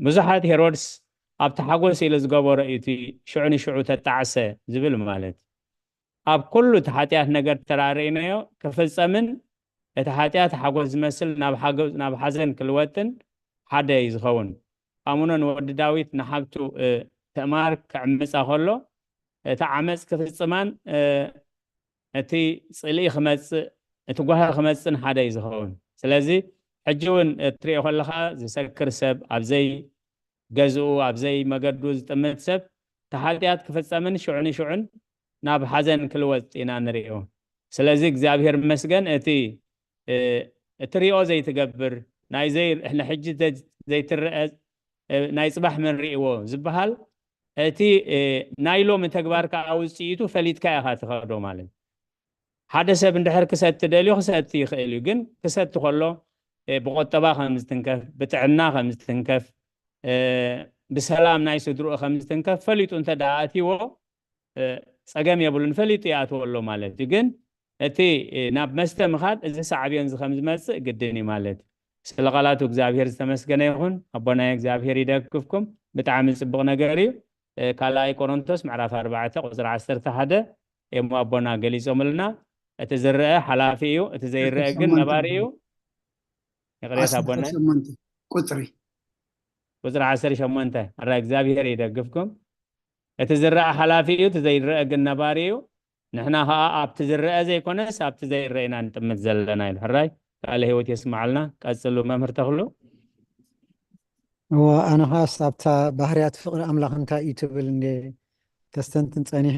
ብዙሓት ሄሮድስ ኣብቲ ሓጎስ ኢሉ ዝገበሮ እዩ እቲ ሽዑ ንሽዑ ተጣዕሰ ዝብል ማለት ኣብ ኩሉ እቲ ሓጢኣት ነገር ተራርእናዮ ክፍፀምን እቲ ሓጢኣት ሓጎስ ዝመስል ናብ ሓዘን ክልወጥን ሓደ እዩ ዝኸውን ኣምኖ ንወዲ ዳዊት ንሓብቱ ትእማር ክዕምፃ ከሎ እቲ ዓመፅ ክፍፅማን እቲ ፅልኢ ክመፅእ እቲ ጓሂ ክመፅን ሓደ እዩ ዝኸውን ስለዚ ሕጂ እውን እትሪኦ ከለካ ዝሰክር ሰብ ኣብዘይ ገዝኡ ኣብዘይ መገዱ ዝጥምት ሰብ ተሓጢኣት ክፍፀምን ሽዑ ንሽዑን ናብ ሓዘን ክልወጥ ኢና ንሪኦ ስለዚ እግዚኣብሔር መስገን እቲ እትሪኦ ዘይትገብር ናይ ንሕጂ ዘይትረአ ናይ ፅባሕ መን ሪእዎ ዝበሃል እቲ ናይ ሎሚ ተግባርካ ውፅኢቱ ፈሊጥካ ኢኻ ትኸዶ ማለት ሓደ ሰብ እንድሕር ክሰቲ ደልዩ ክሰቲ ይኽእል እዩ ግን ክሰቲ ከሎ ብቆጠባ ከም ዝትንከፍ ብጥዕና ከም ዝትንከፍ ብሰላም ናይ ስድርኡ ከም ዝትንከፍ ፈሊጡ እንተ ኣትይዎ ጸገም የብሉን፣ ፈሊጡ ይኣትዎ ኣሎ ማለት እዩ። ግን እቲ ናብ መስተ ምኻድ እዚ ሳዕብዮን እዚ ከም ዝመጽእ ግድን እዩ ማለት እዩ። ስለ ቃላቱ እግዚኣብሔር ዝተመስገነ ይኹን። ኣቦናይ እግዚኣብሔር ይደግፍኩም። ብጣዕሚ ጽቡቕ ነገር እዩ። ካልኣይ ቆሮንቶስ ምዕራፍ ኣርባዕተ ቁፅሪ ዓሰርተ ሓደ እሞ ኣቦና ገሊጾምልና፣ እቲ ዝረአ ሓላፊ እዩ፣ እቲ ዘይረአ ግን ነባሪ እዩ። ይቕሬታ ኣቦና። ቁፅሪ ቁፅሪ ዓሰርተ ሸሞንተ ኣራ እግዚኣብሔር ይደግፍኩም። እቲ ዝረአ ሓላፊ እዩ፣ እቲ ዘይረአ ግን ነባሪ እዩ። ንሕና ከዓ ኣብቲ ዝረአ ዘይኮነስ ኣብቲ ዘይረአ ኢና ንጥምት ዘለና ኢሉ። ሕራይ ቃለ ህይወት የስማዓልና። ቀፅሉ መምህር ተኽሉ። እወ ኣነ ኸዓስ ኣብታ ባህርያት ፍቕሪ ኣምላኽ እንታይ እዩ ትብል እንደ ከስተንትን ጸኒሐ።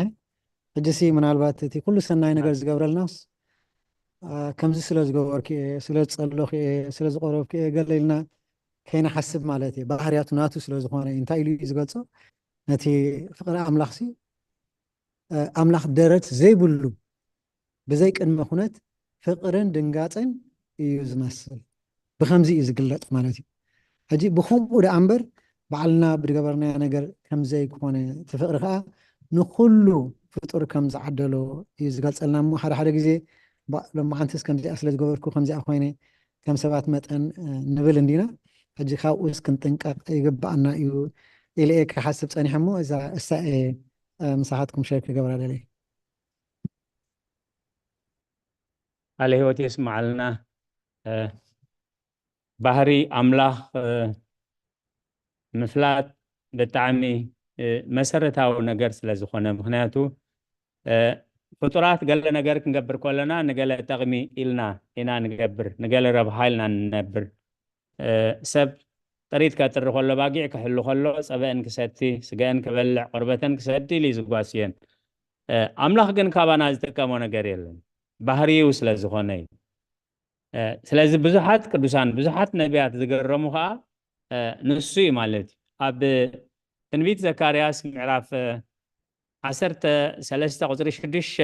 ሕጂ ሲ ምናልባት እቲ ኩሉ ሰናይ ነገር ዝገብረልናስ ከምዚ ስለ ዝገበርኩ እየ፣ ስለ ዝጸለኹ እየ፣ ስለ ዝቆረብኩ እየ ገለ ኢልና ከይንሓስብ ማለት እየ። ባህርያቱ ናቱ ስለ ዝኾነ እዩ። እንታይ ኢሉ እዩ ዝገልጾ? ነቲ ፍቕሪ ኣምላኽ ሲ ኣምላኽ ደረት ዘይብሉ ብዘይ ቅድመ ኩነት ፍቕርን ድንጋጸን እዩ ዝመስል። ብኸምዚ እዩ ዝግለጥ ማለት እዩ። ሕጂ ብኸምኡ ደኣ እምበር ባዕልና ብዝገበርናዮ ነገር ከም ዘይኮነ እቲ ፍቕሪ ከዓ ንኹሉ ፍጡር ከም ዝዓደሎ እዩ ዝገልጸልና። እሞ ሓደ ሓደ ግዜ ሎማዓንትስ ከምዚኣ ስለ ዝገበርኩ ከምዚኣ ኮይነ ከም ሰባት መጠን ንብል እንዲና። ሕጂ ካብኡስ ክንጥንቀቕ ይግባኣና እዩ ኢለ እየ ክሓስብ ጸኒሐ። እሞ እዛ እሳ እየ ምሳኻትኩም ሸር ክገብራ ደለየ። ቃለ ህይወት የስማዓልና። ባህሪ ኣምላኽ ምፍላጥ ብጣዕሚ መሰረታዊ ነገር ስለ ዝኾነ፣ ምክንያቱ ፍጡራት ገለ ነገር ክንገብር ከለና ንገለ ጠቕሚ ኢልና ኢና ንገብር፣ ንገለ ረብሓ ኢልና ንነብር። ሰብ ጥሪት ከጥሪ ከሎ፣ ባጊዕ ክሕሉ ከሎ፣ ጸበአን ክሰቲ፣ ስገአን ክበልዕ፣ ቆርበተን ክሰዲ ኢሉ እዩ ዝጓስየን። ኣምላኽ ግን ካባና ዝጥቀሞ ነገር የለን፣ ባህሪኡ ስለ ዝኾነ እዩ። ስለዚ ብዙሓት ቅዱሳን፣ ብዙሓት ነቢያት ዝገረሙ ከዓ ንሱ እዩ ማለት እዩ። ኣብ ትንቢት ዘካርያስ ምዕራፍ ዓሰርተ ሰለስተ ቁፅሪ ሽዱሽተ፣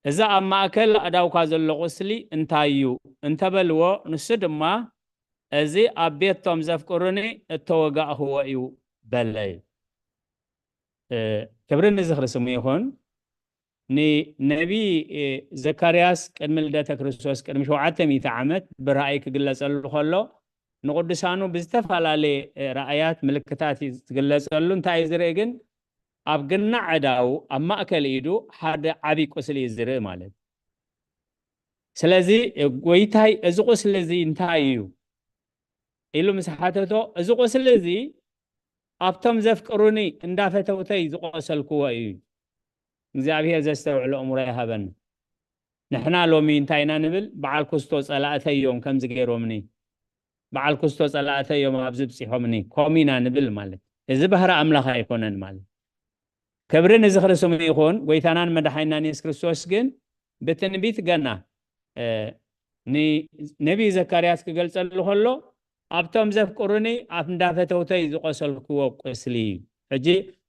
እዚ ኣብ ማእከል ኣእዳውካ ዘሎ ቁስሊ እንታይ እዩ እንተበልዎ፣ ንሱ ድማ እዚ ኣብ ቤት ቶም ዘፍቅሩኒ እተወጋእኽዎ እዩ በለ እዩ። ክብሪ ንዝኽሪ ስሙ ይኹን። ንነቢ ዘካርያስ ቅድሚ ልደተ ክርስቶስ ቅድሚ ሸውዓተ ሚእቲ ዓመት ብራእይ ክግለጸሉ ከሎ ንቅዱሳኑ ብዝተፈላለየ ራእያት ምልክታት እዩ ዝግለጸሉ። እንታይ እዩ ዝርኢ ግን ኣብ ግናዕ ዕዳው ኣብ ማእከል ኢዱ ሓደ ዓቢ ቁስሊ እዩ ዝርኢ ማለት። ስለዚ ጎይታይ እዚ ቁስሊ እዚ እንታይ እዩ ኢሉ ምስ ሓተቶ፣ እዚ ቁስሊ እዚ ኣብቶም ዘፍቅሩኒ እንዳፈተውተይ ዝቆሰልክዎ እዩ። እግዚኣብሔር ዘስተውዕሎ እምሮ ይሃበና። ንሕና ሎሚ እንታይ ኢና ንብል? በዓል ኩስቶ ጸላእተይ እዮም ከምዚ ገይሮምኒ፣ በዓል ኩስቶ ጸላእተይ እዮም ኣብዚ ብጺሖምኒ፣ ከምኡ ኢና ንብል ማለት። እዚ ባህሪ ኣምላኽ ኣይኮነን ማለት። ክብሪ ንዝኽሪ ስሙ ይኹን። ጎይታናን መድሓኒናን የሱስ ክርስቶስ ግን ብትንቢት ገና ነቢይ ዘካርያስ ክገልጸሉ ከሎ ኣብቶም ዘፍቅሩኒ ኣብ እንዳፈተውተይ ዝቆሰልክዎ ቁስሊ እዩ። ሕጂ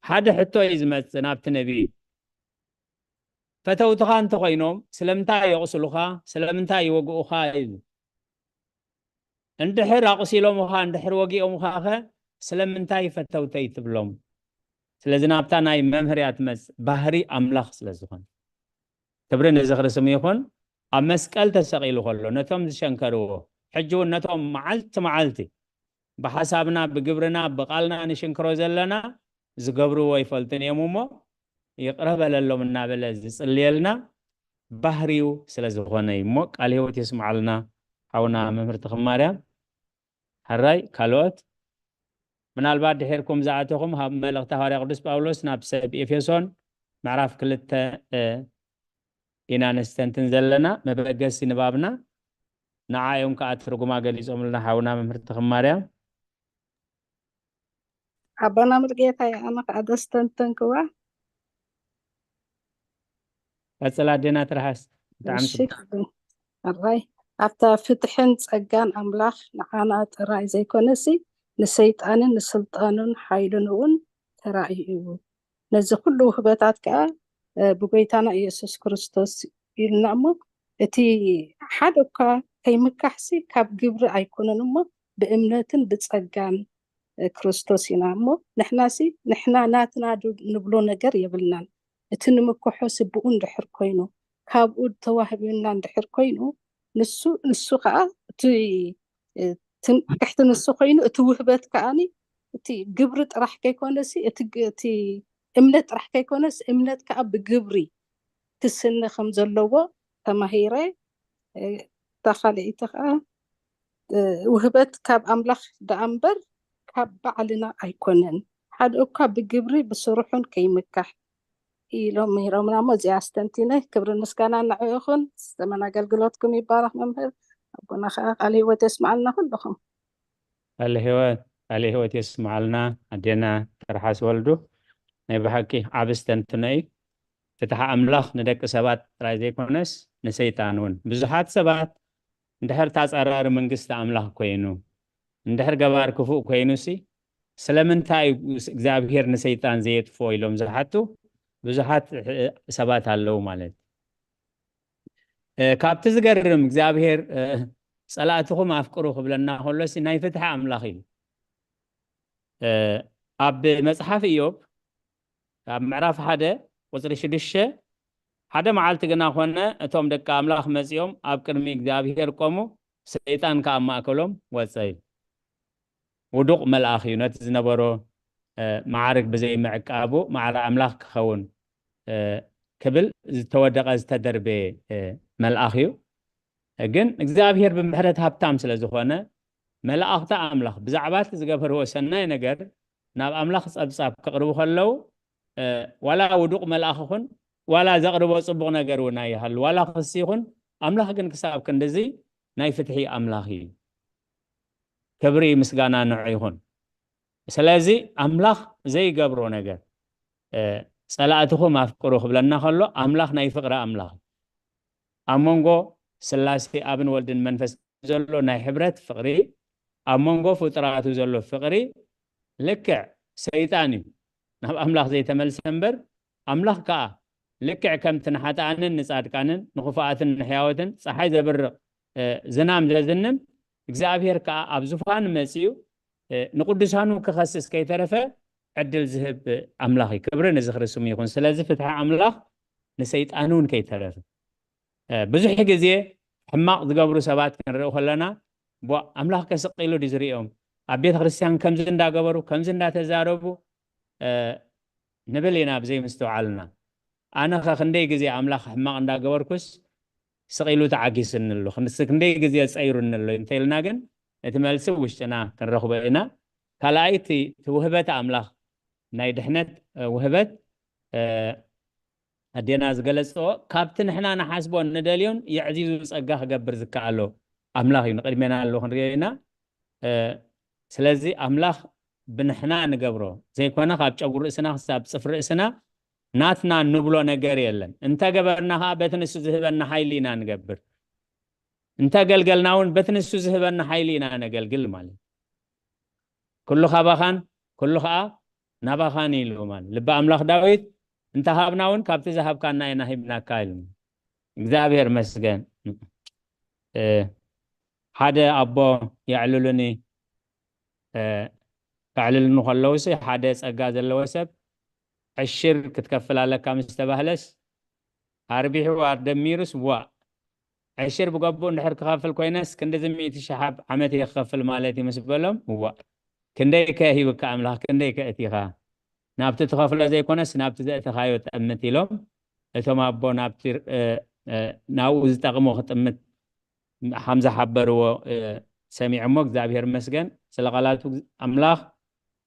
ሓደ ሕቶ እዩ ዝመጽእ ናብቲ ነቢይ፣ ፈተውትኻ እንተኾይኖም ስለምንታይ የቑስሉኻ? ስለምንታይ ይወግኡኻ? እዩ። እንድሕር ኣቑሲሎምኻ፣ እንድሕር ወጊኦምኻኸ ስለምንታይ ፈተውተይ ትብሎም? ስለዚ ናብታ ናይ መምህርያ ትመጽእ ባህሪ ኣምላኽ ስለ ዝኾነ። ክብሪ ንዝኽሪ ስሙ ይኹን። ኣብ መስቀል ተሰቒሉ ከሎ ነቶም ዝሸንከርዎ፣ ሕጂ እውን ነቶም መዓልቲ መዓልቲ ብሓሳብና፣ ብግብርና፣ ብቓልና ንሽንክሮ ዘለና ዝገብርዎ ኣይፈልጡን እዮም እሞ ይቕረ በለሎም እናበለ ዝጽልየልና ባህሪው ስለ ዝኾነ እዩ። እሞ ቃል ህይወት የስምዓልና ሓውና መምህር ተኽማርያም። ሕራይ ካልኦት ምናልባት ድሒርኩም ዝኣተኹም ካብ መልእኽቲ ሃዋርያ ቅዱስ ጳውሎስ ናብ ሰብ ኤፌሶን ምዕራፍ ክልተ ኢና ነስተንትን ዘለና መበገሲ ንባብና። ንዓ እዮም ከዓ ትርጉማ ገሊጾምልና ሓውና መምህር ተኽማርያም። ኣቦና ሙሉጌታ ኣነ ከዓ ደስተንተንክዋ። ቀጽላ ኣዴና ትርሃስ። ብጣዕሚ እሺ፣ ሕራይ ኣብታ ፍትሕን ጸጋን ኣምላኽ ንዓና ጥራይ ዘይኮነሲ ንሰይጣንን ንስልጣኑን ሓይሉን እውን ተራእዩ እዩ። ነዚ ኩሉ ውህበታት ከዓ ብጎይታና ኢየሱስ ክርስቶስ ኢልና እሞ እቲ ሓደ እኳ ከይምካሕሲ ካብ ግብሪ ኣይኮነን እሞ ብእምነትን ብጸጋን ክርስቶስ ኢና እሞ፣ ንሕናሲ ንሕና ናትና ንብሎ ነገር የብልናን። እቲ ንምክሖ ስብኡ እንድሕር ኮይኑ፣ ካብኡ ተዋህቢና እንድሕር ኮይኑ፣ ንሱ ንሱ ከዓ እቲ ትምክሕቲ ንሱ ኮይኑ፣ እቲ ውህበት ከዓኒ እቲ ግብሪ ጥራሕ ከይኮነሲ፣ እቲ እምነት ጥራሕ ከይኮነስ፣ እምነት ከዓ ብግብሪ ክስነ ከም ዘለዎ ተማሂረ። እታ ካልኣይቲ ከዓ ውህበት ካብ ኣምላኽ ደኣ እምበር ካብ ባዕልና ኣይኮነን፣ ሓደ እኳ ብግብሪ ብስርሑን ከይምካሕ ኢሎም ምሂሮምና እሞ፣ እዚኣ ኣስተንቲነ። ክብርን ምስጋናን ንዕኡ ይኹን። ዘመን ኣገልግሎትኩም ይባረኽ መምህር። ኣቦና ከዓ ቃል ህይወት የስምዓልና ኩልኹም። ቃል ህይወት ቃል ህይወት የስምዓልና። ኣዴና ተርሓስ ወልዱ ናይ ብሓቂ ዓቢ ኣስተንትኖ እዩ። ፍትሒ ኣምላኽ ንደቂ ሰባት ጥራይ ዘይኮነስ ንሰይጣን እውን። ብዙሓት ሰባት እንድሕር ተጻራሪ መንግስቲ ኣምላኽ ኮይኑ፣ እንድሕር ገባር ክፉእ ኮይኑሲ ስለምንታይ እግዚኣብሔር ንሰይጣን ዘየጥፍኦ ኢሎም ዝሓቱ ብዙሓት ሰባት ኣለዉ ማለት እዩ። ካብቲ ዝገርም እግዚኣብሔር ጸላእትኹም ኣፍቅሩ ክብለና ከሎሲ ናይ ፍትሒ ኣምላኽ እዩ። ኣብ መጽሓፍ ኢዮብ ኣብ ምዕራፍ ሓደ ቁጽሪ ሽዱሽተ፣ ሓደ መዓልቲ ግና ኮነ፣ እቶም ደቂ ኣምላኽ መጺኦም ኣብ ቅድሚ እግዚኣብሔር ቆሙ፣ ሰይጣን ከኣ ኣብ ማእከሎም ወጸ እዩ። ውዱቕ መልኣኽ እዩ፣ ነቲ ዝነበሮ ማዕርግ ብዘይምዕቃቡ ማዕረ ኣምላኽ ክኸውን ክብል ዝተወደቐ ዝተደርበየ መልኣኽ እዩ። ግን እግዚኣብሔር ብምሕረት ሃብታም ስለ ዝኾነ፣ መላእኽቲ ኣምላኽ ብዛዕባ እቲ ዝገበርዎ ሰናይ ነገር ናብ ኣምላኽ ጸብጻብ ከቕርቡ ከለዉ፣ ዋላ ውዱቕ መልኣኽ ይኹን፣ ዋላ ዘቕርቦ ጽቡቕ ነገር እውን ኣይሃሉ፣ ዋላ ክሲ ይኹን፣ ኣምላኽ ግን ክሳብ ክንድዚ ናይ ፍትሒ ኣምላኽ እዩ። ክብሪ ምስጋና ንዑ ይኹን። ስለዚ ኣምላኽ ዘይገብሮ ነገር፣ ጸላእትኹም ኣፍቅሩ ክብለና ከሎ፣ ኣምላኽ ናይ ፍቕሪ ኣምላኽ እዩ። ኣብ መንጎ ስላሴ ኣብን ወልድን መንፈስ ዘሎ ናይ ሕብረት ፍቕሪ፣ ኣብ መንጎ ፍጡራቱ ዘሎ ፍቕሪ ልክዕ ሰይጣን እዩ ናብ ኣምላኽ ዘይተመልሰ እምበር፣ ኣምላኽ ከኣ ልክዕ ከምቲ ንሓጥኣንን ንጻድቃንን ንኽፉኣትን ንሕያወትን ጸሓይ ዘብርቕ ዝናም ዘዝንም፣ እግዚኣብሔር ከኣ ኣብ ዙፋን መጺኡ ንቅዱሳኑ ክኸስስ ከይተረፈ ዕድል ዝህብ ኣምላኽ እዩ። ክብሪ ንዝኽሪ ስሙ ይኹን። ስለዚ ፍትሒ ኣምላኽ ንሰይጣን እውን ከይተረፈ ብዙሕ ግዜ ሕማቕ ዝገብሩ ሰባት ክንርኢ ከለና፣ ኣምላኽ ከስቂሉ ድዩ ዝርእዮም? ኣብ ቤተ ክርስቲያን ከምዚ እንዳገበሩ ከምዚ እንዳተዛረቡ ንብል ኢና ብዘይምስትውዓልና። ኣነ ኸ ክንደይ ግዜ ኣምላኽ ሕማቕ እንዳገበርኩስ ስቕ ኢሉ ተዓጊስኒ ኣሎ፣ ክንደይ ግዜ ጸይሩኒ ኣሎ እንተኢልና ግን እቲ መልሲ ውሽጥና ክንረኽቦ ኢና። ካልኣይ እቲ ውህበት ኣምላኽ ናይ ድሕነት ውህበት ኣዴና ዝገለጽኦ ካብቲ ንሕና ንሓስቦ ንደልዮን የዕዚዙ ጸጋ ክገብር ዝከኣሎ ኣምላኽ እዩ። ንቕድሜና ኣሎ ክንሪኦ ኢና። ስለዚ ኣምላኽ ብንሕና ንገብሮ ዘይኮነ ካብ ጨጉሪ ርእስና ክሳብ ጽፍሪ ርእስና ናትና ንብሎ ነገር የለን። እንተገበርና ከዓ በቲ ንሱ ዝህበና ሓይሊ ኢና ንገብር። እንተገልገልና እውን በቲ ንሱ ዝህበና ሓይሊ ኢና ነገልግል ማለት። ኩሉ ካባኻን ኩሉ ከዓ ናባኻን ኢሉ ማለት። ልቢ ኣምላኽ ዳዊት እንተሃብና እውን ካብቲ ዝሃብካና ኢና ሂብናካ ኢሉ። እግዚኣብሔር መስገን። ሓደ ኣቦ የዕልሉኒ፣ ከዕልልኒ ከለውሲ ሓደ ጸጋ ዘለዎ ሰብ ዕሽር ክትከፍል ኣለካ ምስ ተባህለስ ኣርቢሑ ኣደሚሩስ ዋእ ዕሽር ብገቡእ እንድሕር ክኸፍል ኮይነስ ክንድዚ ሚእቲ ሺሕ ኣብ ዓመት እየ ክኸፍል ማለት እዩ ምስ በሎም፣ እዋእ ክንደይ ከ ሂብካ ኣምላኽ ክንደይ ከ እቲኻ ናብቲ ትኸፍሎ ዘይኮነስ ናብቲ ዘእተኻዮ ጠምት ኢሎም እቶም ኣቦ ናብቲ ናብኡ ዝጠቕሞ ክጥምት ከም ዝሓበርዎ ሰሚዐ እሞ እግዚኣብሔር መስገን ስለ ቃላቱ ኣምላኽ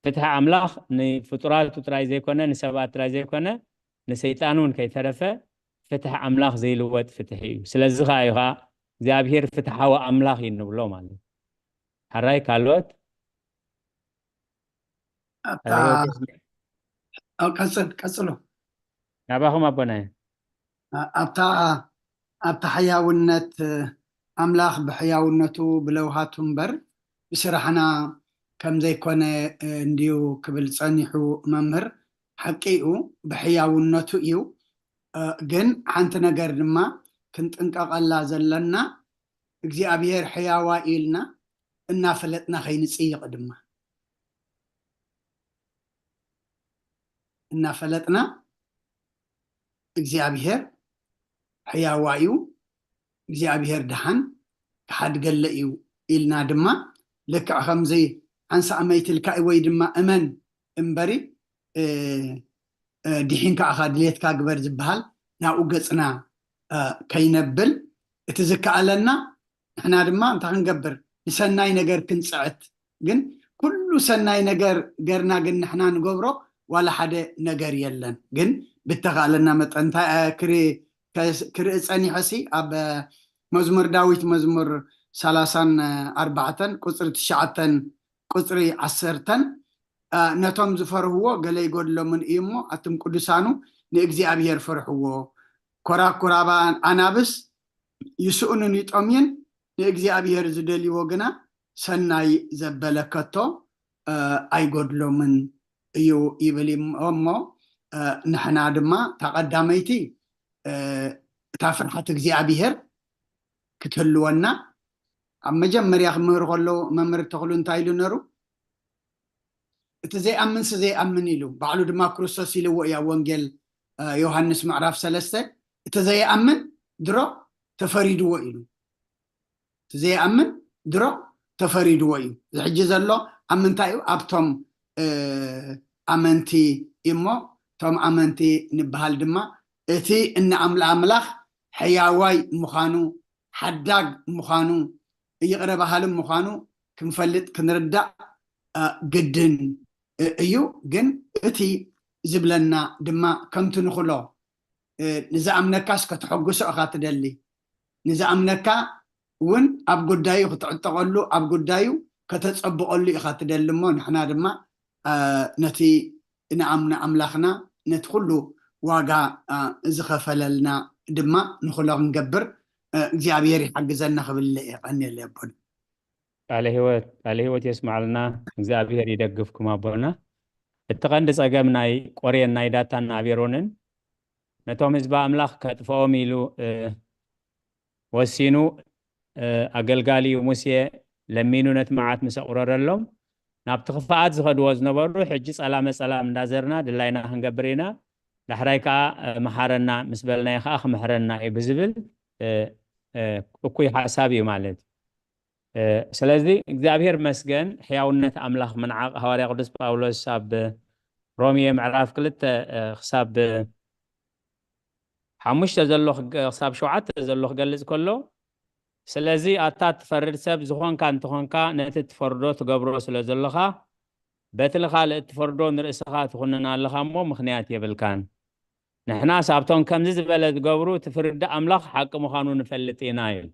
ፍትሒ ኣምላኽ ንፍጡራቱ ጥራይ ዘይኮነ ንሰብኣት ጥራይ ዘይኮነ ንሰይጣን እውን ከይተረፈ ፍትሒ ኣምላኽ ዘይልወጥ ፍትሒ እዩ። ስለዚ ከዓ እዩ ከዓ እግዚኣብሔር ፍትሓዊ ኣምላኽ እዩ ንብሎ ማለት እዩ። ሓራይ ካልኦት ቀጽል ቀጽሎ ናባኹም ኣቦናየ ኣብታ ኣብታ ሕያውነት ኣምላኽ ብሕያውነቱ ብለውሃቱ እምበር ብስራሕና ከም ዘይኮነ እንድዩ ክብል ጸኒሑ መምህር። ሓቂ እዩ፣ ብሕያውነቱ እዩ። ግን ሓንቲ ነገር ድማ ክንጥንቀቐላ ዘለና እግዚኣብሔር ሕያዋ ኢልና እናፈለጥና ከይንጽይቕ ድማ እናፈለጥና እግዚኣብሔር ሕያዋ እዩ፣ እግዚኣብሔር ደሓን ክሓድገለ እዩ ኢልና ድማ ልክዕ ከምዚ ሓንሳእ መይትልካ ወይ ድማ እመን እምበሪ ድሒንካ ኢኻ ድሌትካ ግበር ዝበሃል ናብኡ ገፅና ከይነብል እቲ ዝከኣለና ንሕና ድማ እንታይ ክንገብር ንሰናይ ነገር ክንፅዕት ግን ኩሉ ሰናይ ነገር ገርና ግን ንሕና ንገብሮ ዋላ ሓደ ነገር የለን ግን ብተኻለና መጠን እንታይ ክርኢ ፀኒሐ ሲ ኣብ መዝሙር ዳዊት መዝሙር ሰላሳን ኣርባዕተን ቁፅሪ ትሽዓተን ቁፅሪ ዓሰርተን ነቶም ዝፈርህዎ ገለ ይጎድሎምን እዩ እሞ ኣቱም ቅዱሳኑ ንእግዚኣብሔር ፍርሕዎ። ኮራኩራባ ኣናብስ ይስእኑን ይጠምዩን፣ ንእግዚኣብሔር ዝደልይዎ ግና ሰናይ ዘበለ ከቶ ኣይጎድሎምን እዩ ይብል እሞ ንሕና ድማ እታ ቀዳመይቲ እታ ፍርሓት እግዚኣብሔር ክትህልወና ኣብ መጀመርያ ክምህር ከለዉ መምህር ተኽሉ እንታይ ኢሉ ነሩ እቲ ዘይኣምንስ ዘይኣምን ኢሉ ባዕሉ ድማ ክርስቶስ ኢልዎ እዩ ኣብ ወንጌል ዮሃንስ ምዕራፍ ሰለስተ እቲ ዘይኣምን ድሮ ተፈሪድዎ ኢሉ እቲ ዘይኣምን ድሮ ተፈሪድዎ እዩ እዚ ሕጂ ዘሎ ኣብ ምንታይ እዩ ኣብቶም ኣመንቲ እሞ እቶም ኣመንቲ ንበሃል ድማ እቲ እንኣምላ ኣምላኽ ሕያዋይ ምዃኑ ሓዳግ ምዃኑ ይቕረ በሃሊ ምዃኑ ክንፈልጥ ክንርዳእ ግድን እዩ ግን እቲ ዝብለና ድማ ከምቲ ንኽሎ ንዝኣምነካስ ከተሐጉሶ ኢኻ ትደሊ ንዝኣምነካ እውን ኣብ ጉዳዩ ክትዕጠቐሉ ኣብ ጉዳዩ ከተፀብቐሉ ኢኻ ትደሊ እሞ ንሕና ድማ ነቲ ንኣምኖ ኣምላኽና ነቲ ኩሉ ዋጋ ዝኸፈለልና ድማ ንኹሎ ክንገብር እግዚኣብሔር ይሓግዘና ክብል እየ ቀንየለ ኣቦና ቃለ ህይወት ቃለ ህይወት የስማዕልና እግዚኣብሔር ይደግፍኩም ኣቦና እቲ ቀንዲ ጸገም ናይ ቆሬን ናይ ዳታን ኣቤሮንን ነቶም ህዝቢ ኣምላኽ ከጥፍኦም ኢሉ ወሲኑ ኣገልጋሊኡ ሙሴ ለሚኑ ነቲ መዓት ምስ ኣቑረረሎም ናብቲ ክፍኣት ዝኸድዎ ዝነበሩ ሕጂ ጸላመ ጸላም እንዳዘርና ድላይና ክንገብር ኢና ዳሕራይ ከዓ መሓረና ምስ በልናዮ ከዓ ክምሕረና እዩ ብዝብል እኩይ ሓሳብ እዩ ማለት እዩ ስለዚ እግዚኣብሔር መስገን ሕያውነት ኣምላኽ ምንዓቕ ሃዋርያ ቅዱስ ጳውሎስ ኣብ ሮሜ ምዕራፍ ክልተ ክሳብ ሓሙሽተ ዘሎ ክሳብ ሸውዓተ ዘሎ ክገልጽ ከሎ ስለዚ ኣታ ትፈርድ ሰብ ዝኾንካ እንተኾንካ ነቲ ትፈርዶ ትገብሮ ስለ ዘለኻ በቲ ንኻልእ እትፈርዶ ንርእስኻ ትኹንን ኣለኻ እሞ ምኽንያት የብልካን ንሕናስ ኣብቶም ከምዚ ዝበለ ዝገብሩ እቲ ፍርዲ ኣምላኽ ሓቂ ምዃኑ ንፈልጥ ኢና ይብል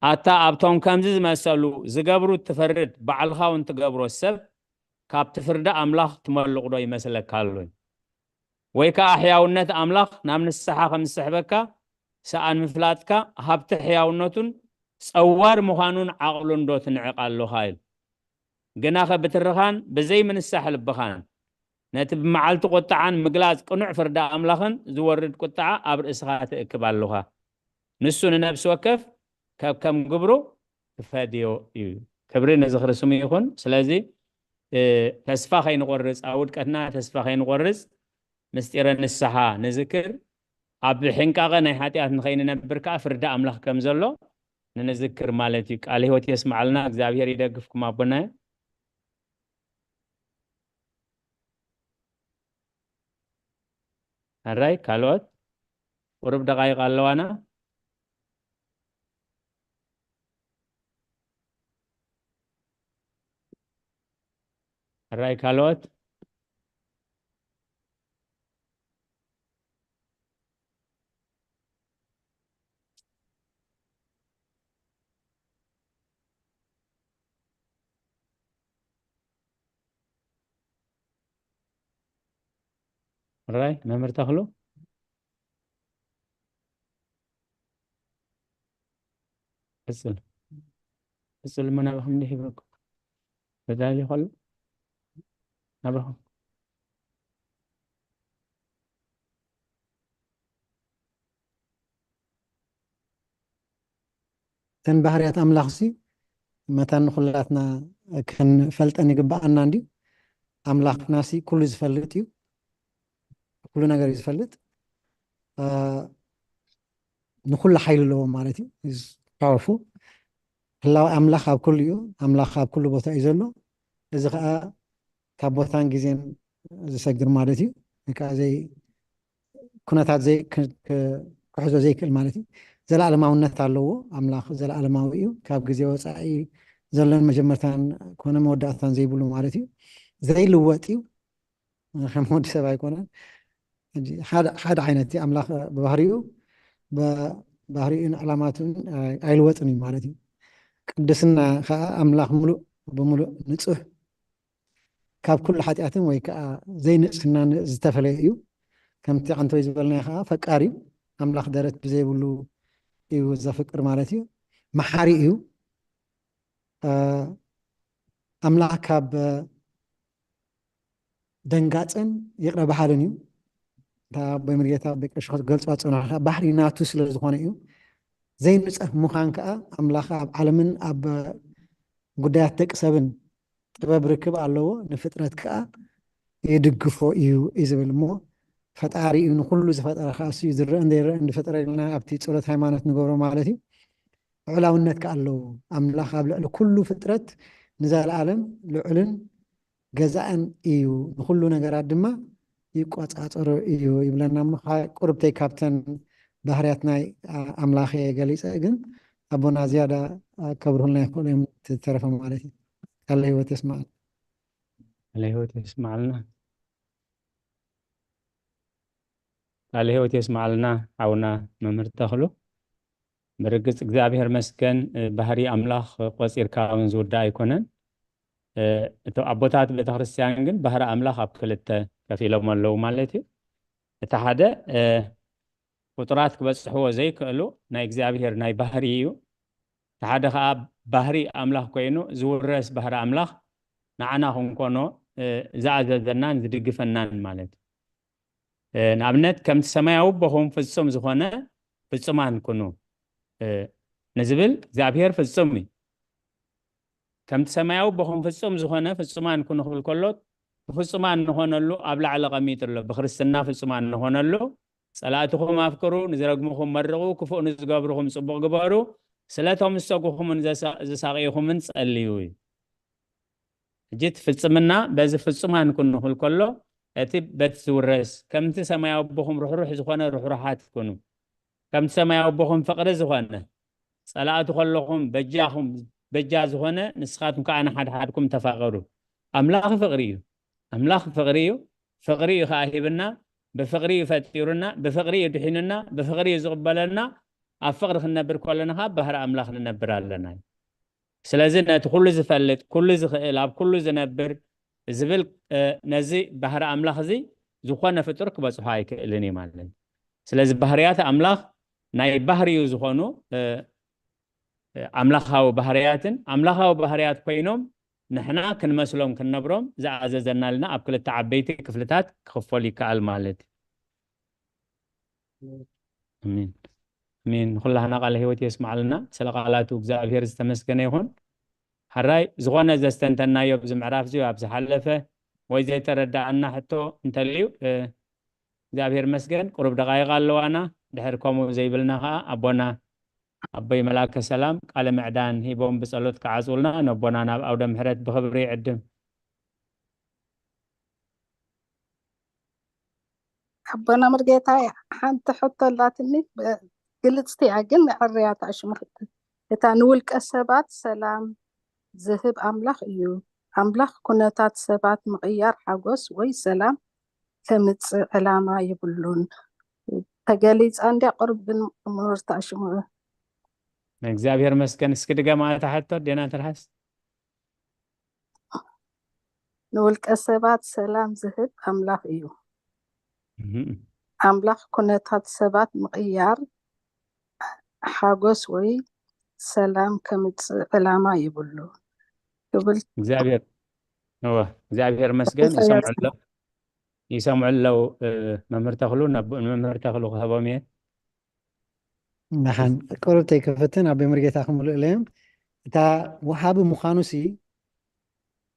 ኣታ ኣብቶም ከምዚ ዝመሰሉ ዝገብሩ እትፈርድ ባዕልኻ እውን ትገብሮ ሰብ ካብቲ ፍርዲ ኣምላኽ ትመልቕ ዶ ይመስለካ ኣሎ ወይ ከዓ ሕያውነት ኣምላኽ ናብ ንስሓ ከም ዝስሕበካ ሰኣን ምፍላጥካ ሃብቲ ሕያውነቱን ጸዋር ምዃኑን ዓቕሉን ዶ ትንዕቕ ኣለኻ ኢሉ ግናኸ ብትርኻን ብዘይምንሳሕ ልብኻን ነቲ ብመዓልቲ ቁጥዓን ምግላጽ ቅኑዕ ፍርዲ ኣምላኽን ዝወርድ ቁጥዓ ኣብ ርእስኻ ትእክብ ኣለኻ ንሱ ንነብሲ ወከፍ ከከም ግብሩ ክፈድዮ እዩ ክብሪ ንዝኽሪ ስሙ ይኹን ስለዚ ተስፋ ከይንቆርጽ ኣብ ውድቀትና ተስፋ ከይንቆርጽ ምስጢረ ንስሓ ንዝክር ኣብ ሕንቃቐ ናይ ሓጢኣት ንኸይንነብር ከዓ ፍርዲ ኣምላኽ ከም ዘሎ ንንዝክር ማለት እዩ ቃል ህይወት የስማዓልና እግዚኣብሔር ይደግፍኩም ኣቦናዮ ሕራይ ካልኦት ቁሩብ ደቓይቕ ኣለዋና ሕራይ ካልኦት ራይ መምህር ተኽሉ ቅፅል ቅፅል እሞ ናባኹም እንዲህ ይብለኩም ተዳልዩ ከሎ ናባኹም እተን ባህርያት ኣምላኽሲ መታን ንኹላትና ክንፈልጠን ይግብኣና እንድዩ ኣምላኽናሲ ኩሉ ዝፈልጥ እዩ። ኩሉ ነገር እዩ ዝፈልጥ። እ፣ ንኩሉ ሓይሊ ኣለዎ ማለት እዩ። He's powerful። ህላወ ኣምላኽ ኣብ ኩሉ እዩ። ኣምላኽ ኣብ ኩሉ ቦታ እዩ ዘሎ። እዚ ከዓ ካብ ቦታን ግዜን ዝሰግር ማለት እዩ። ወይ ከዓ ዘይ ኩነታት ዘይ ክ- ክ- ክሕዞ ዘይክእል ማለት እዩ። ዘለኣለማውነት ኣለዎ። ኣምላኽ ዘለኣለማዊ እዩ። ካብ ግዜ ወፃኢ ዘሎን መጀመርታን ኮነ መወዳእታን ዘይብሉ ማለት እዩ። ዘይልወጥ እዩ። ከም ወዲ ሰብ ኣይኮነን። ሕጂ ሓደ ሓደ ዓይነት እዩ። ኣምላኽ ብባህሪኡ ብባህሪኡን ዕላማቱን ኣይ- ኣይልወጥን እዩ ማለት እዩ። ቅድስና ከዓ ኣምላኽ ሙሉእ ብሙሉእ ንጹህ ካብ ኩሉ ሓጢኣትን ወይ ከዓ ዘይንጽህናን ዝተፈለየ እዩ። ከምቲ ዓንተወይ ዝበልናዮ ከዓ ፈቃር እዩ። ኣምላኽ ደረት ብዘይብሉ እዩ ዘፍቅር ማለት እዩ። መሓሪ እዩ። እ፣ ኣምላኽ ካብ ደንጋፅን ይቕረ በሃልን እዩ። እታ ኣቦይ መርጌታ ኣቦይ ቀሺ ክገልፁ ዝፀንሑ ከዓ ባህሪ ናቱ ስለ ዝኾነ እዩ። ዘይንፀፍ ምዃን ከዓ ኣምላኽ ኣብ ዓለምን ኣብ ጉዳያት ደቂ ሰብን ጥበብ ርክብ ኣለዎ፣ ንፍጥረት ከዓ ይድግፎ እዩ እዩ ዝብል እሞ ፈጣሪ እዩ፣ ንኩሉ ዝፈጠረ ከዓ እሱ እዩ፣ ዝረአ እንደይረአ ዝፈጠረ ኢልና ኣብቲ ጸሎት ሃይማኖት ንገብሮ ማለት እዩ። ልዑላውነት ከዓ ኣለዎ። ኣምላኽ ኣብ ልዕሊ ኩሉ ፍጥረት ንዘለኣለም ልዑልን ገዛእን እዩ፣ ንኩሉ ነገራት ድማ ይቆጻጸሮ እዩ ይብለና እሞ፣ ቁርብተይ ካብተን ባህርያት ናይ ኣምላኽ እየ ገሊጸ፣ ግን ኣቦና ዝያዳ ከብርሁልና ይኽእሉ እዮም። ተረፈ ማለት እዩ። ቃለ ህይወት የስማዕና። ቃለ ህይወት የስማዕልና። ቃለ ህይወት የስማዕልና ሓውና መምህር ተኽሉ። ብርግጽ እግዚኣብሔር መስገን፣ ባህሪ ኣምላኽ ቆጺርካ እውን ዝውዳእ ኣይኮነን። እቶ ኣቦታት ቤተክርስትያን ግን ባህሪ ኣምላኽ ኣብ ክልተ ከፊሎም ኣለዉ ማለት እዩ። እቲ ሓደ ቁጥራት ክበጽሕዎ ዘይክእሉ ናይ እግዚኣብሔር ናይ ባህሪ እዩ። እቲ ሓደ ከዓ ባህሪ ኣምላኽ ኮይኑ ዝውረስ ባህሪ ኣምላኽ ንዓና ክንኮኖ ዝኣዘዘናን ዝድግፈናን ማለት እዩ። ንኣብነት ከምቲ ሰማያዊ ኣቦኹም ፍጹም ዝኾነ ፍጹማን ኩኑ ንዝብል እግዚኣብሔር ፍጹም እዩ። ከምቲ ሰማያዊ ኣቦኹም ፍጹም ዝኾነ ፍጹማን ኩኑ ክብል ከሎ ብፍጹማን ንኾነሉ ኣብ ላዕሊ ቀሚጡ ኣሎ። ብክርስትና ፍጹማን ንኾነሉ ጸላእትኹም ኣፍቅሩ፣ ንዝረግምኹም መርቑ፣ ክፉእ ንዝገብርኹም ጽቡቕ ግበሩ፣ ስለቶም ዝሰጉኹምን ዘሳቕዩኹምን ጸልዩ እዩ። ሕጂ እቲ ፍጽምና በዚ ፍጹማን ኩኑ ክብል ከሎ እቲ በቲ ዝውረስ ከምቲ ሰማያዊ ኣቦኹም ርሕሩሕ ዝኾነ ርሕሩሓት ኩኑ፣ ከምቲ ሰማያዊ ኣቦኹም ፍቕሪ ዝኾነ ጸላእቱ ከለኹም በጃኹም በጃ ዝኾነ ንስኻትኩም ከኣ ንሓድሓድኩም ተፋቐሩ። ኣምላኽ ፍቕሪ እዩ። ኣምላኽ ፍቕሪ እዩ። ፍቕሪ እዩ ከኣ ሂብና፣ ብፍቕሪ እዩ ፈጢሩና፣ ብፍቕሪ እዩ ድሒኑና፣ ብፍቕሪ እዩ ዝቕበለና። ኣብ ፍቕሪ ክንነብር ከለና ከኣ ባህሪ ኣምላኽ ንነብር ኣለና። ስለዚ ነቲ ኩሉ ዝፈልጥ፣ ኩሉ ዝኽእል፣ ኣብ ኩሉ ዝነብር ዝብል ነዚ ባህሪ ኣምላኽ እዚ ዝኾነ ፍጡር ክበጽሖ ኣይክእልን እዩ ማለት እዩ። ስለዚ ባህርያት ኣምላኽ ናይ ባህሪኡ ዝኾኑ ኣምላኻዊ ባህርያትን ኣምላኻዊ ባህርያት ኮይኖም ንሕና ክንመስሎም ክንነብሮም ዝኣዘዘናልና ኣብ ክልተ ዓበይቲ ክፍልታት ክኽፈሉ ይከኣል ማለት እዩ። ኣሜን ኣሜን። ንኩላህና ቃለ ህይወት የስማዕልና። ስለ ቃላቱ እግዚኣብሔር ዝተመስገነ ይኹን። ሓራይ ዝኾነ ዘስተንተናዮ ኣብዚ ምዕራፍ እዚ ኣብ ዝሓለፈ ወይ ዘይተረዳኣና ሕቶ እንተልዩ እግዚኣብሔር መስገን ቁሩብ ደቃይቕ ኣለዋና። ድሕር ከምኡ ዘይብልና ከዓ ኣቦና ኣቦይ መላከ ሰላም ቃለ ምዕዳን ሂቦም ብጸሎት ክዓጽውልና ነቦና ናብ ኣውደ ምሕረት ብኽብሪ ይዕድም። ኣቦና መርጌታ ሓንቲ ሕቶ ኣላትኒ፣ ግልጽቲ እያ ግን ዕርያታ ሽምክቲ። እታ ንውልቀ ሰባት ሰላም ዝህብ ኣምላኽ እዩ። ኣምላኽ ኩነታት ሰባት ምቕያር ሓጎስ ወይ ሰላም ከምጽእ ዕላማ የብሉን። ተገሊጻ እንድያ ቁሩብ ግን ምሁርታ ሽሙ። እግዚኣብሔር መስገን። እስኪ ድገማ እታ ሕቶ ዴና ትርሓስ። ንውልቀ ሰባት ሰላም ዝህብ ኣምላኽ እዩ። ኣምላኽ ኩነታት ሰባት ምቕያር ሓጎስ ወይ ሰላም ከምጽእ ዕላማ የብሉ ክብል እግዚኣብሔር እወ እግዚኣብሔር መስገን። ይሰምዑ ኣለዉ ይሰምዑ ኣለዉ። መምህር ተኽሉ ንመምህር ተኽሉ ክህቦም እየ። ደሓን ቁሩብ ተይክፍትን ኣቦይ መርጌታ ክምልእለዮም። እታ ወሃቢ ምዃኑ ሲ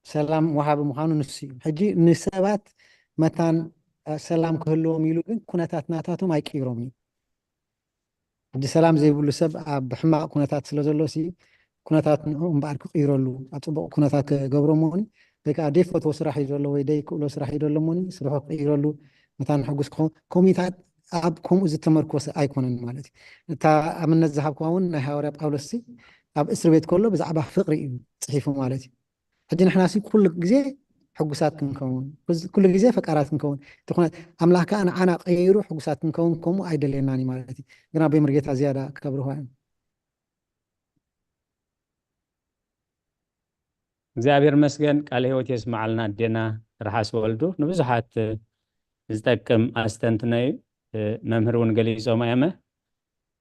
ሰላም ወሃቢ ምዃኑ ንሱ እዩ። ሕጂ ንሰባት መታን ሰላም ክህልዎም ኢሉ ግን ኩነታት ናታቶም ኣይቅይሮም እዩ። ሕጂ ሰላም ዘይብሉ ሰብ ኣብ ሕማቕ ኩነታት ስለ ዘሎ ሲ ኩነታት ንኡ እምበኣር ክቕይረሉ ኣብ ፅቡቕ ኩነታት ክገብሮ እሞኒ ወይ ከዓ ደይፈትዎ ስራሕ እዩ ዘሎ ወይ ደይክእሎ ስራሕ እዩ ዘሎ እሞኒ ስርሑ ክቕይረሉ መታን ሕጉስ ክኸውን ከምኡታት ኣብ ከምኡ ዝተመርኮሰ ኣይኮነን ማለት እዩ። እታ ኣብነት ዝሃብኩዋ እውን ናይ ሃዋርያ ጳውሎስ ሲ ኣብ እስር ቤት ከሎ ብዛዕባ ፍቕሪ እዩ ፅሒፉ ማለት እዩ። ሕጂ ንሕና ሲ ኩሉ ግዜ ሕጉሳት ክንከውን ኩሉ ግዜ ፈቃራት ክንከውን እቲ ኩነት ኣምላኽ ከዓ ንዓና ቀይሩ ሕጉሳት ክንከውን ከምኡ ኣይደልየናን እዩ ማለት እዩ። ግን ኣቦይ መርጌታ ዝያዳ ከብርሆ እዮም። እግዚኣብሔር መስገን ቃለ ህይወት የስማዓልና ኣዴና ርሓስ ወልዱ ንብዙሓት ዝጠቅም ኣስተንትኖ እዩ። መምህር እውን ገሊጾም ኣየመ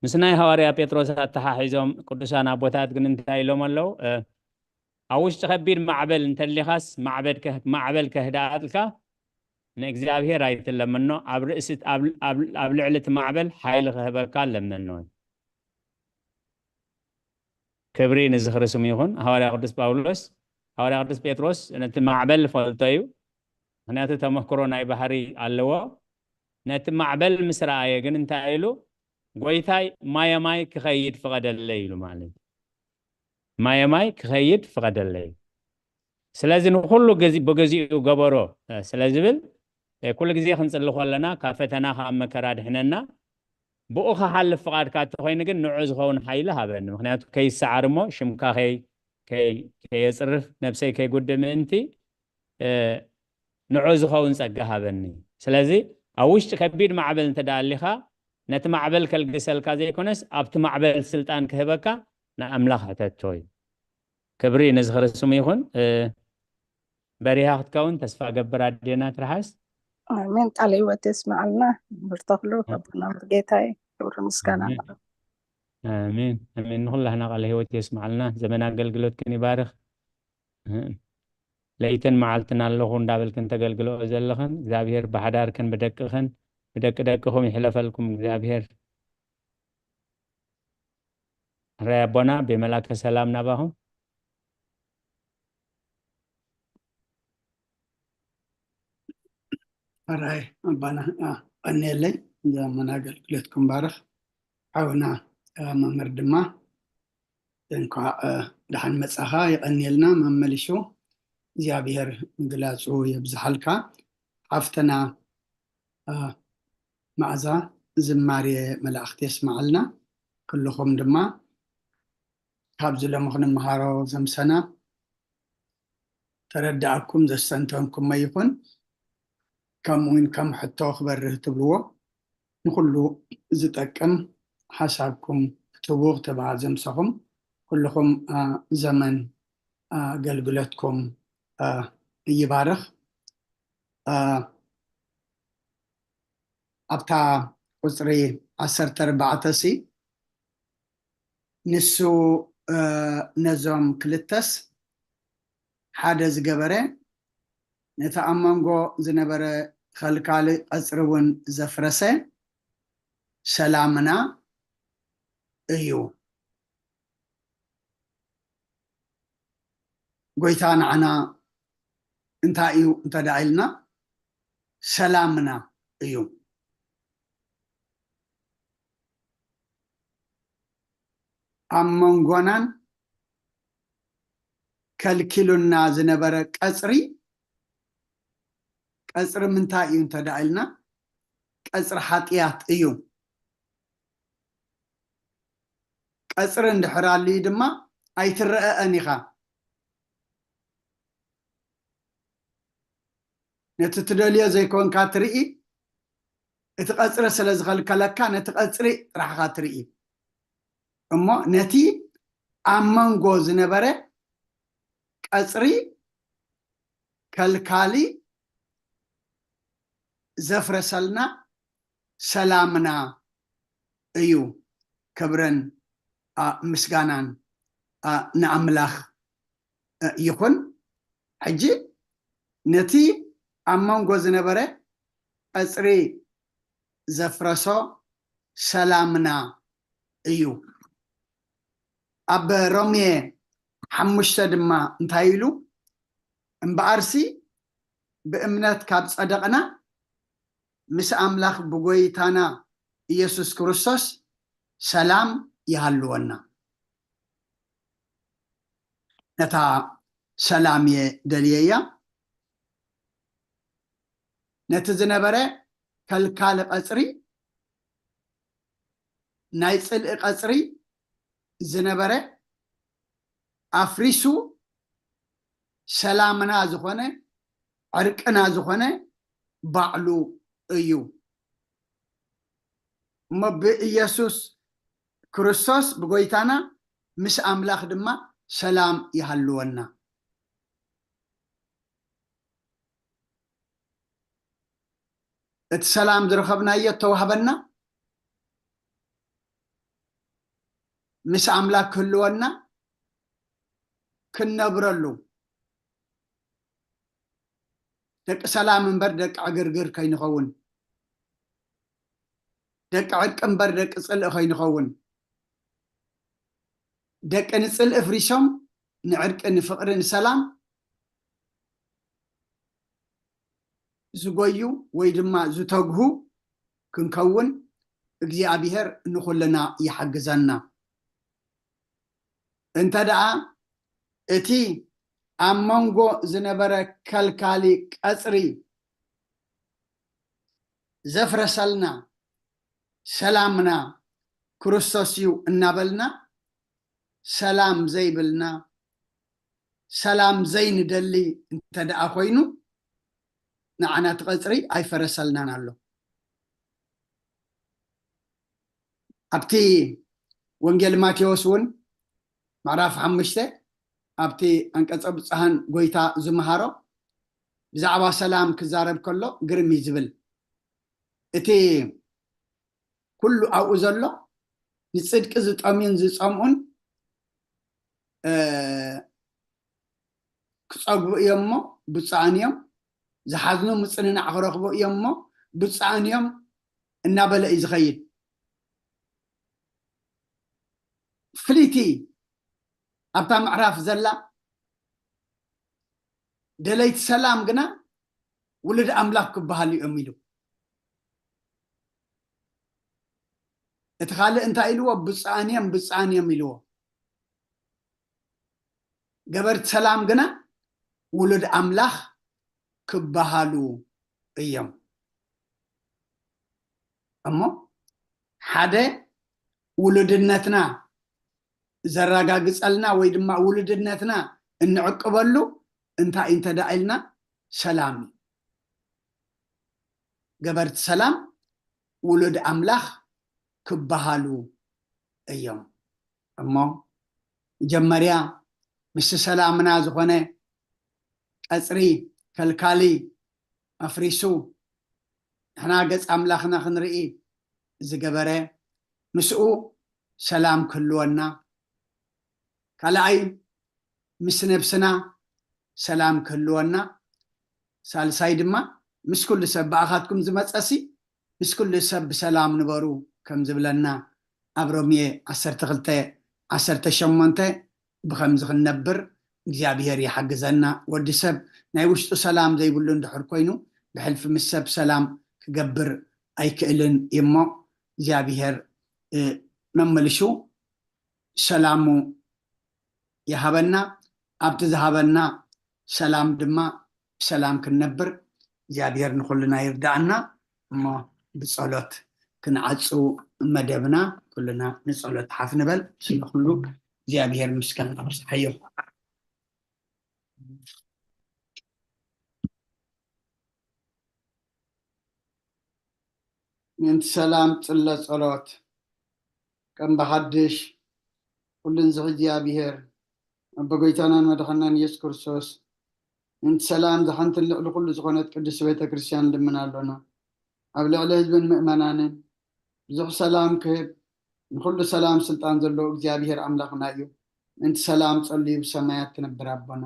ምስ ናይ ሃዋርያ ጴጥሮስ ኣተሓሒዞም ቅዱሳን ኣቦታት ግን እንታይ ኢሎም ኣለዉ? ኣብ ውሽጢ ከቢድ ማዕበል እንተሊኻስ ማዕበል ከህድኣልካ ንእግዚኣብሔር ኣይትለምኖ፣ ኣብ ልዕሊ እቲ ማዕበል ሓይሊ ክህበካ ለምኖ። ክብሪ ንዝኽሪ ስሙ ይኹን። ሃዋርያ ቅዱስ ጳውሎስ፣ ሃዋርያ ቅዱስ ጴጥሮስ ነቲ ማዕበል ፈልጦ እዩ። ምኽንያቱ ተመክሮ ናይ ባህሪ ኣለዎ። ነቲ ማዕበል ምስ ረኣየ ግን እንታይ ኢሉ? ጎይታይ ማየ ማይ ክኸይድ ፍቐደለይ ኢሉ ማለት እዩ። ማየ ማይ ክኸይድ ፍቐደለይ። ስለዚ ንኹሉ ብግዚኡ ገበሮ ስለ ዝብል ኩሉ ግዜ ክንፅሊ ከለና ካብ ፈተና ካብ መከራ ድሕነና ብኡ ክሓልፍ ፍቓድካ እንተኮይኑ ግን ንዑ ዝኸውን ሓይሊ ሃበኒ። ምክንያቱ ከይሰዓር እሞ ሽምካ ከየፅርፍ ነብሰይ ከይጉድእ ምእንቲ ንዑ ዝኸውን ጸጋ ሃበኒ። ስለዚ ኣብ ውሽጢ ከቢድ ማዕበል እንተ ደኣ ኣሊኻ ነቲ ማዕበል ከልግሰልካ ዘይኮነስ ኣብቲ ማዕበል ስልጣን ክህበካ ንኣምላኽ ሕተቶ እዩ። ክብሪ ንዝኽሪ ስሙ ይኹን። በሪሃ ክትከውን ተስፋ ገብር ኣዴና ትርሓስ። ኣሜን። ቃለ ህይወት የስምዓልና። ብርተኽሉ ኣቦና መርጌታ እዩ። ክብሪ ምስጋና። ኣሜን ኣሜን። ንኹላህና ቃለ ህይወት የስምዓልና። ዘመን ኣገልግሎትክን ይባርኽ። ለይትን መዓልትን ኣለኹ እንዳበልክን ተገልግልኦ ዘለኽን እግዚኣብሔር ብሓዳርክን ብደቅኽን ብደቂ ደቅኹም ይሕለፈልኩም እግዚኣብሔር። ሕራይ ኣቦና ብመላከ ሰላም ናባኹም። ሕራይ ኣባና ቀንየለይ። ዘመን ኣገልግሎትኩም ባርኽ። ሓውና መምህር ድማ እንኳዕ ደሓን መጻኻ። የቐንየልና መመሊሱ እግዚኣብሔር ምግላጹ የብዝሓልካ። ሓፍትና መዓዛ ዝማሬ መላእኽቲ የስምዓልና። ኩልኹም ድማ ካብዚ ሎሚ ክንምሃሮ ዘምሰና ተረዳእኩም ዘስተንተንኩሞ ይኹን። ከምኡ እውን ከም ሕቶ ክበርህ ትብልዎ ንኹሉ ዝጠቅም ሓሳብኩም ክትህቡ ክትብሃ ዘምሰኹም ኩልኹም ዘመን ኣገልግሎትኩም ይባርኽ። ኣብታ ቁፅሪ ዓሰርተ ኣርባዕተ ሲ ንሱ ነዞም ክልተስ ሓደ ዝገበረ ነቲ ኣብ መንጎ ዝነበረ ኸልካሊ ቐፅሪ እውን ዘፍረሰ ሰላምና እዩ። ጎይታ ንዓና እንታይ እዩ እንተ ደኣ ኢልና ሰላምና እዩ። ኣብ መንጎናን ከልኪሉና ዝነበረ ቀፅሪ፣ ቀፅሪ ምንታይ እዩ እንተ ደኣ ኢልና፣ ቀፅሪ ሓጥያት እዩ። ቀፅሪ እንድሕር ኣልዩ ድማ ኣይትረአአን ኢኻ። ነቲ ትደልዮ ዘይኮንካ ትርኢ፣ እቲ ቀፅሪ ስለ ዝኸልከለካ ነቲ ቀፅሪ ጥራሕኻ ትርኢ። እሞ ነቲ ኣብ መንጎ ዝነበረ ቀፅሪ ከልካሊ ዘፍረሰልና ሰላምና እዩ። ክብርን ምስጋናን ንኣምላኽ ይኹን። ሕጂ ነቲ ኣብ መንጎ ዝነበረ ቀፅሪ ዘፍረሶ ሰላምና እዩ። ኣብ ሮሜ ሓሙሽተ ድማ እንታይ ኢሉ? እምበኣርሲ ብእምነት ካብ ጸደቕና፣ ምስ ኣምላኽ ብጎይታና ኢየሱስ ክርስቶስ ሰላም ይሃልወና። ነታ ሰላም እየ ደልየያ። ነቲ ዝነበረ ከልካሊ ቀጽሪ፣ ናይ ጽልኢ ቀጽሪ ዝነበረ ኣፍሪሱ፣ ሰላምና ዝኾነ፣ ዕርቅና ዝኾነ ባዕሉ እዩ። እሞ ብኢየሱስ ክርስቶስ ብጎይታና ምስ ኣምላኽ ድማ ሰላም ይሃልወና። እቲ ሰላም ዝረኸብናዮ እተዋህበና፣ ምስ ኣምላኽ ክህልወና፣ ክንነብረሉ፣ ደቂ ሰላም እምበር ደቂ ዕግርግር ከይንኸውን፣ ደቂ ዕርቂ እምበር ደቂ ጽልኢ ከይንኸውን፣ ደቂ ንጽልኢ ፍሪሶም ንዕርቂ፣ ንፍቕሪ፣ ንሰላም ዝጎዩ ወይ ድማ ዝተግሁ ክንከውን እግዚኣብሔር ንኹልና ይሓግዘና። እንተ ደኣ እቲ ኣብ መንጎ ዝነበረ ከልካሊ ቀጽሪ ዘፍረሰልና ሰላምና ክርስቶስ እዩ እናበልና፣ ሰላም ዘይብልና፣ ሰላም ዘይንደሊ እንተ ደኣ ኮይኑ፣ ንዓና እቲ ቀጽሪ ኣይፈረሰልናን ኣሎ። ኣብቲ ወንጌል ማቴዎስ እውን ምዕራፍ ሓሙሽተ ኣብቲ ኣንቀጸ ብጽሓን ጎይታ ዝመሃሮ ብዛዕባ ሰላም ክዛረብ ከሎ ግርም እዩ ዝብል። እቲ ኩሉ ኣብኡ ዘሎ ንጽድቂ ዝጠምዩን ዝጸምኡን፣ እ፣ ክጸግቡ እዮም እሞ ብፁዓን እዮም፣ ዝሓዝኑ ምጽንናዕ ክረኽቡ እዮም እሞ ብፁዓን እዮም እናበለ እዩ ዝኸይድ። ፍልይቲ ኣብታ ምዕራፍ ዘላ ደለይቲ ሰላም ግና ውሉድ ኣምላኽ ክበሃሉ እዮም ኢሉ። እቲ ካልእ እንታይ ኢልዎ? ብፁዓን እዮም፣ ብፁዓን እዮም ኢልዎ። ገበርቲ ሰላም ግና ውሉድ ኣምላኽ ክበሃሉ እዮም። እሞ ሓደ ውሉድነትና ዘረጋግጸልና ወይ ድማ ውሉድነትና እንዕቅበሉ እንታይ እንተ ደኣ ኢልና፣ ሰላም እዩ። ገበርቲ ሰላም ውሉድ ኣምላኽ ክበሃሉ እዮም። እሞ መጀመርያ ምስቲ ሰላምና ዝኾነ ቀጽሪ ከልካሊ ኣፍሪሱ ንሕና ገጽ ኣምላኽና ክንርኢ ዝገበረ፣ ምስኡ ሰላም ክህልወና፣ ካልኣይ ምስ ነብስና ሰላም ክህልወና፣ ሳልሳይ ድማ ምስ ኩሉ ሰብ፣ ብኣኻትኩም ዝመጸሲ ምስ ኩሉ ሰብ ብሰላም ንበሩ ከም ዝብለና ኣብ ሮሜ ዓሰርተ ክልተ ዓሰርተ ሸሞንተ ብኸምዚ ክንነብር እግዚኣብሔር ይሓግዘና። ወዲ ሰብ ናይ ውሽጡ ሰላም ዘይብሉ እንድሕር ኮይኑ ብሕልፊ ምስ ሰብ ሰላም ክገብር ኣይክእልን እዩሞ እግዚኣብሔር፣ እ፣ መመልሹ ሰላሙ ይሃበና። ኣብቲ ዝሃበና ሰላም ድማ ብሰላም ክንነብር እግዚኣብሔር ንኹልና ይርዳእና። እሞ ብጸሎት ክንዓጹ መደብና፣ ኩልና ንጸሎት ሓፍ ንበል። ስለ ኩሉ እግዚኣብሔር ምስጋና ይብጽሓዮ። ምእንቲ ሰላም ጽለ ጸሎት። ከም ብሓድሽ ኩሉን ዝሕዚ እግዚኣብሔር፣ ኣቦ ጎይታናን መድሓናን ኢየሱስ ክርስቶስ፣ ምእንቲ ሰላም ዝሓንትን ልዕሊ ኩሉ ዝኾነት ቅድስቲ ቤተ ክርስቲያን ንልምን ኣሎና። ኣብ ልዕሊ ህዝብን ምእመናንን ብዙሕ ሰላም ክህብ፣ ንኹሉ ሰላም ስልጣን ዘለዎ እግዚኣብሔር ኣምላኽና እዩ። ምእንቲ ሰላም ጸልዩ ብሰማያት ትነብር ኣቦና፣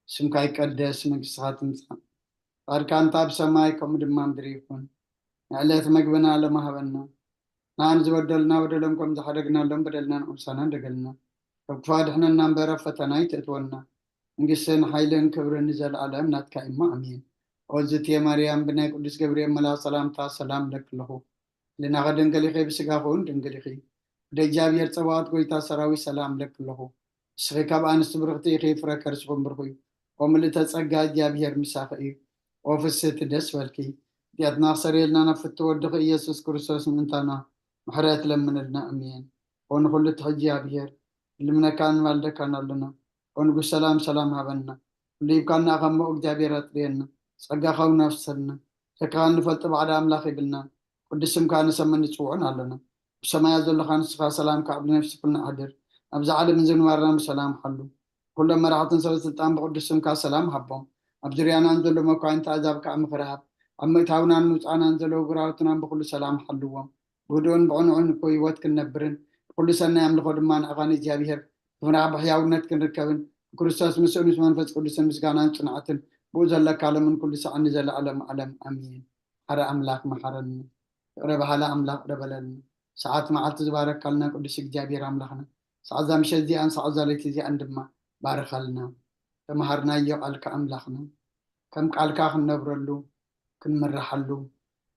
ስምካ ይቀደስ፣ መንግስትኻ ትምጻእ፣ ፈቃድካ እንታ ብሰማይ ከምኡ ድማ ምድሪ ይኹን። ንዕለት መግብና ሎሚ ሃበና። ንዓን ዝበደሉና በደሎም ከም ዝሓደግናሎም በደልና ንዑብሳና እንደገልና። ካብ ክፉእ ኣድሕነና እምበር ኣብ ፈተና ኣይተእትወና። መንግስትን ሓይልን ክብርን ንዘለኣለም ናትካ እሞ ኣሜን። ኦዝትየ ማርያም ብናይ ቅዱስ ገብርኤል መልኣኽ ሰላምታ ሰላም እለኪ ኣለኹ። ልናኸ ድንግል ኢኺ፣ ብስጋኹ እውን ድንግል ኢኺ። ወደ እግዚኣብሔር ጸባኦት ጎይታ ሰራዊት ሰላም እለኪ ኣለኹ። ንስኺ ካብ ኣንስቲ ብርኽቲ ኢኺ፣ ፍረ ከርስኹም ብርኽ እዩ። ኦ ምልእተ ጸጋ፣ እግዚኣብሔር ምሳኺ እዩ። ኦ ፍስህቲ ደስ በልኪ። ዲያትና ክሰርየልና ናብ ፍትወ ወድኺ ኢየሱስ ክርስቶስ ምእንታና ምሕረት ለምንልና። ኣሜን። ኦ ንኹሉ ትሕጂ እግዚኣብሔር፣ ልምነካን ማልደካን ኣለና። ኦ ንጉስ ሰላም፣ ሰላም ሃበና። ኩሉ ሂብካና፣ ከም ሞኡ እግዚኣብሔር ኣጥርየና። ጸጋኻ እውን ኣፍሰልና። ተካኻ እንፈልጦ ባዕዳ ኣምላኽ የብልናን። ቅዱስ ስምካ ንሰምን ንጽውዖን ኣለና። ብሰማያት ዘለኻ ንስኻ ሰላምካ ኣብ ነፍሲ ኩልና ኣሕድር። ኣብዚ ዓለም ዝንባርና ብሰላም ሓሉ። ኩሎም መራሕትን ሰበ ስልጣን ብቅዱስ ስምካ ሰላም ሃቦም። ኣብ ዙርያና ንዘሎ መኳንንቲ ኣዛብ ከዓ ምኽሪ ሃብ። ኣብ ምእታውናን ምውፃእናን ዘለዉ ጉራውትናን ብኩሉ ሰላም ሓልዎም። ብህዱእን ብዕኑዕን እኮ ህይወት ክንነብርን ብኩሉ ሰናይ ኣምልኾ ድማ ንኣኻ ንእግዚኣብሔር ብምርኣኽ ብሕያውነት ክንርከብን ብክርስቶስ ምስኡ ምስ መንፈስ ቅዱስን ምስጋናን ጽንዓትን ብኡ ዘለካ ሎምን ኩሉ ሰዓን ንዘለኣለም ዓለም ኣሜን። ሓደ ኣምላኽ መሓረኒ። ይቕረ በሃሊ ኣምላኽ ይቕረ በለልና። ሰዓት መዓልቲ ዝባረካልና ቅዱስ እግዚኣብሔር ኣምላኽና፣ ሰዓት እዛ ምሸት እዚኣን ሰዓት እዛ ለይቲ እዚኣን ድማ ባርኸልና። ተምሃርናዮ ቃልካ ኣምላኽና፣ ከም ቃልካ ክንነብረሉ፣ ክንምርሓሉ፣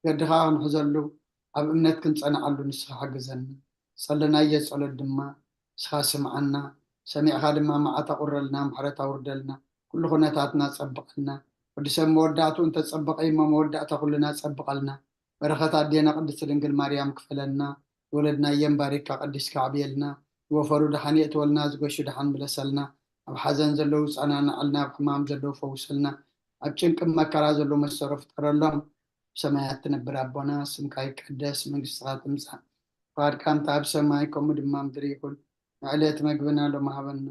ገድኻ ክንሕዘሉ፣ ኣብ እምነት ክንጸንዓሉ ንስኻ ሓግዘና። ጸለናዮ ጸሎት ድማ ንስኻ ስምዓና። ሰሚዕኻ ድማ መዓት ኣቑረልና፣ ምሕረት ኣውርደልና። ኩሉ ኩነታትና ጸብቐልና። ወዲ ሰብ መወዳእትኡ እንተጸበቐ እሞ መወዳእታ ኩልና ጸብቐልና። በረኸት ኣዴና ቅድስቲ ድንግል ማርያም ክፈለና። ዝወለድናየን ባሪካ ቀዲስካ ኣዕብየልና። ዝወፈሩ ደሓን የእትወልና፣ ዝገሹ ደሓን ምለሰልና። ኣብ ሓዘን ዘለዉ ጸናንዓልና፣ ኣብ ሕማም ዘለዉ ፈውሰልና። ኣብ ጭንቂ መከራ ዘለዉ መሰሮ ፍጠረሎም። ብሰማያት ትነብር ኣቦና፣ ስምካ ይቀደስ፣ መንግስትኻ ትምጻእ፣ ፍቓድካ እንተ ኣብ ሰማይ ከምኡ ድማ ምድሪ ይኹን። ንዕለት መግብና ሎሚ ሃበና።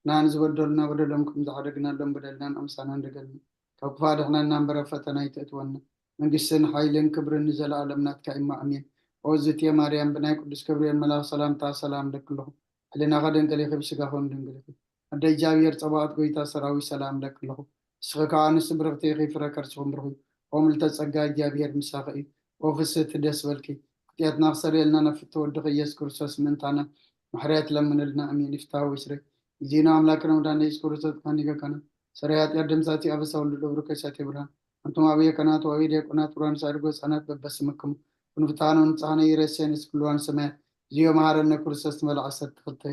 ንሕና ንዝበደሉና በደሎም ከም ዝሓደግናሎም በደልና ንኣምሳና እንደገልና። ካብ ክፋ ድሕነና እምበር ኣብ ፈተና ኣይተእትወና። መንግስትን ሓይልን ክብርን ንዘለኣለም ናትካ እሞ ኣሜን። ኦ ዝትየ ማርያም ብናይ ቅዱስ ገብርኤል መልኣኽ ሰላምታ ሰላም እለኪ ኣለኹ። ሕሊናኸ ድንግል ኢኺ፣ ብስጋኹን ድንግል ኢኺ። ኣደ እግዚኣብሔር ጸባኦት ጎይታ ሰራዊት ሰላም እለኪ ኣለኹ። ንስኺ ከኣ ኣንስቲ ብርኽቲ ኢኺ፣ ፍረ ከርስኹም ብሩኽ እዩ። ኦ ምልዕተ ጸጋ እግዚኣብሔር ምሳኺ እዩ። ኦ ፍስህቲ ደስ በልኪ። ሓጢኣትና ክሰርየልና ናብ ፍትወ ወድኺ ኢየሱስ ክርስቶስ ምእንታና ምሕረት ለምንልና። ኣሜን። ይፍትሐ ወይስረይ። እግዚእነ ኣምላክነ መድኃኒነ ኢየሱስ ክርስቶስ ካህን ሊቀ ካህናት ሰራይ ኃጢአት ደምሳቲ አበሳ ወልድ ገብሩ ከሳቴ ብርሃን። አንቱም አብየ ካህናት ወአብየ ዲያቆናት ብርሃን ሳድጎ ህፃናት በበስምክሙ ኩኑ ፍትሐነ ወንጽሐነ ኢረሴነ እስክልዋን ሰማያት። እግዚኦ መሐረነ ክርስቶስ ትመልእ ዓሰርተ ክልተ።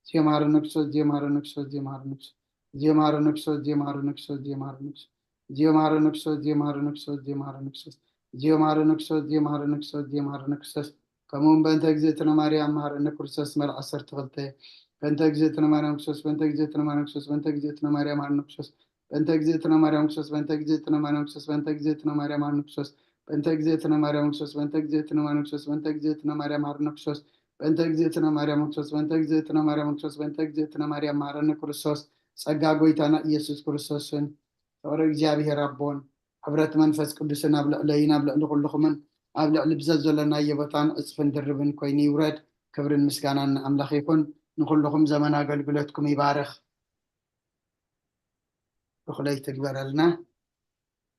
እግዚኦ መሐረነ ክርስቶስ፣ እግዚኦ መሐረነ ክርስቶስ፣ እግዚኦ መሐረነ ክርስቶስ። እግዚኦ መሐረነ ክርስቶስ፣ እግዚኦ መሐረነ ክርስቶስ፣ እግዚኦ መሐረነ ክርስቶስ። እግዚኦ መሐረነ ክርስቶስ፣ እግዚኦ መሐረነ ክርስቶስ፣ እግዚኦ መሐረነ ክርስቶስ። እግዚኦ መሐረነ ክርስቶስ፣ እግዚኦ መሐረነ ክርስቶስ፣ እግዚኦ መሐረነ ክርስቶስ። ከምኡ እውን በእንተ እግዝእትነ ማርያም መሐረነ ክርስቶስ መልእ ዓሰርተ ክልተ። በእንተ እግዝእትነ ማርያም ክርስቶስ፣ በእንተ እግዝእትነ ማርያም ክርስቶስ፣ በእንተ እግዝእትነ ማርያም መሐረነ ክርስቶስ፣ በእንተ እግዝእትነ ማርያም ክርስቶስ፣ በእንተ እግዝእትነ ማርያም ክርስቶስ፣ በእንተ እግዝእትነ ማርያም መሐረነ ክርስቶስ፣ በእንተ እግዝእትነ ማርያም ክርስቶስ፣ በእንተ እግዝእትነ ማርያም መሐረነ ክርስቶስ፣ በእንተ እግዝእትነ ማርያም ክርስቶስ፣ በእንተ እግዝእትነ ማርያም ክርስቶስ፣ በእንተ እግዝእትነ ማርያም መሐረነ ክርስቶስ። ጸጋ ጎይታና ኢየሱስ ክርስቶስን ፍቕሪ እግዚኣብሔር ኣቦን ሕብረት መንፈስ ቅዱስን ኣብ ልዕለይን ኣብ ልዕሊ ኩልኹምን ኣብ ልዕሊ ብዘዘለናዮ ቦታን ዕጽፍን ድርብን ኮይኑ ይውረድ። ክብርን ምስጋናን ንኣምላኽ ይኹን። ንኹልኹም ዘመን ኣገልግሎትኩም ይባርኽ። ብኹለይ ትግበረልና።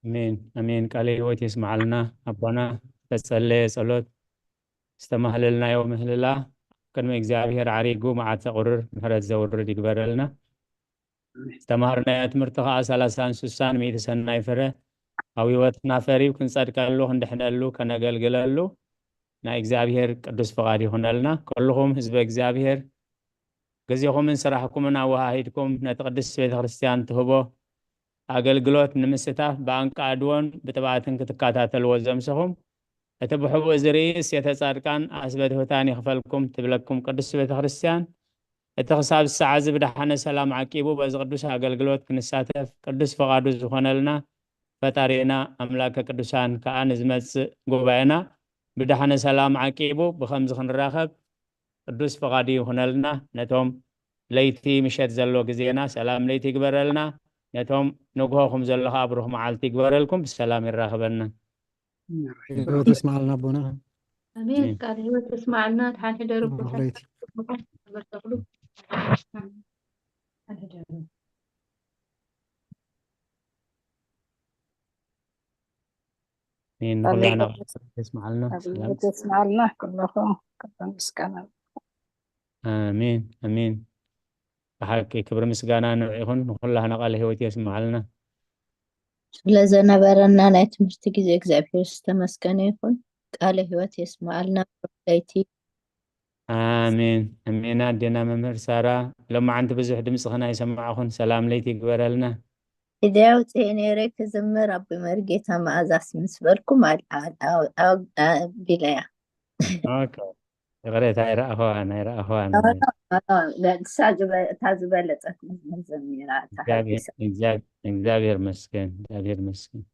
ኣሜን ኣሜን። ቃለ ህይወት የስምዓልና ኣቦና። ዝተጸለየ ጸሎት፣ ዝተማህለልናዮ ምህልላ ቅድሚ እግዚኣብሔር ዓሪጉ መዓት ዘቑርር ምሕረት ዘውርድ ይግበረልና። ዝተማሃርናዮ ትምህርቲ ከዓ ሰላሳን ስሳን ሚእቲ ሰናይ ፍረ ኣብ ህይወትና ፈርዩ ክንጸድቀሉ ክንድሕነሉ ከነገልግለሉ ናይ እግዚኣብሔር ቅዱስ ፍቓድ ይኹነልና። ኩልኹም ህዝበ እግዚኣብሔር ግዜኹምን ስራሕኩምን ኣወሃሂድኩም ነቲ ቅድስት ቤተ ክርስቲያን ትህቦ ኣገልግሎት ንምስታፍ ብኣንቃድዎን ብጥብኣትን ክትከታተልዎ ዘምሰኹም እቲ ብሕቡእ ዝርእይ እሴተ ጻድቃን ኣስበ ትሑታን ይኽፈልኩም ትብለኩም ቅድስት ቤተ ክርስቲያን። እቲ ክሳብ ዝሰዓዚ ብደሓነ ሰላም ዓቂቡ በዚ ቅዱስ ኣገልግሎት ክንሳተፍ ቅዱስ ፍቓዱ ዝኾነልና ፈጣሪና ኣምላከ ቅዱሳን ከኣ ንዝመጽእ ጉባኤና ብደሓነ ሰላም ዓቂቡ ብኸምዚ ክንራኸብ ቅዱስ ፍቓዱ ይኹነልና። ነቶም ለይቲ ምሸት ዘሎ ግዜና ሰላም ለይቲ ይግበረልና። ነቶም ንግሆኹም ዘሎ ከኣ ብሩኽ መዓልቲ ይግበረልኩም። ብሰላም ይራኸበና። ህይወት የስምዓልና ኣቦና። ኣሜን። ቃል ህይወት የስምዓልና። ድሓን ሕደሩ። ብሩኽ ለይቲ። ተኽሉ። ኣሜን። ንኹላና የስምዓልና። ሰላም። የስምዓልና ኩለኹም። ክብርን ምስጋና። ኣሜን ኣሜን። ብሓቂ ክብሪ ምስጋና ንዑ ይኹን። ንኹላህና ቃለ ህይወት የስምዓልና። ስለዘነበረና ናይ ትምህርቲ ግዜ እግዚኣብሔር ዝተመስገነ ይኹን። ቃለ ህይወት የስምዓልና። ለይቲ ኣሜን ኣሜን። ኣዴና መምህር ሳራ፣ ሎማዓንቲ ብዙሕ ድምፅኽን ኣይሰማዕኹን። ሰላም ለይቲ ይግበረልና። ኢደይ ኣውፅኤ ነይረ ክዝምር ኣቢ መርጌታ መኣዛስ ምስ በልኩም ኣል- ኣል- ኣው- ኣው- ኣቢለያ። ኦኬ። ይቕሬታ፣ ኣይረኣኽዋን ኣይረኣኽዋን። ኣዎ፣ ኣዎ፣ እሳ ዝበ- እታ ዝበለፀት መዝሙር ዘሚራ እታ እግዚኣብሔር ሓዲሳ። እግዚኣብሔር- እግዚኣብሔር መስገን፣ እግዚኣብሔር መስገን።